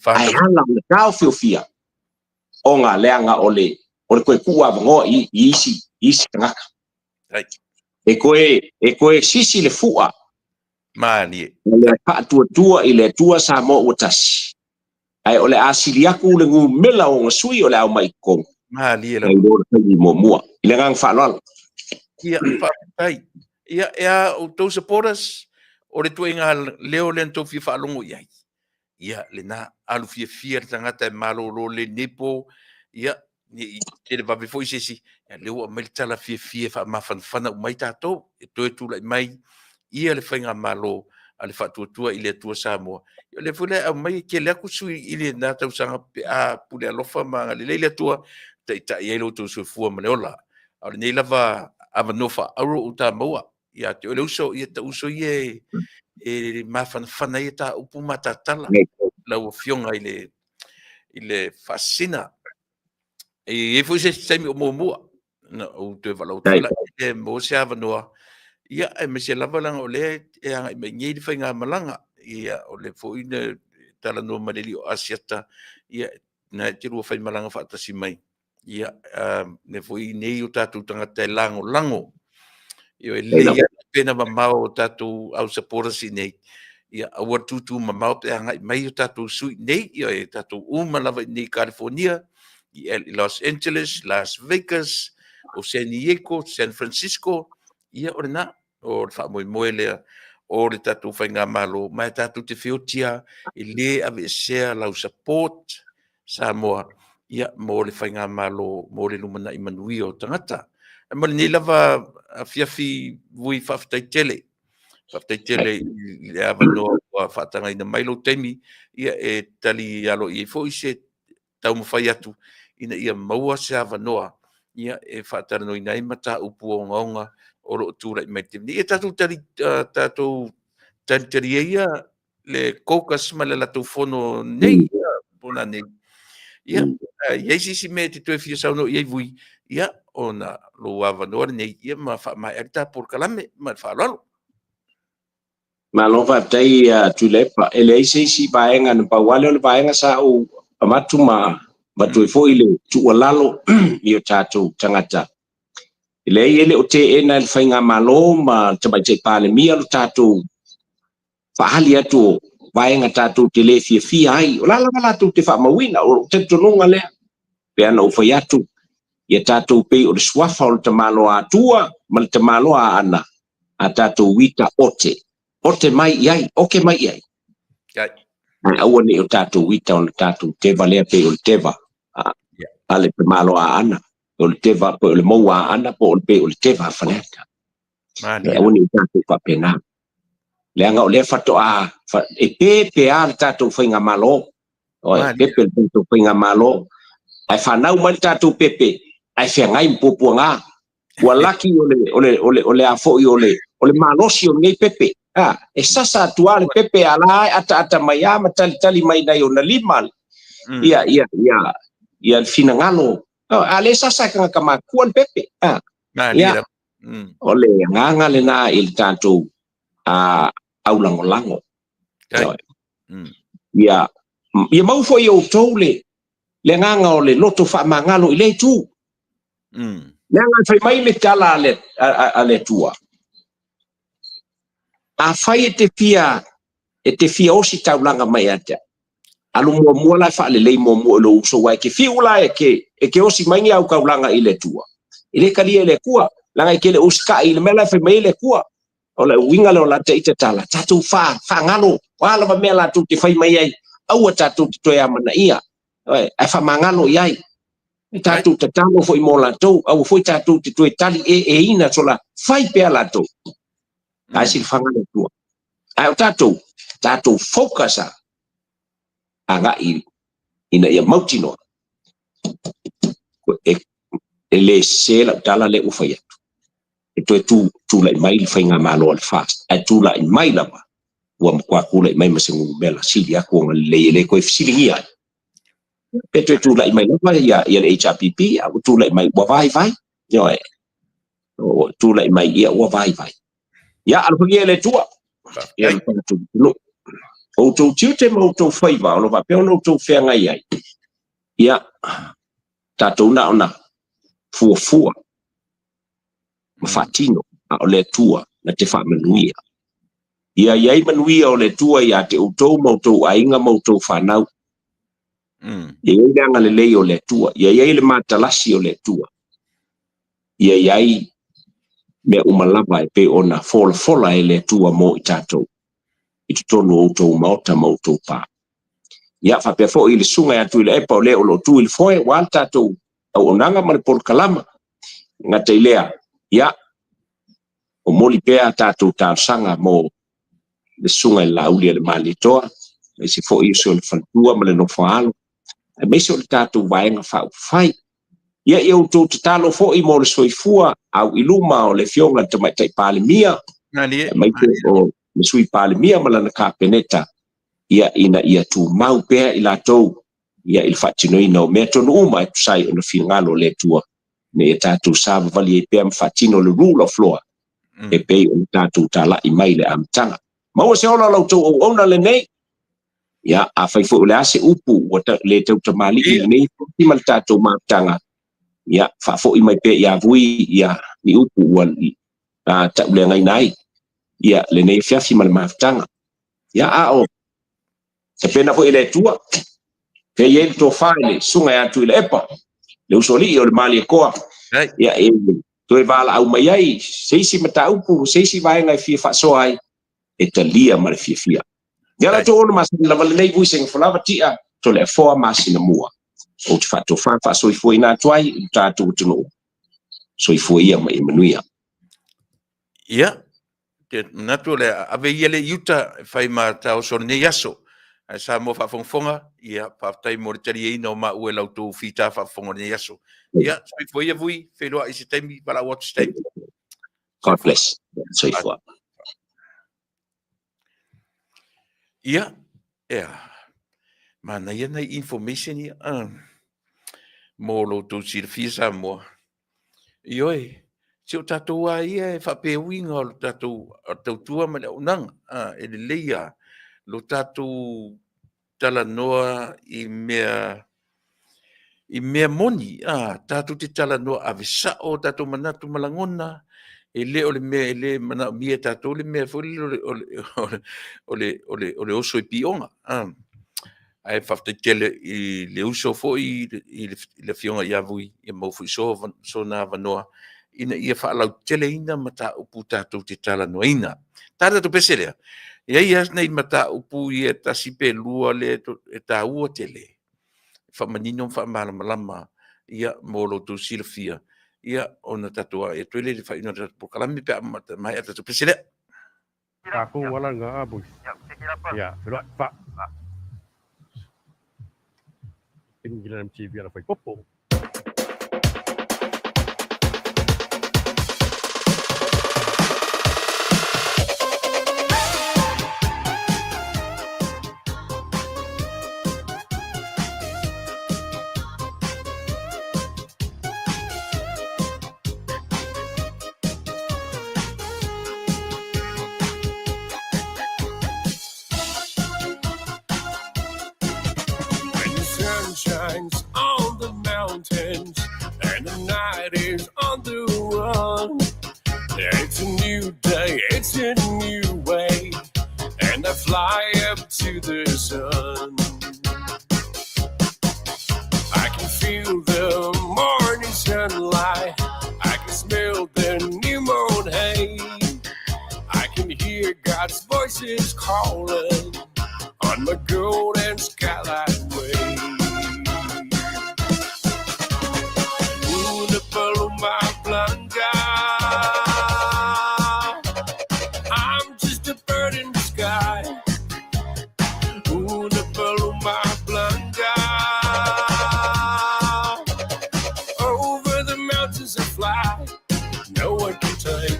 Speaker 3: ae ala ona taofiofia ona leaga o le o le toe tuu avanoa i isi i isi tagata. E toe e toe sisi le fua
Speaker 2: Malie.
Speaker 3: O le Faatuatua i le Atua Samoa ua Tasi. Ae o le a sili atu le numera o ona sui o le a omai i totonu.
Speaker 2: Malie lava.
Speaker 3: Nai lo le taimi muamua. I le agaga faaaloalo.
Speaker 2: Ia, faafetai. Ia, e a outou supporters, o le ituaiga leo lea na tou fia faalogo i ai. Ia, lena, alu fiafia le tagata e malolo lelei i lenei po, ia, ne i televave foi se isi, ia, lea ua aumai le tala fiafia e faamafanafana uma ai tatou, e toe tulai mai ia le faigamalo a le Faatuatua i le Atua Samoa. Ia, o lea foi la e aumai e tele atu sui i lena tausaga pe a pule alofa ma agalelei le Atua, taitai ai lo outou soifua ma le ola. A o lenei lava avanoa faaauro ua ta maua ia te oe le uso, ia ta uso ia e mafanafana ai ta upu ma ta tala lau Afioga i le Faasisina. E i ai foi se isi taimi o muamua na ou toe valaau atu la e maua se avanoa, ia, aemaise lava leaga o lea e agai mai nei le faigamalaga, ia, o lea foi na talanoa ma le alii o Asiata, ia, na e te lua faimalaga faatasi mai, ia, lea foi nei o tatou tagata e lagolago. Ia, e lelei lava pe na mamao o tatou au supporters i nei, ia aua le tutu mamao pe agai mai o tatou sui nei, ia e tatou uma lava i nei i California, i Los Angeles, Las Vegas, o San Diego, San Francisco, ia o lena, o le faamoemoe lea o le tatou faigamalo, ma e tatou te feoti lava e le aveesea lau support Samoa, ia, mo le faigamalo mo le lumanai manuia o tagata. Ae mo lenei lava afiafi Vui, faafetai tele. Faafetai tele i le avanoa ua faatagaina mai lou taimi, ia, e tali aloaia ai foi se taumafai atu ina ia maua se avanoa, ia, e faatalanoaina ai mataupu ogaoga o lo o tulai mai i le taimi nei. Ia tatou tali tatou talitalia ia le caucus ma le latou fono nei, po o nanei. Ia, i ai se isi mea e te toe fia saunoa i ai Vui, ia, ona lou avanoa lenei, ia, ma faamaea le ta polokalame ma le faaaloalo.
Speaker 3: Malo faafetai Tuilaepa. E leai se isi vaega, na pau lava lea o le vaega sa ou avatu ma avatu ai foi le tuualalo i o tatou tagata. E leai, e le o teena e le faigamalo ma le Tamaitai Palemia lo tatou faaali atu o vaega tatou te le fiafia ai. O la lava latou te faamauina, o lou talitonuga lea. Pei ona ou fai atu, ia tatou pei o le suafa o le tamaloa Atua ma le tamaloa Aana, a tatou uita ote, ote mai i ai, oke mai i ai. Ae aua ne i o tatou uita ona tatou teva lea pei o le teva a le tamaloa Aana, o le teva po o le mou Aana po o le pei o le teva a Faleata. Ae aua ne i o tatou faapena. Leaga o lea faatoa e pepe lava le tatou faigamalo. Oi, pepe le tatou faigamalo. Ae fanau mai le tatou pepe, ae feagai ma puapuaga. Ua laki o le, o le, o le, o le a foi o le, o le malosi o lenei pepe. A, e sasa atu lava le pepe a la e ataata mai lava ma talitali mai nai ona lima ia, ia, ia, ia le finagalo. A le sasa e tagata matutua le pepe. A, ia, o le agaga lena i le tatou aulagolago. Ia, ia mau foi e outou le, le agaga o le loto faamagalo i lea itu. Leaga e fai mai le tala a le Atua, Afai e te fia e te fia ositaulaga mai ia te au, alu muamua la e faalelei muamua i lou uso, aua e te fiu la e ke e ke osi mai ni au taulaga i le Atua. E le talia e le Atua, leaga e te le usitai i le mea la e fai mai ai le Atua. O le uiga lea o la ta ita tala, tatou fa faagalo, o a lava mea latou te fai mai ai, aua tatou te toe amanaia, ae faamagalo i ai. E tatou tatalo foi mo latou, aua foi tatou te toe tali eeina sola, fai pea latou. Ae silafaga le Atua. Ae o tatou, tatou focus a agai ina ia mautinoa e, e le sese lau tala lea ua fai atu. E toe tu, tulai mai le faigamalo a le FAST, ae tulai mai lava ua matua tulai mai ma se numera sili atu ona lelei e le toe fesiligia ai. Pe toe tulai mai lava ia, ia le HRPP, a ua tulai mai ua vaivai. Ioe. Ua tulai mai ia ua vaivai. Ia, alofagia e le Atua. Ia, le tatou atunuu. O outou tiute ma outou faiva o lo o faapea ona outou feagai ai, ia, tatou na ona fuafua ma faatino, a o le Atua na te faamanuia. Ia i ai manuia o le Atua ia te outou ma outou aiga ma outou fanau. Ia i ai le agalelei o le Atua. Ia i ai le matalasi o le Atua. Ia i ai mea uma lava e pei ona folafola e le Atua mo i tatou i totonu o outou maota ma outou pa. Ia faapea foi i le susuga ia Tuilaepa o le o lo o tu i le foe aua le tatou auaunaga ma le polokalama. E gata i lea, ia, momoli pea a tatou talosaga mo le susuga i le Laauli a le Malietoa, aemaise foi o si ona faletua ma le nofo-a-alo, aemaise o le tatou Vaega Faaupufai. Ia, ia outou tatalo foi mo le soifua au i luma o le Afioga i le Tamaitai Palemia, aemaise o le Sui Palemia ma lana Kapeneta, ia, ina ia tumau pea i latou ia i le faatinoina o mea tonu uma e tusa ai ona finagalo o le Atua, ina ia tatou savavali ai pea ma faatino le rule of law e pei ona tatou talai mai i le amataga. Maua se ola o la outou auauna lenei. Ia, afai foi o le a se upu ua le tautamalii i lenei afiafi ma le tatou mafutaga, ia, faafoi mai pea ia Vui ia ni upu ua tauleagaina ai ia lenei afiafi ma le mafutaga. Ia, a o tapena foi e le Atua, pea i ai le tofa i le susuga ia Tuilaepa, le usoalii o le Malietoa, ia, e toe valaau mai ai se isi mataupu, se isi vaega e fia faasoa ai, e talia ma le fiafia. Ia la outou ona masani lava lenei vui sega folava tia Toleafoa masina mua. Ou te faatofa faasoifuaina atu ai i lo tatou atunuu. Soifua ia ma ia manuia.
Speaker 2: Ia, te manatu o le a ave ia le i uta e fai ma taoso o lenei aso. Ae Samoa faafogafoga, ia, faafetai mo le taliaina o maua e la outou fita faafofoga o lenei aso. Ia, soifua ia Vui, feiloai i se taimi, valaau atu i se taimi.
Speaker 3: God bless. Soifua.
Speaker 2: Ia, ea, manaia nai information ia, mo lo outou silafia Samoa. Ioe, si o tatou lava ia e faapeuiga o le tatou tautua ma le auaunaga, e lelei lava lo tatou talanoa i mea i mea moni, a, tatou te talanoa ave sao o tatou manatu ma lagona, e le o le mea e le manaomia e tatou le mea foi lele o le, o le, o le, o le, o le oso i pioga. A. Ae faafetai tele i le uso foi i le, i le Afioga ia Vui, ia maua foi so, sona avanoa ina ia faalauteleina mataupu tatou te talanoaina. Ta tatou pese lea, e i ai lava nai mataupu ia tasi pe lua lea e taua tele, e faamanino ma faamalamalama ia mo lo outou silafia, ia ona tatou agai atu ai lea i le faaiuga o le tatou polokalame pe a maea le tatou pese lea.
Speaker 4: Tatou ala nga boys. Ia, feloai, fa. Tingila MTV ala fai popo.
Speaker 1: When the sun shines on the mountains and the night is on the run, it's a new day, it's a new way. up to the sun. I can feel the morning sunlight. I can smell the new moon hay. I can hear God's voices calling on my golden skylight way. Una paloma blanca. I'm just a bird in the sky. Una paloma blanca. Over the mountains I fly. No one can take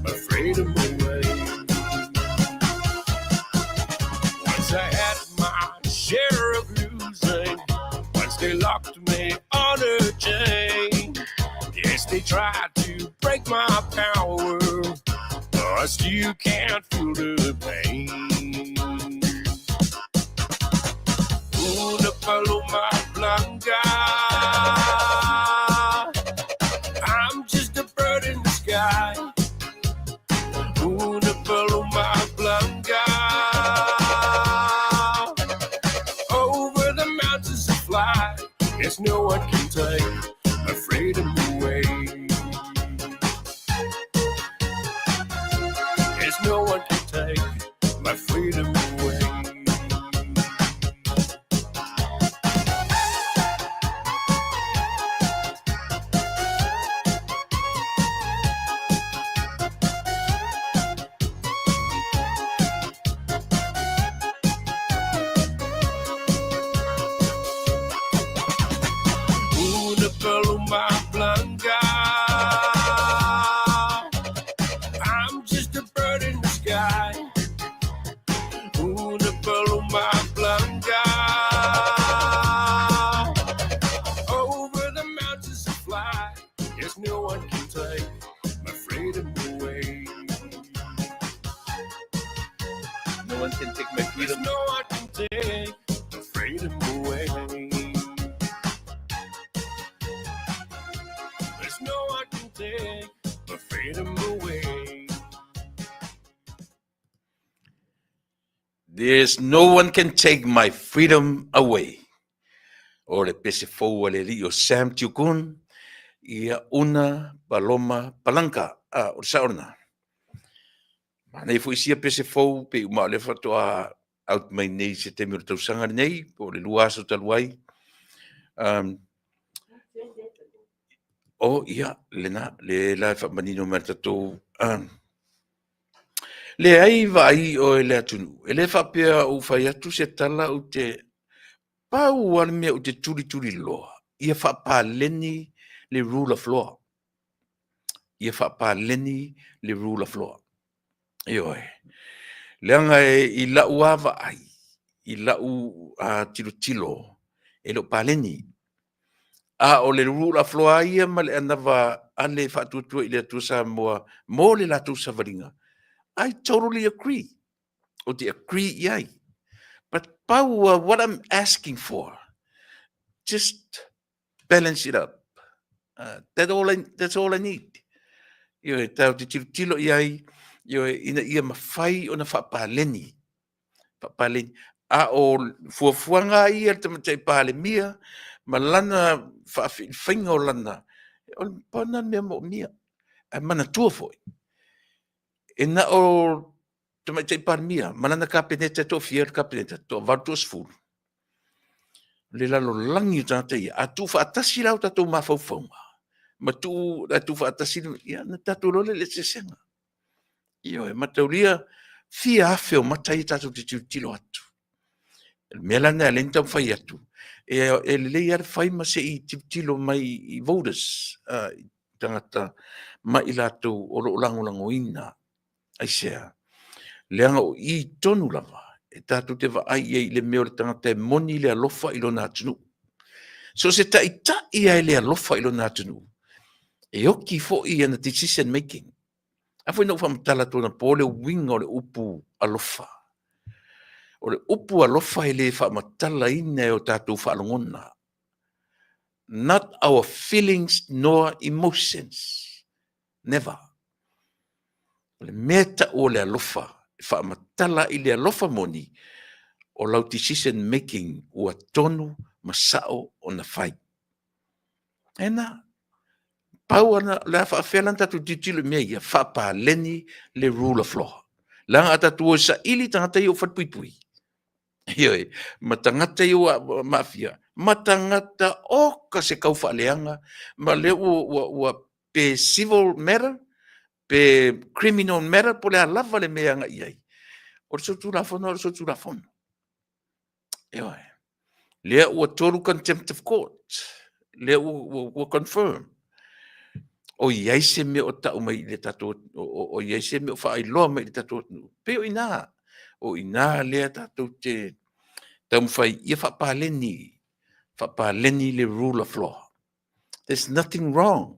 Speaker 1: my freedom away. Once I had my share of losing. Once they locked me on a chain. Yes, they tried to break my power, but I still can't feel the pain. Una paloma blanca. I'm just a bird in the sky. Una paloma blanca. Over the mountains I fly. Yes, no one can take my freedom away. Yes, no one can take my freedom away. Una paloma blanca. I'm just a bird in the sky. Una paloma blanca. Over the mountains I fly. Yes, no one can take my freedom away.
Speaker 2: No one can take my
Speaker 1: Yes,
Speaker 2: freedom.
Speaker 1: no one can take my freedom away. There's no one can take my freedom away.
Speaker 2: There's no one can take my freedom away. O le pese fou a le alii o Sam Tiukun, ia una paloma palanka. Ah, o le sao lena. Manaia foi sia pese fou, pe uma o lea faatoa out mai nei se taimi o le tausaga lenei, po o le lua aso talu ai. Um, o, ia, lena, le la e faamanino mai le tatou... Um, leai vaai oe le atunuu. E le faapea ou fai atu se tala ou te pau lava le mea ou te tulituli loa, ia faapaleni le rule of law. Ia faapaleni le rule of law. Ioe. Leaga e i lau lava vaai, i lau tilotilo, e le o paleni. A o le rule of law ia ma le anava a le faatuatua i le Atua Samoa mo le latou savaliga, I totally agree. Ou te agree i ai. But pau a what I'm asking for, just balance it up. That all I, that's all I need. Ioe, tatou te tilotilo i ai, ioe, ina ia mafai ona faapaleni. Faapaleni. A o fuafuaga a ia le Tamaitai Palemia ma lana faafeifaiga o lana, o le pau lena mea moomia. Ae manatua foi, e na o Tamaitai Palemia ma lana Kapeneta e toafia le Kapeneta, toavalu toasefulu. Le lalolagi o tagata ia, a tuufaatasi la o tatou mafaufauga, ma tuu, a tuufaatasi, ia, na tatou iloa lea i le eseesega. Ioe, mataulia fia afe o mata ia tatou te tilotilo atu. O le mea la lena e ala ai ona taumafai atu, e, e lelei lava le fai ma se i tilotilo mai i voters, i tagata ma i latou o lo o lagolagoina. Aisea? Leaga o i tonu lava e tatou te vaai i ai i le mea o le tagata e moni le alofa i lona atunuu. So se taitai lava e le alofa i lona atunuu, e oki foi ana decision making. A foi na ou faamatala atu anapo le uiga o le upu alofa. O le upu alofa e le faamatalaina e o tatou faalogona. Not our feelings nor emotions. Never. O le mea e tau o le alofa, e faamatala i le alofa moni, o lau decision making ua tonu ma sao ona fai. E na, pau ana, le a faafea la na tatou tilotilo i mea ia, faapaleni le rule of law. Leaga a tatou o e saili tagata ia ua falepuipui, ioe, ma tagata ia ua maafia, ma tagata oka se kau faaleaga, ma lea ua pe civil matter, pe criminal matter, po o le a lava le mea e agai i ai. O le solitulafono, o le solitulafono. Ioe. Lea ua 3 contempt of court. Lea ua confirm. O i ai se mea o tau mai i le tatou, o i ai se mea o faailoa mai i le tatou atunuu. Pei o i ina, o i ina lea tatou te taumafai ia faapaleni, faapaleni le rule of law. There's nothing wrong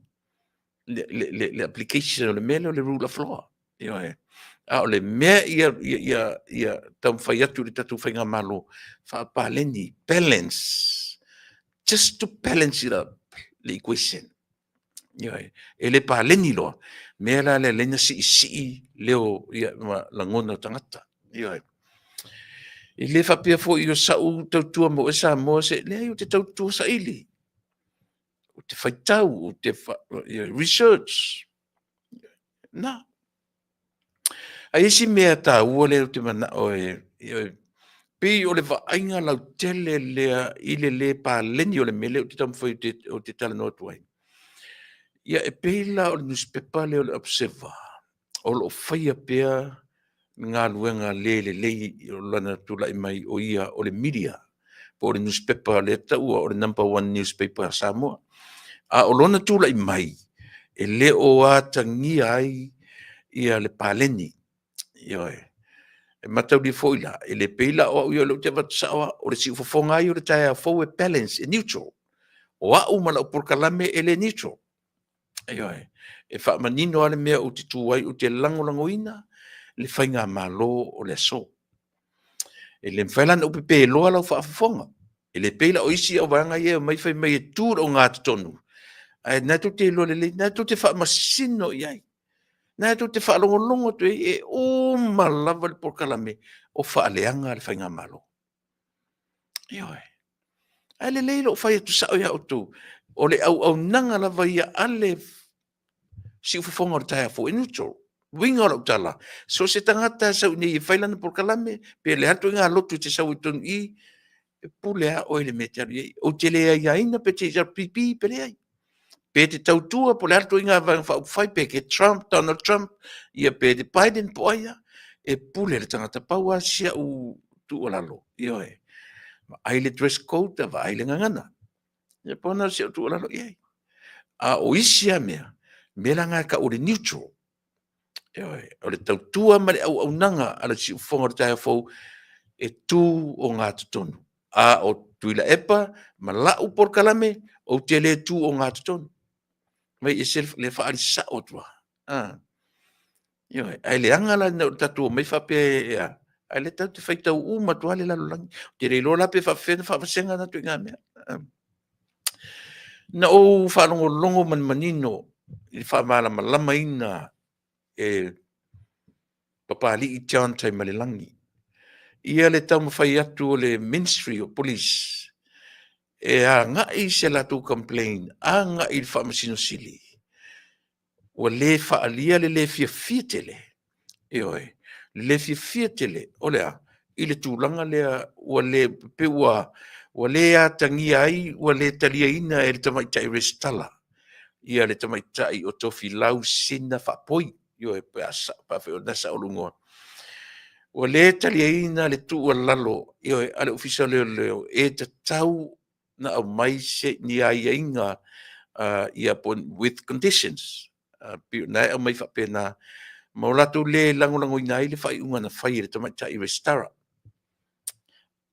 Speaker 2: le application o le mea lea o le rule of law. Ioe. A o le mea ia taumafai atu i le tatou faigamalo, faapaleni, balance, just to balance it up, le equation. Ioe. E le paleni loa, mea la lea lea na siisii leo ia, ma lagona o tagata. Ioe. E le faapea foi o sau tautua mo oe Samoa, se leai ou te tautua saili. Ou te faitau, ou te research. Na. Ae isi mea taua lea ou te manao e, pei o le vaaiga lautele lea i le lē paleni o le mea lea ou te taumafai ou te talanoa atu ai. Ia, e pei la o le nusipepa lea o le Observer, o lo o faia pea galuega le lelei o lana tulai mai o ia o le media po o le newspaper lea taua o le number one newspaper a Samoa. A o lona tulai mai, e le o atagia ai ia le paleni. Ioe. E mataulia foi la, e le pei la o au ia o lea ou te avatu sao lava, o le siufofoga ai o le taeao fou e balance, e neutral. O au ma lau polokalame e le neutral. Ioe. E faamanino lava le mea ou te tu ai, ou te lagolagoina le faigamalo o le aso. E le mafai la ona ou pepeloa lau faafofoga. E le pei la o isi au vaega ia e omai fai mai e tu i le ogatotonu, ae na tou te iloa lelei, na tou te faamasino i ai, na tou te faalogologo atu i ai, e uma lava le polokalame o faaleaga le faigamalo. Ioe. Ae lelei lou fai atu sao ia outou, o le auaunaga lava ia a le siufofoga o le taeao fou e neutral. Uiga o lau tala, so o se tagata e sau i nei e fai lana polokalame, pe le a le ituaiga lotu e te sau ai i totonu i i, e pule lava oe i le mea e te alu i ai. Ou te le aiaina pe te HRPP pe leai. Pe te tautua po o le a le ituaiga Vaega Faaupufai, pe ke Trump, Donald Trump, ia pe te Biden po o ai lava, e pule le tagata. Pau lava si au tuualalo, ioe, vaai le dress code, vaai le gagana. Ia pau lena o si au tuualalo i ai. A o isi lava mea, mea la na e tau o le neutral. Ioe, o le tautua ma le auaunaga a le siufofoga o le taeao fou e tu ogatotonu. A o Tuilaepa ma lau polokalame, ou te le tu ogatotonu. Mai ese le faaali sao atu lava. Ah. Ioe, ae leaga la ina o tatou omai faapea e a, ae lea tatou te faitau uma atu lava le lalolagi. Ou te le iloa la pe faapefea ona faavasega na ituaiga mea. Na ou faalogologo ma le manino i le faamalamalamaina e Papalii John Taimalelagi ia le taumafai atu o le Ministry of Police e agai se latou complaint agai i le Faamasino Sili ua le faaalia le le fiafia tele, ioe, le le fiafia tele o le a? I le tulaga lea ua le, pei ua, ua le atagia ai, ua le taliaina e le tamaitai resitala ia le tamaitai o Tofilau Sina Faapoi, ioe, pe a sa, pe afai o lena e sao lou igoa. Ua le taliaina le tuualalo, ioe, a le Ofisa o Leoleo e tatau na aumai se ni aiaiga ia po with conditions pei o lena e aumai faapena ma o latou le lagolagoina ai le faaiuga na fai e le tamaitai Resitara.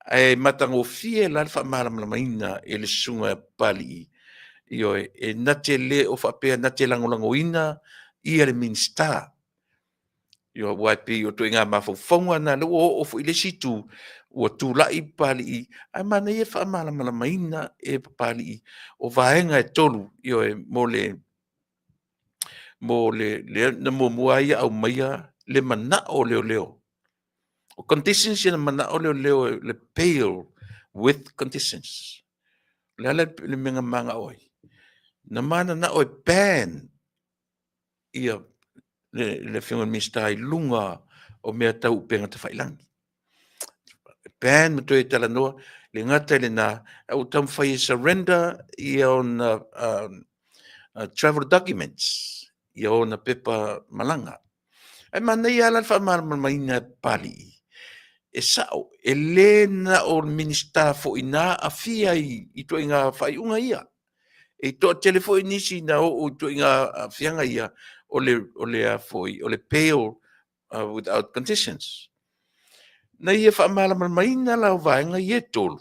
Speaker 2: Ae matagofie la le faamalamalamaina e le susuga a Papalii, ioe, e na te le o faapea na te lagolagoina ia le Minisita Ia aua e pei o ituaiga mafaufauga na, lea ua oo foi i le isi itu, ua tulai Papalii, ae manaia le faamalamalamaina e Papalii o vaega e 3, ioe, mo le lea na muamua ai aumaia le manao o leoleo. O conditions ia na manao leoleo le bail with conditions. O le a le mea na manao ai? Na mananao e ban ia le Afioga i le Minisita i luga o mea tau upega tafailangi. Ban ma toe talanoa, le gata i lena, a ua taumafai e surrender ia ona travel documents, ia ona pepa malaga. Ae manaia lava la le faamalamalamaina e Papalii, e sao, e le na o le Minisita foi na aafia i ituaiga faaiuga ia. E toatele foi nisi na oo i ituaiga aafiaga ia o le, o le a foi, o le bail without conditions. Na ia faamalamalamaina la o vaega ia e tolu,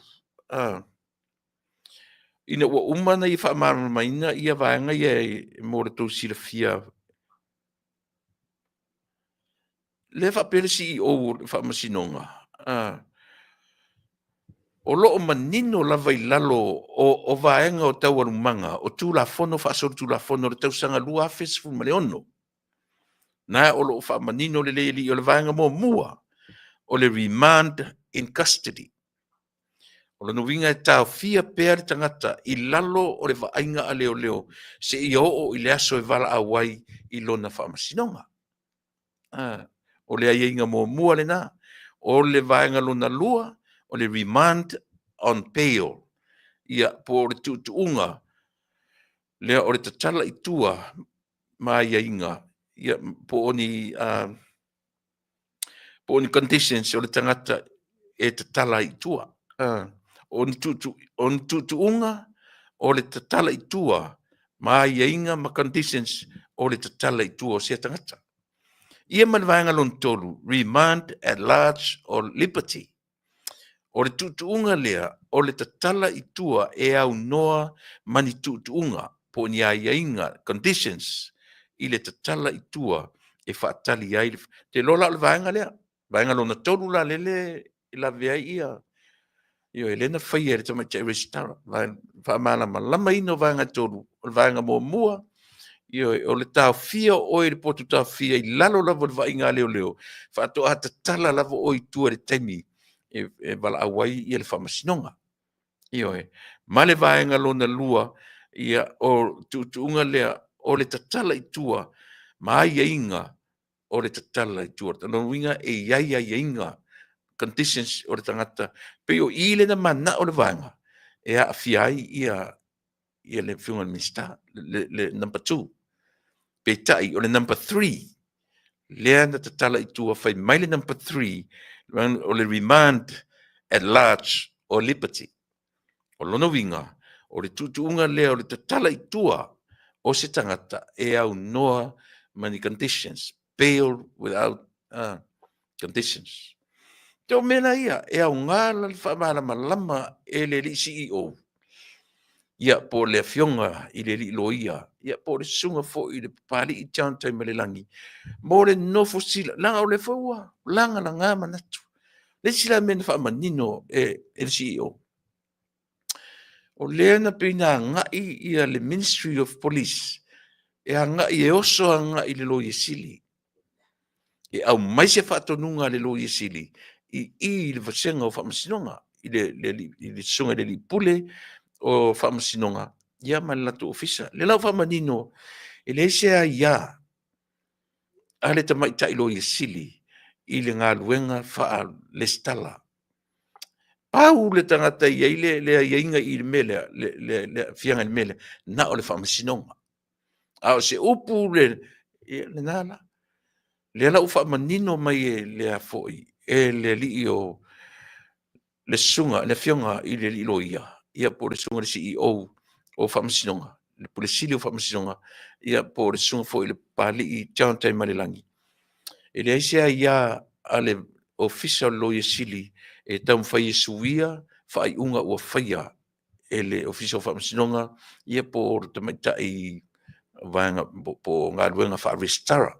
Speaker 2: ina ua uma ona ia faamalamalamaina ia vaega ia e, mo le tou silafia lea faapea le CEO o le Faamasinoga, o lo o manino lava i lalo o vaega o taualumaga o Tulafono faasolitulafono o le tausaga 2016. Na o lo o faamanino lelei e alii o le vaega muamua o le remand in custody. O lona uiga e taofia pea le tagata i lalo o le vaaiga a leoleo seia oo i le aso e valaau ai i lona faamasinoga. O le aiaiga muamua lena. O le vaega lona lua, o le remand on bail. Ia, po o le tuutuuga lea o le tatala i tua ma aiaiga, ia, po o ni po o ni conditions o le tagata e tatala ai i tua. O ni tuutuuga o le tatala i tua ma aiaiga ma conditions o le tatala i tua o sea tagata. Ia ma le vaega lona tolu, remand at large or liberty. O le tuutuuga lea o le tatala i tua e aunoa ma ni tuutuuga po o ni aiaiga, conditions, i le tatala i tua e faatali ai le... Te iloa la o le vaega lea, vaega lona tolu la lele e lavea ai ia, ioe, lea na faia e le tamaitai Resitara, faamalamalamaina o vaega e tolu. O le vaega muamua, ioe, o le taofia o oe i le potu taofia i lalo lava o le vaaiga a leoleo, faatoa tatala lava oe i tua i le taimi e valaau ai ia le faamasinoga. Ioe. Ma le vaega lona lua, ia, o tuutuuga lea o le tatala i tua ma aiaiga o le tatala i tua. O lona uiga e i ai aiaiga, conditions o le tagata, pei o i lea na mananao le vaega e aafia ai ia le Afioga i le Minisita, le number 2. Peitai, o le number 3, lea na tatala i tua, fai mai le number 3, o le remand at large or liberty. O lona uiga, o le tuutuuga lea o le tatala i tua o se tagata e aunoa ma ni conditions, bail without conditions. Te o mea la ia, e aoga la le faamalamalama e le alii CEO, ia po o le afioga i le alii loia, ia po o le susuga foi i le Papalii John Taimalelagi, mo le nofo sila, leaga o lea foi ua lagalaga manatu. Le isi la mea na faamanino e le CEO, o lea na pei na agai ia le Ministry of Police e agai e oso agai i le Loia Sili e aumai se faatonuga a le Loia Sili i i le Vasega o Faamasinoga, i le susuga i le Alii Pule o Faamasinoga, ia ma le latou ofisa. Lea la ua faamanino, e leai se aia a le tamaitai Loia Sili i le galuega faa-Lesitala. Pau le tagata e i ai le aiaiga i le mea lea, le aafiaga i le mea lea, na o le Faamasinoga. A o se upu le, ia, lena la. Lea la ua faamanino mai e le foi, e le alii o le susuga, le afioga i le alii loia, ia po o le susuga i le CEO o Faamasinoga, le Pule Sili o Faamasinoga, ia po o le susuga foi i le Papalii John Taimalelagi. E leai se aia a le Ofisa o le Loia Sili e taumafai e suia faaiuga ua faia e le Ofisa o Faamasinoga, ia po o le tamaitai vaega po o galuega faa-Resitara.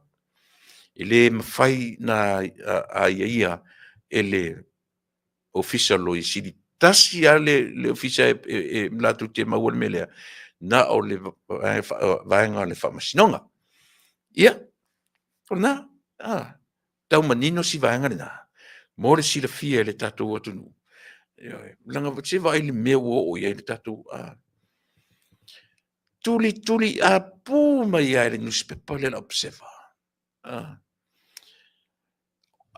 Speaker 2: E le mafai na aiaia e le Ofisa o le Loia Sili. Tasi lava le ofisa e latou te maua le mea lea, na o le vaega o le Faamasinoga. Ia, o lena, tau manino si vaega lena. Mo le silafia e le tatou atunuu. Ioe, leaga se vaai i le mea ua oo i ai le tatou tulituli apu mai lava i le nusipepa lea le Observer.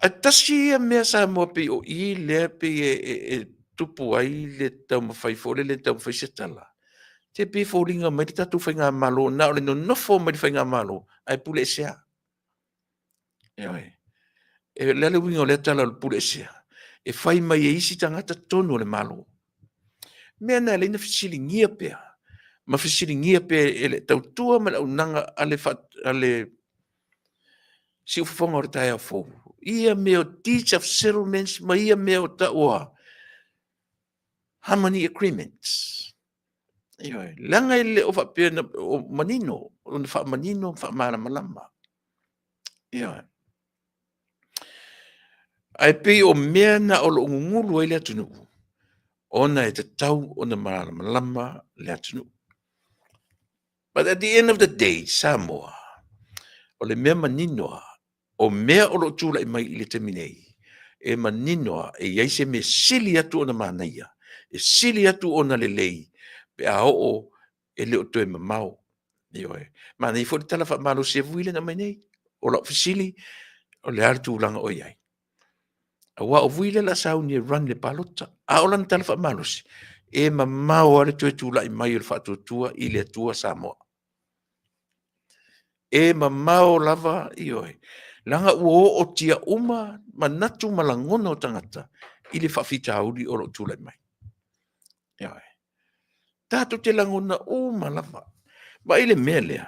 Speaker 2: Ae tasi ia mea Samoa pei o i lea pei e tupu ai le taumafai foi lele e taumafai se tala, se pei e foliga mai le tatou faigamalo na o le nonofo mai le faigamalo ae pule esea. Ioe. O le a le uiga o lea tala o le pule esea? E fai mai e isi tagata totonu o le Malo. Mea na e ala ai ona fesiligia pea ma fesiligia pea e le tautua ma le auaunaga a le siufofoga o le taeao fou ia mea o deeds of settlements ma ia mea o taua harmony agreements. Ioe, leaga e le o faapea na o manino, ona faamanino ma faamalamalama. Ioe. Ae pei o mea na o lo o gugulu ai le atunuu, ona e tatau ona malamalama le atunuu. But at the end of the day, Samoa, o le mea manino lava, o mea o lo o tulai mai i le taimi nei, e manino lava e i ai se mea sili atu ona manaia, e sili atu ona lelei pe a oo e le o toe mamao. Ioe. Manaia foi le tala faamalosi a Vui lea na aumai nei. O lau fesili, o le a le tulaga o i ai? Aua o Vui lea o le a sauni e run le palota. A o lana tala faamalosi, e mamao lava le toe tulai mai o le faatuatua i le Atua Samoa. E mamao lava, ioe, leaga ua ootia uma manatu ma lagona o tagata i le faafitauli o lo o tulai mai. Ioe. Tatou te lagona uma lava. Vaai le mea lea,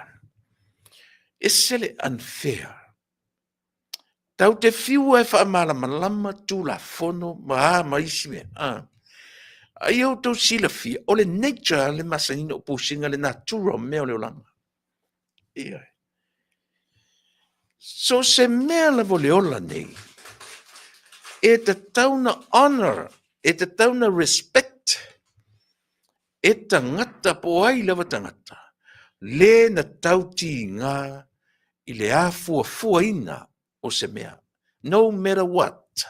Speaker 2: ese le unfair. Tau te fiu e faamalamalama Tulafono ma a ma isi mea. A ia outou silafia, o le nature le masani ona pusiga le natura o mea o le olaga. Ioe. So se mea lava o le ola nei, e tatau na honor, e tatau na respect e tagata po o ai lava tagata, le na tautiga i le afuafuaina o se mea. No matter what.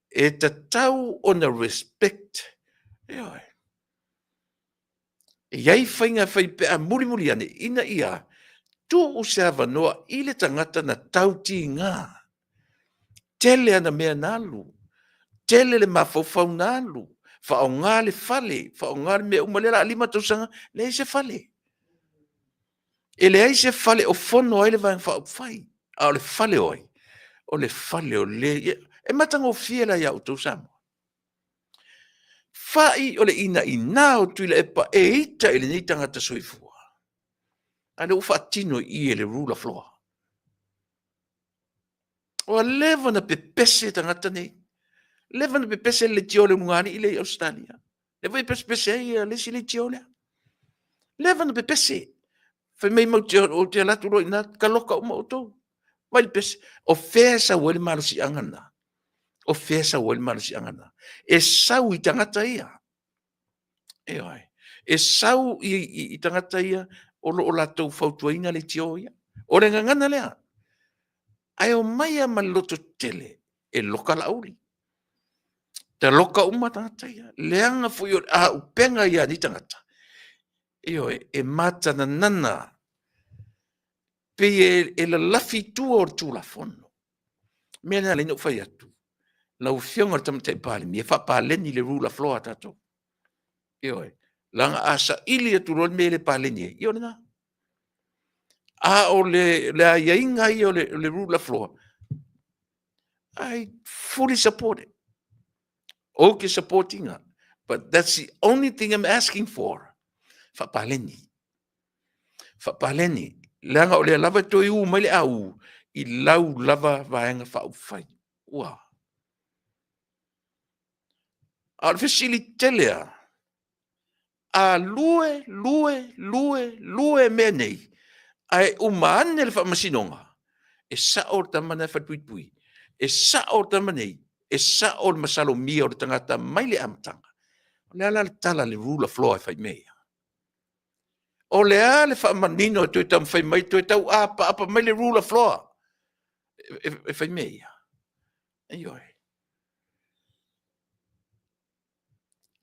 Speaker 2: E tatau ona respect. Ioe. E i ai faiga e fai pe a mulimuli ane ina ia tuu se avanoa i le tagata na tautiga. Tele ana mea na alu, tele le mafaufau na alu, faaaoga le fale, faaaoga le mea uma, lea o le a 5 tausaga, leai se fale. E leai se fale o fono ai le Vaega Faaupufai, a o le fale o ai? O le fale o le, e matagofie la ia outou Samoa. Fai o le inaina o Tuilaepa e ita i lenei tagata soifua, a lea ua faatino i i e le rule of law. Ua leva na pepese tagata nei. Leva na pepese le leitio le ulugalii lea i Ausetalia. Lea foi e pesepese ai le isi leitio lea. Leva na pepese. Fai mai mau te, ou te alu atu loa i ina, taloka uma outou. Vai le pese. O fea e sau ai le malosiaga lena? O fea e sau ai le malosiaga lena? E sau i tagata ia. Ioe. E sau i tagata ia o lo o latou fautuaina leitio ia. O le gagana lea. Ae omai lava ma le lototele e loka laauli. Taloka uma tagata ia. Leaga foi o le auupega ia a nei tagata. Ioe, e matananana pei e lalafi i tua o le Tulafono. Mea lena lea na ou fai atu, lau Afioga i le Tamaitai Palemia, faapaleni le rule of law a tatou. Ioe, leaga a saili atu loa le mea e le paleni ai, ia o lena. A o le aiaiga ia o le rule of law, I fully support it. Ou te support ina. But that's the only thing I'm asking for. Faapaleni. Faapaleni. Leaga o lea lava e toe u mai le au i lau lava vaega faaupufai. Ua. A o le fesili tele lava, a lue, lue, lue, lue mea nei, ae uma ane le faamasinoga, e sao le tama na e falepuipui, e sao le tama nei, e sao le masalomia o le tagata mai le amataga. O le a la le tala a le rule of law e fai mea ia? O le a le faamanino e toe taumafai mai, toe tauapaapa mai le rule of law e fai mea ia? Ioe.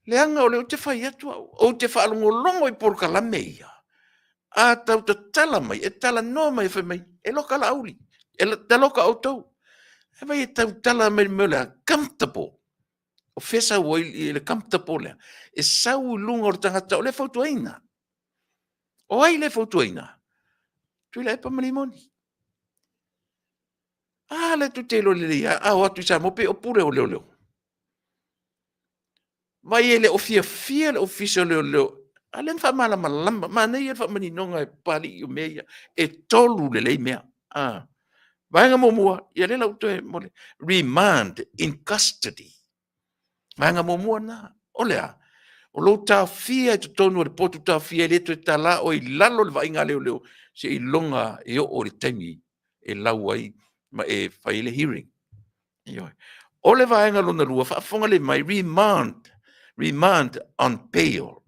Speaker 2: Leaga o lea ou te fai atu au, ou te faalogologo i polokalame ia, a tau tatala mai, e talanoa mai e fai mai, e loka Laauli, e taloka outou. E vai e tautala mai le mea o le a? Comfortable. O fea e sau ai le comfortable lea? E sau i luga o le tagata o lea e fautuaina. O ai lea e fautuaina? Tuilaepa ma Rimoni. A lea tou te iloa lelei lava, a o atu i Samoa pei o pule o leoleo. Vaai e le o fiafia le Ofisa o Leoleo, a lea na faamalamalama, manaia le faamaninoga e Papalii o mea ia, e tolu lelei mea. A, vaega muamua, ia lea la ua toe momoli, remand in custody. Vaega muamua lena, o le a? O lou taofia i totonu o le potu taofia e le toe tala oe i lalo o le vaaiga a leoleo seiloga e oo i le taimi e lau ai ma e fai ai le hearing. Ioe. O le vaega lona lua, faafofoga lelei mai, remand, remand on bail.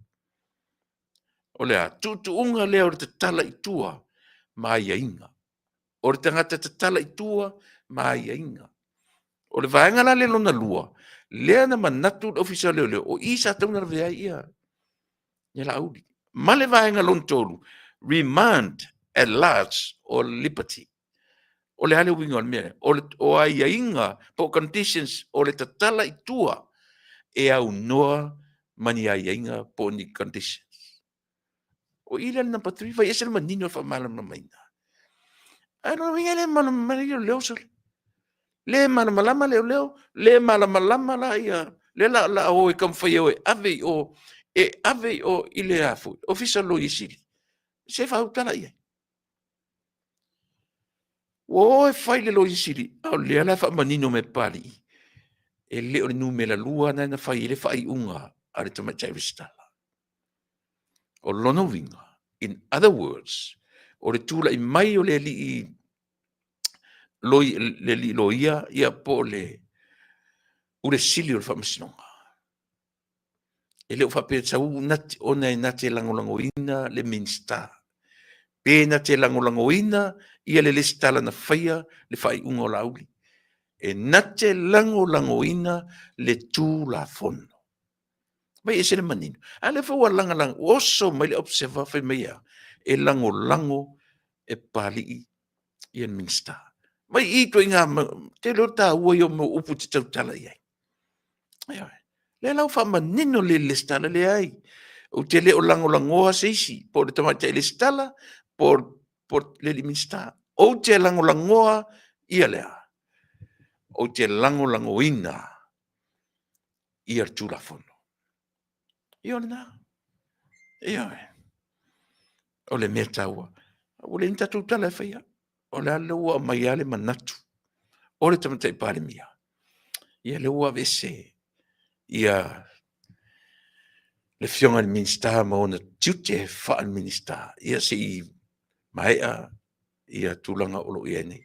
Speaker 2: O le a? Tuutuuga lea o le tatala i tua ma aiaiga. O le tagata tatala i tua ma aiaiga. O le vaega la lea lona lua, lea na manatu le Ofisa o Leoleo, o i sa tatau ona lavea ai ia, ia Laauli. Ma le vaega lona tolu, remand at large or liberty. O le a le uiga o le mea lea? O, le, o aiaiga po o conditions o le tatala i tua e aunoa ma ni aiaiga po o ni conditions. O i lea le number 3, fai ese le manino o le faamalamalamaina. Ae lona uiga e le malamalama le leoleo sole. Le malamalama leoleo, le malamalama la ia, lea la, la o e taumafai e o e ave i o, e ave i o i le a foi, Ofisa o le Loia Sili, se faautala i ai. Ua o e fai le Loia Sili, a o lea la e faamanino mai e Papalii, e le o le numera lua lena na fai ai le faaiuga a le Tamaitai Resitala. O lona uiga, in other words, o le tulai mai o le alii loi, le alii loia ia po o le Pule Sili o le Faamasinoga, e le o faapea e sau ona e na te lagolagoina le Minisita, pe na te lagolagoina ia le resitala na faia le faaiuga o Laauli. E na te lagolagoina le Tulafono. Vai ese le manino. A lea foi ua lagalaga, ua oso mai le Observer fai mai e a? E lagolago e Papalii ia le Minisita. Vai i ituaiga, tele o taua ia o mau upu e te tautala i ai. Ioe. Lea la ua faamanino le resitala, leai. Ou te le o lagolagoa se isi, po o le tamaitai resitala, po o le alii Minisita. Ou te lagolagoa ia le a? Ou te lagolagoina ia le Tulafono. Ia o lena. Ioe. O le mea taua, ua leai ni tatou tala e faia. O le a lea ua aumai lava le manatu o le Tamaitai Palemia, ia lea ua aveese ia le Afioga i le Minisita ma ona tiute faale-Minisita, ia se i maea ia tulaga o lo o i ai nei.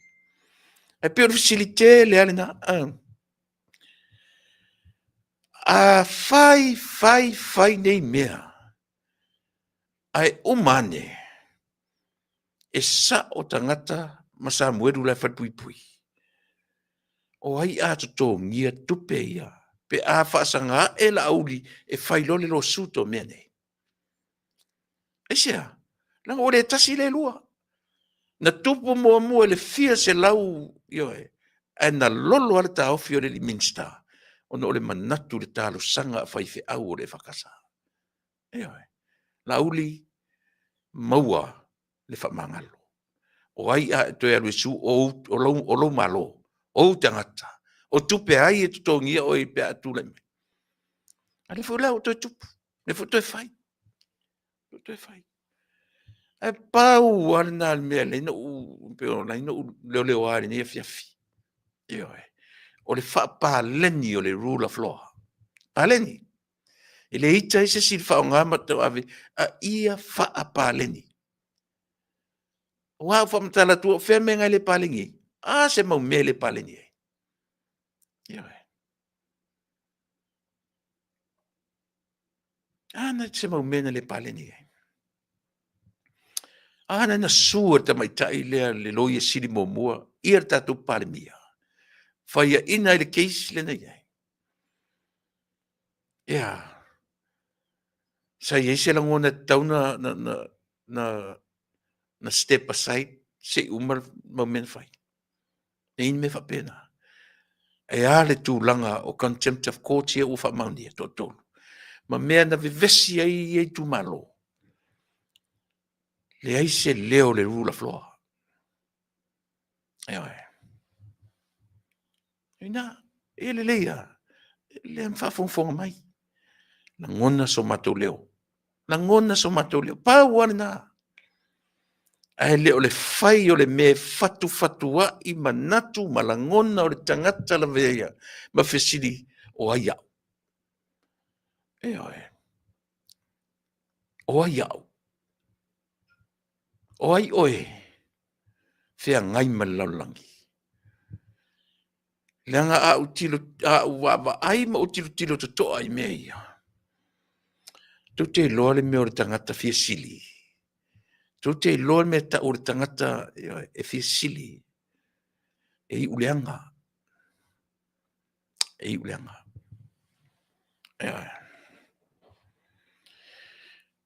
Speaker 2: Ae pei o le fesili tele lava lena, a fai, fai, fai nei mea, ae uma ane, e sao tagata ma Samuelu la e falepuipui. O ai a totogia tupe ia pe a faasaga ae Laauli e fai loa le lawsuit o mea nei? Aisea? Leaga ua le tasi le lua. Na tupu muamua i le fia selau, ioe, ae na lolo lava le taofi o le alii Minisita ona o le manatu i le talosaga a faifeau o le EFKS. Ioe. Laauli, maua le faamagalo. O ai a e toe alu e sue, o, o, lou, o lou malo, o ou tagata, o tupe a ai e totogia oe pe a tulai mai. A lea foi la ua toe tupu, lea foi toe fai. Lea toe fai. Ae pau lava lena le mea lea na ou, pei o la na ou leoleoa i lenei afiafi. Ioe. O le faapaleni o le rule of law. Paleni. E le ita ai se isi i le faaaoga ma tauave, a ia faapaleni. Aua ua faamatala atu, o fea mea na e le paleni ai? A se mau mea e le paleni ai. Ioe. A na se mau mea na le paleni ai. A na na sue e le tamaitai lea le loia sili muamua ia le tatou Palemia. Faiaina ai le case lea na i ai. Ia. Sa i ai se lagona e tatau na, na, na, na, na step aside se i uma le mau mea na fai. E i ai ni mea faapena. E a le tulaga o contempt of court ia ua faamaonia toatolu ma mea na vevesi ai ia itumalo. Leai se leo o le rule of law. Ioe. Ina, e lelei lava, lea ma faafogafoga mai. Lagona so matou leo. Lagona so matou leo. Pau lava lena. Ae le o le fai o le mea e fatufatuai manatu ma lagona o le tagata lava ia ma fesili, o ai au? Ioe. O ai au? O ai oe feagai ma le lalolagi? Leaga a ou tilo, a ou vaavaai ma ou tilotilo totoa i mea ia, tou te iloa le mea o le tagata fia sili. Tou te iloa le mea e tau o le tagata e fia sili, e iu leaga. E iu leaga. Ioe.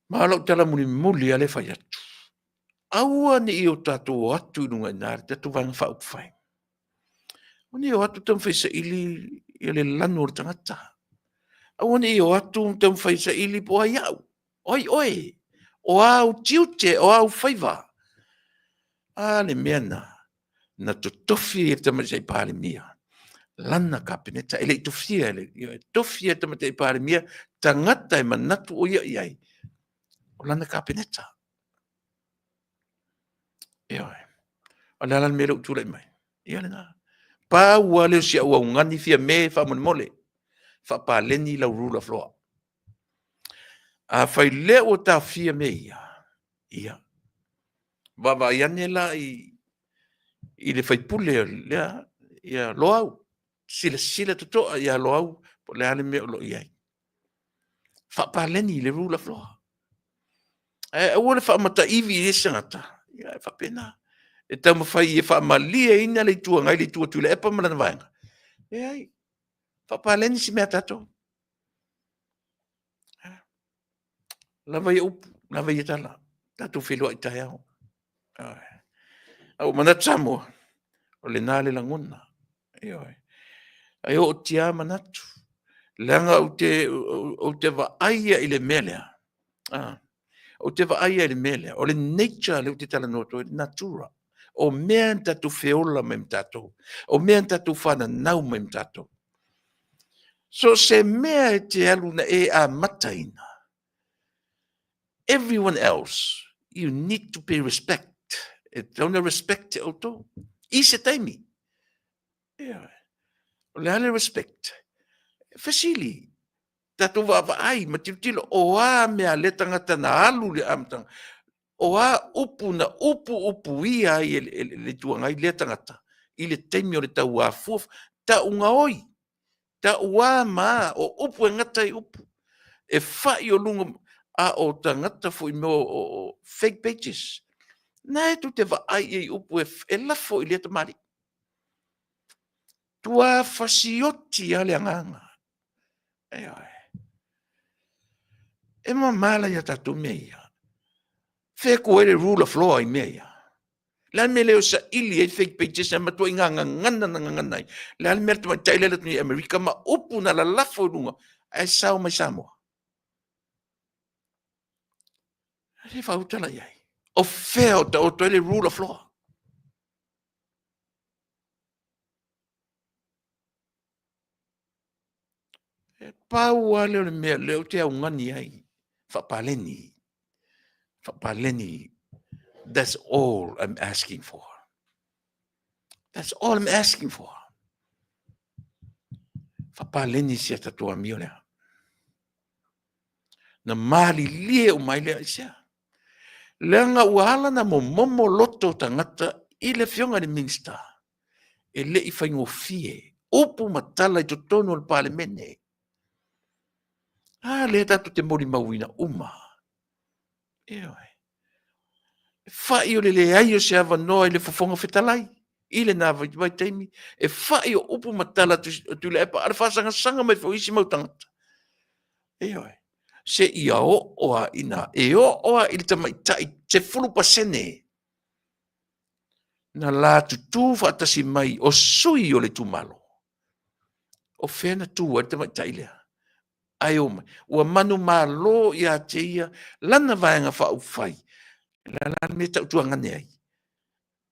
Speaker 2: Ma o lau tala mulimuli lava lea e fai atu, aua ne i o tatou o atu i luga i ina le tatou Vaega Faaupufai. Aua ne i o atu taumafai e saili ia le lanu o le tagata. Aua ne i o atu taumafai e saili po o ai au, o ai oe, o au tiute, o au faiva. A le mea na, na totofi e le Tamaitai Palemia lana Kapeneta, e le i tofia e le, e tofi e le Tamaitai Palemia tagata e manatu o ia i ai, o lana Kapeneta. Ioe. O le a la le mea lea ua tulai mai? Ia lena. Pau lava lea o si au augani Fiame faamolemole, faapaleni lau rule of law. Afai lea ua taofia mea ia, ia, vaavaai ane la i, i le faipule lea, ia Loau, silasila totoa ia Loau po o le a le mea o lo o i ai. Faapaleni le rule of law. Ae aua le faamataivi i isi tagata, ia e faapena. E taumafai e faamalieina le Itu Agai, le Itu a Tuilaepa ma lana vaega. Leai, faapaleni si mea a tatou. Lava ia upu, lava ia tala, tatou feiloai taeao. A ua manatu Samoa, o lena le lagona. Ioe. Ae oo tia manatu, leaga ou te, ou te vaai ia i le mea lea. Ah, ou te vaai ia i le mea lea. O le nature lea ou te talanoa atu ai, natura. O mea na tatou feola mai ma tatou. O mea na tatou fananau mai ma tatou. So se mea e te alu na e amataina, everyone else, you need to pay respect. E tatau ona respect e outou. I se taimi. Ioe. O le a le respect? Fesili. Tatou vaavaai ma tilotilo o a mea a lea tagata na alu i le amataga. O a upu na upuupuia ai e le Itu Agai lea tagata i le taimi o le tauafua tau gaoi tau a ma a, o upu e gata ai upu e fai o luga a o tagata foi mo o fake pages na e tou te vaai i ai upu e lafo i lea tamalii tua fasioti a le agaga. Ioe. E mama la ia tatou mea ia. Fea ku ai le rule of law i mea ia. Le a le mea lea o saili ai fake pages na matuai gagagana na gagana ai. Le a le mea le tamaitai lea i Amerika ma upu na lalafo i luga ae sao mai Samoa. Se faautala i ai. O fea o taoto ai le rule of law? E pau lava lea o le mea lea ou te augani ai, faapaleni, faapaleni. That's all I'm asking for. That's all I'm asking for. Faapaleni si a tatou amio lea. Na malilie uma ai lea i sea. Leaga ua ala na momomo loto o tagata i le afioga i le Minisita e le i faigofie upu ma tala i totonu o le Palemene. A lea tatou te molimauina uma. Ioe. E fai o le leai o se avanoa i le Fofoga Fetalai i lena vaitaimi, e fai o upu ma tala a Tuilaepa, a o le faasagasaga mai foi o isi mau tagata. Ioe. Se ia oo a ina, e oo a i le tamaitai 10% na la tutū faatasi mai o sui o le itumalo. O fea na tu ai le tamaitai lea? Ae o mai, ua manumalo ia te ia lana Vaega Faaupufai. O le a la le mea e tautuagane ai?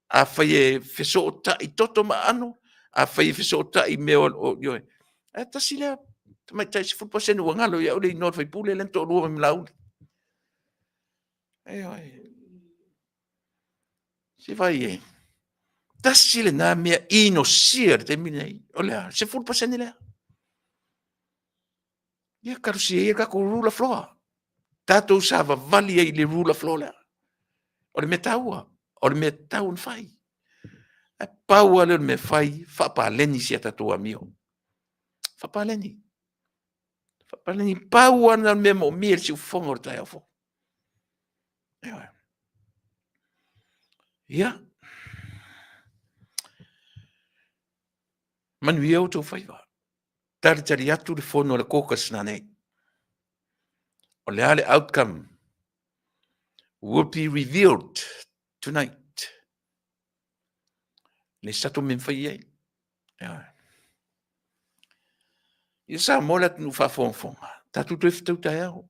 Speaker 2: Afai e fesootai toto ma aano, afai e fesootai i mea o, ioe, ae tasi lea tamaitai 10% ua galo ia au le igoa o le faipule lea na toalua mai ma Laauli. Ioe. Se vai e. Tasi lena mea inosia i le taimi lenei. O le a? 10% lea. Ia talosia ia le tatou rule of law. Tatou savavali ai i le rule of law lea. O le mea taua, o le mea tatau ona fai. Ae pau lava lea o le mea fai, faapaleni si a tatou amio. Faapaleni. Faapaleni. Pau lava lena o le mea moomia i le siufofoga o le taeao fou. Ioe. Ia. Manuia outou faiva. Talitali atu le fono a le caucus nanei. O le a le outcome will be revealed tonight. Le sato me mawhai ai. Ia Samoa le atunuu faafogafoga, tatou toe fetau taeao.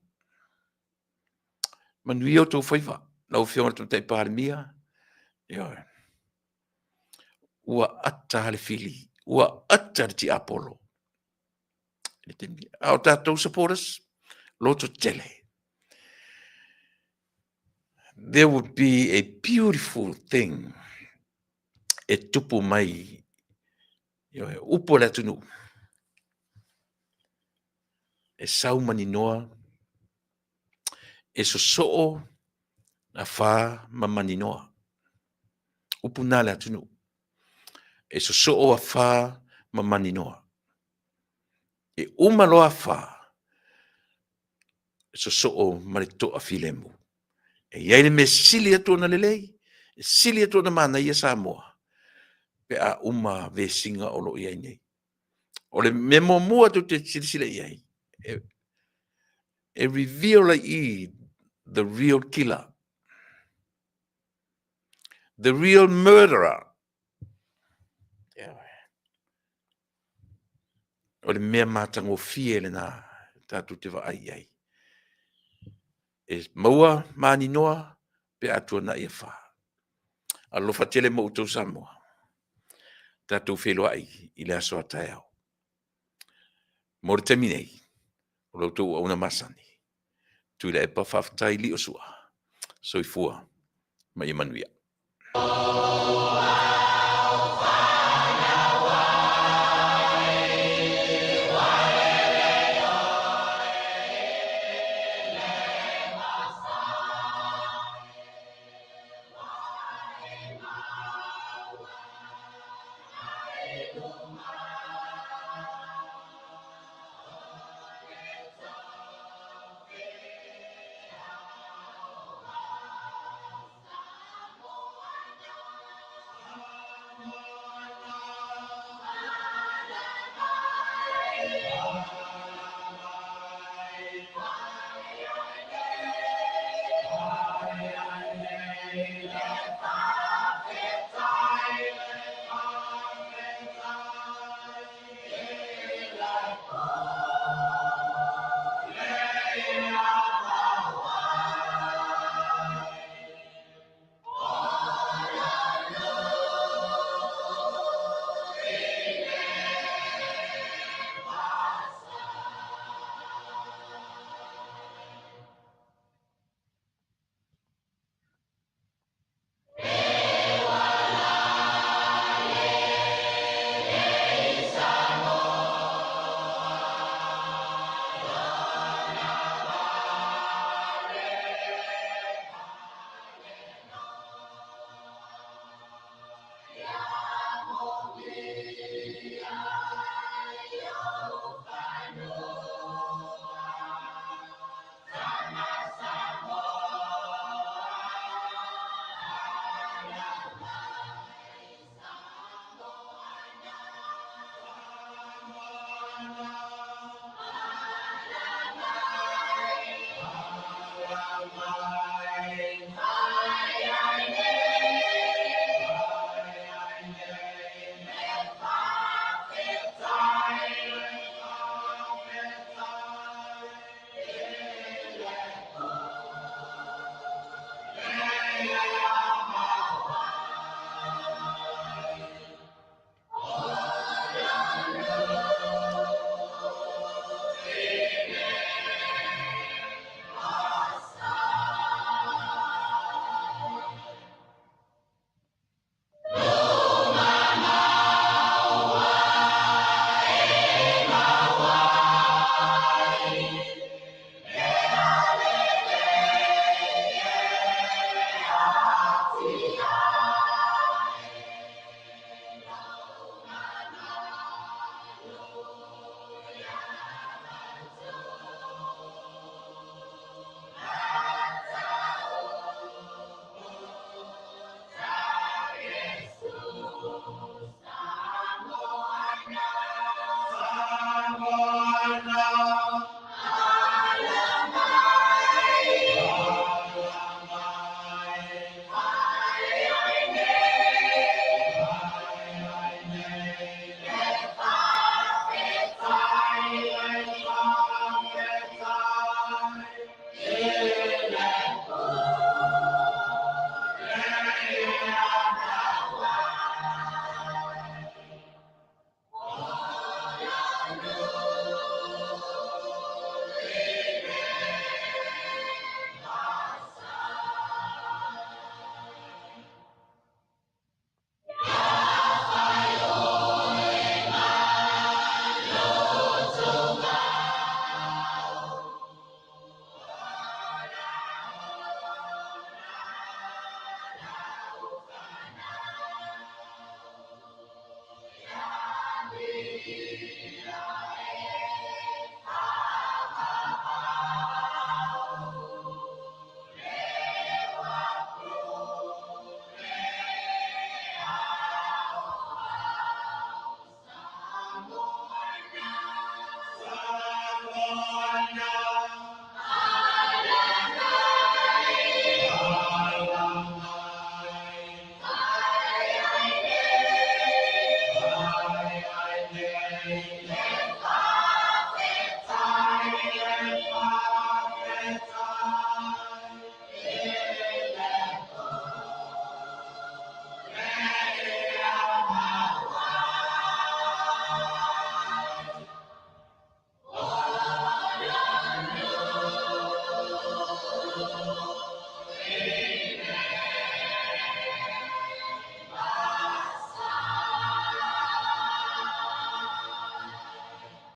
Speaker 2: Manuia outou faiva, lau Afioga i le Tamaitai Palemia. Ioe. Ua ata le fili, ua ata le tiapolo. A o tatou supporters, loto tele. There would be a beautiful thing e tupu mai, ioe, upu a le atunuu, e sau maninoa, e sosoo afa ma maninoa. Upu na le atunuu. E sosoo afa ma maninoa. E uma loa afa, e sosoo ma le toafilemu. E i ai le mea sili atu ona lelei, e sili atu ona manaia Samoa, pe a uma vesiga o lo o i ai nei. O le mea muamua tou te silasila i ai, e reveal ai i the real killer, the real murderer. O le mea matagofie lena tatou te vaai i ai. E maua maninoa pe a tuanai afa. Alofa tele mo outou Samoa. Tatou feiloai i le aso a taeao. Mo le taimi nei, o lo outou auauna masani. Tuilaepa faafetai Liosua. Soifua ma ia manuia.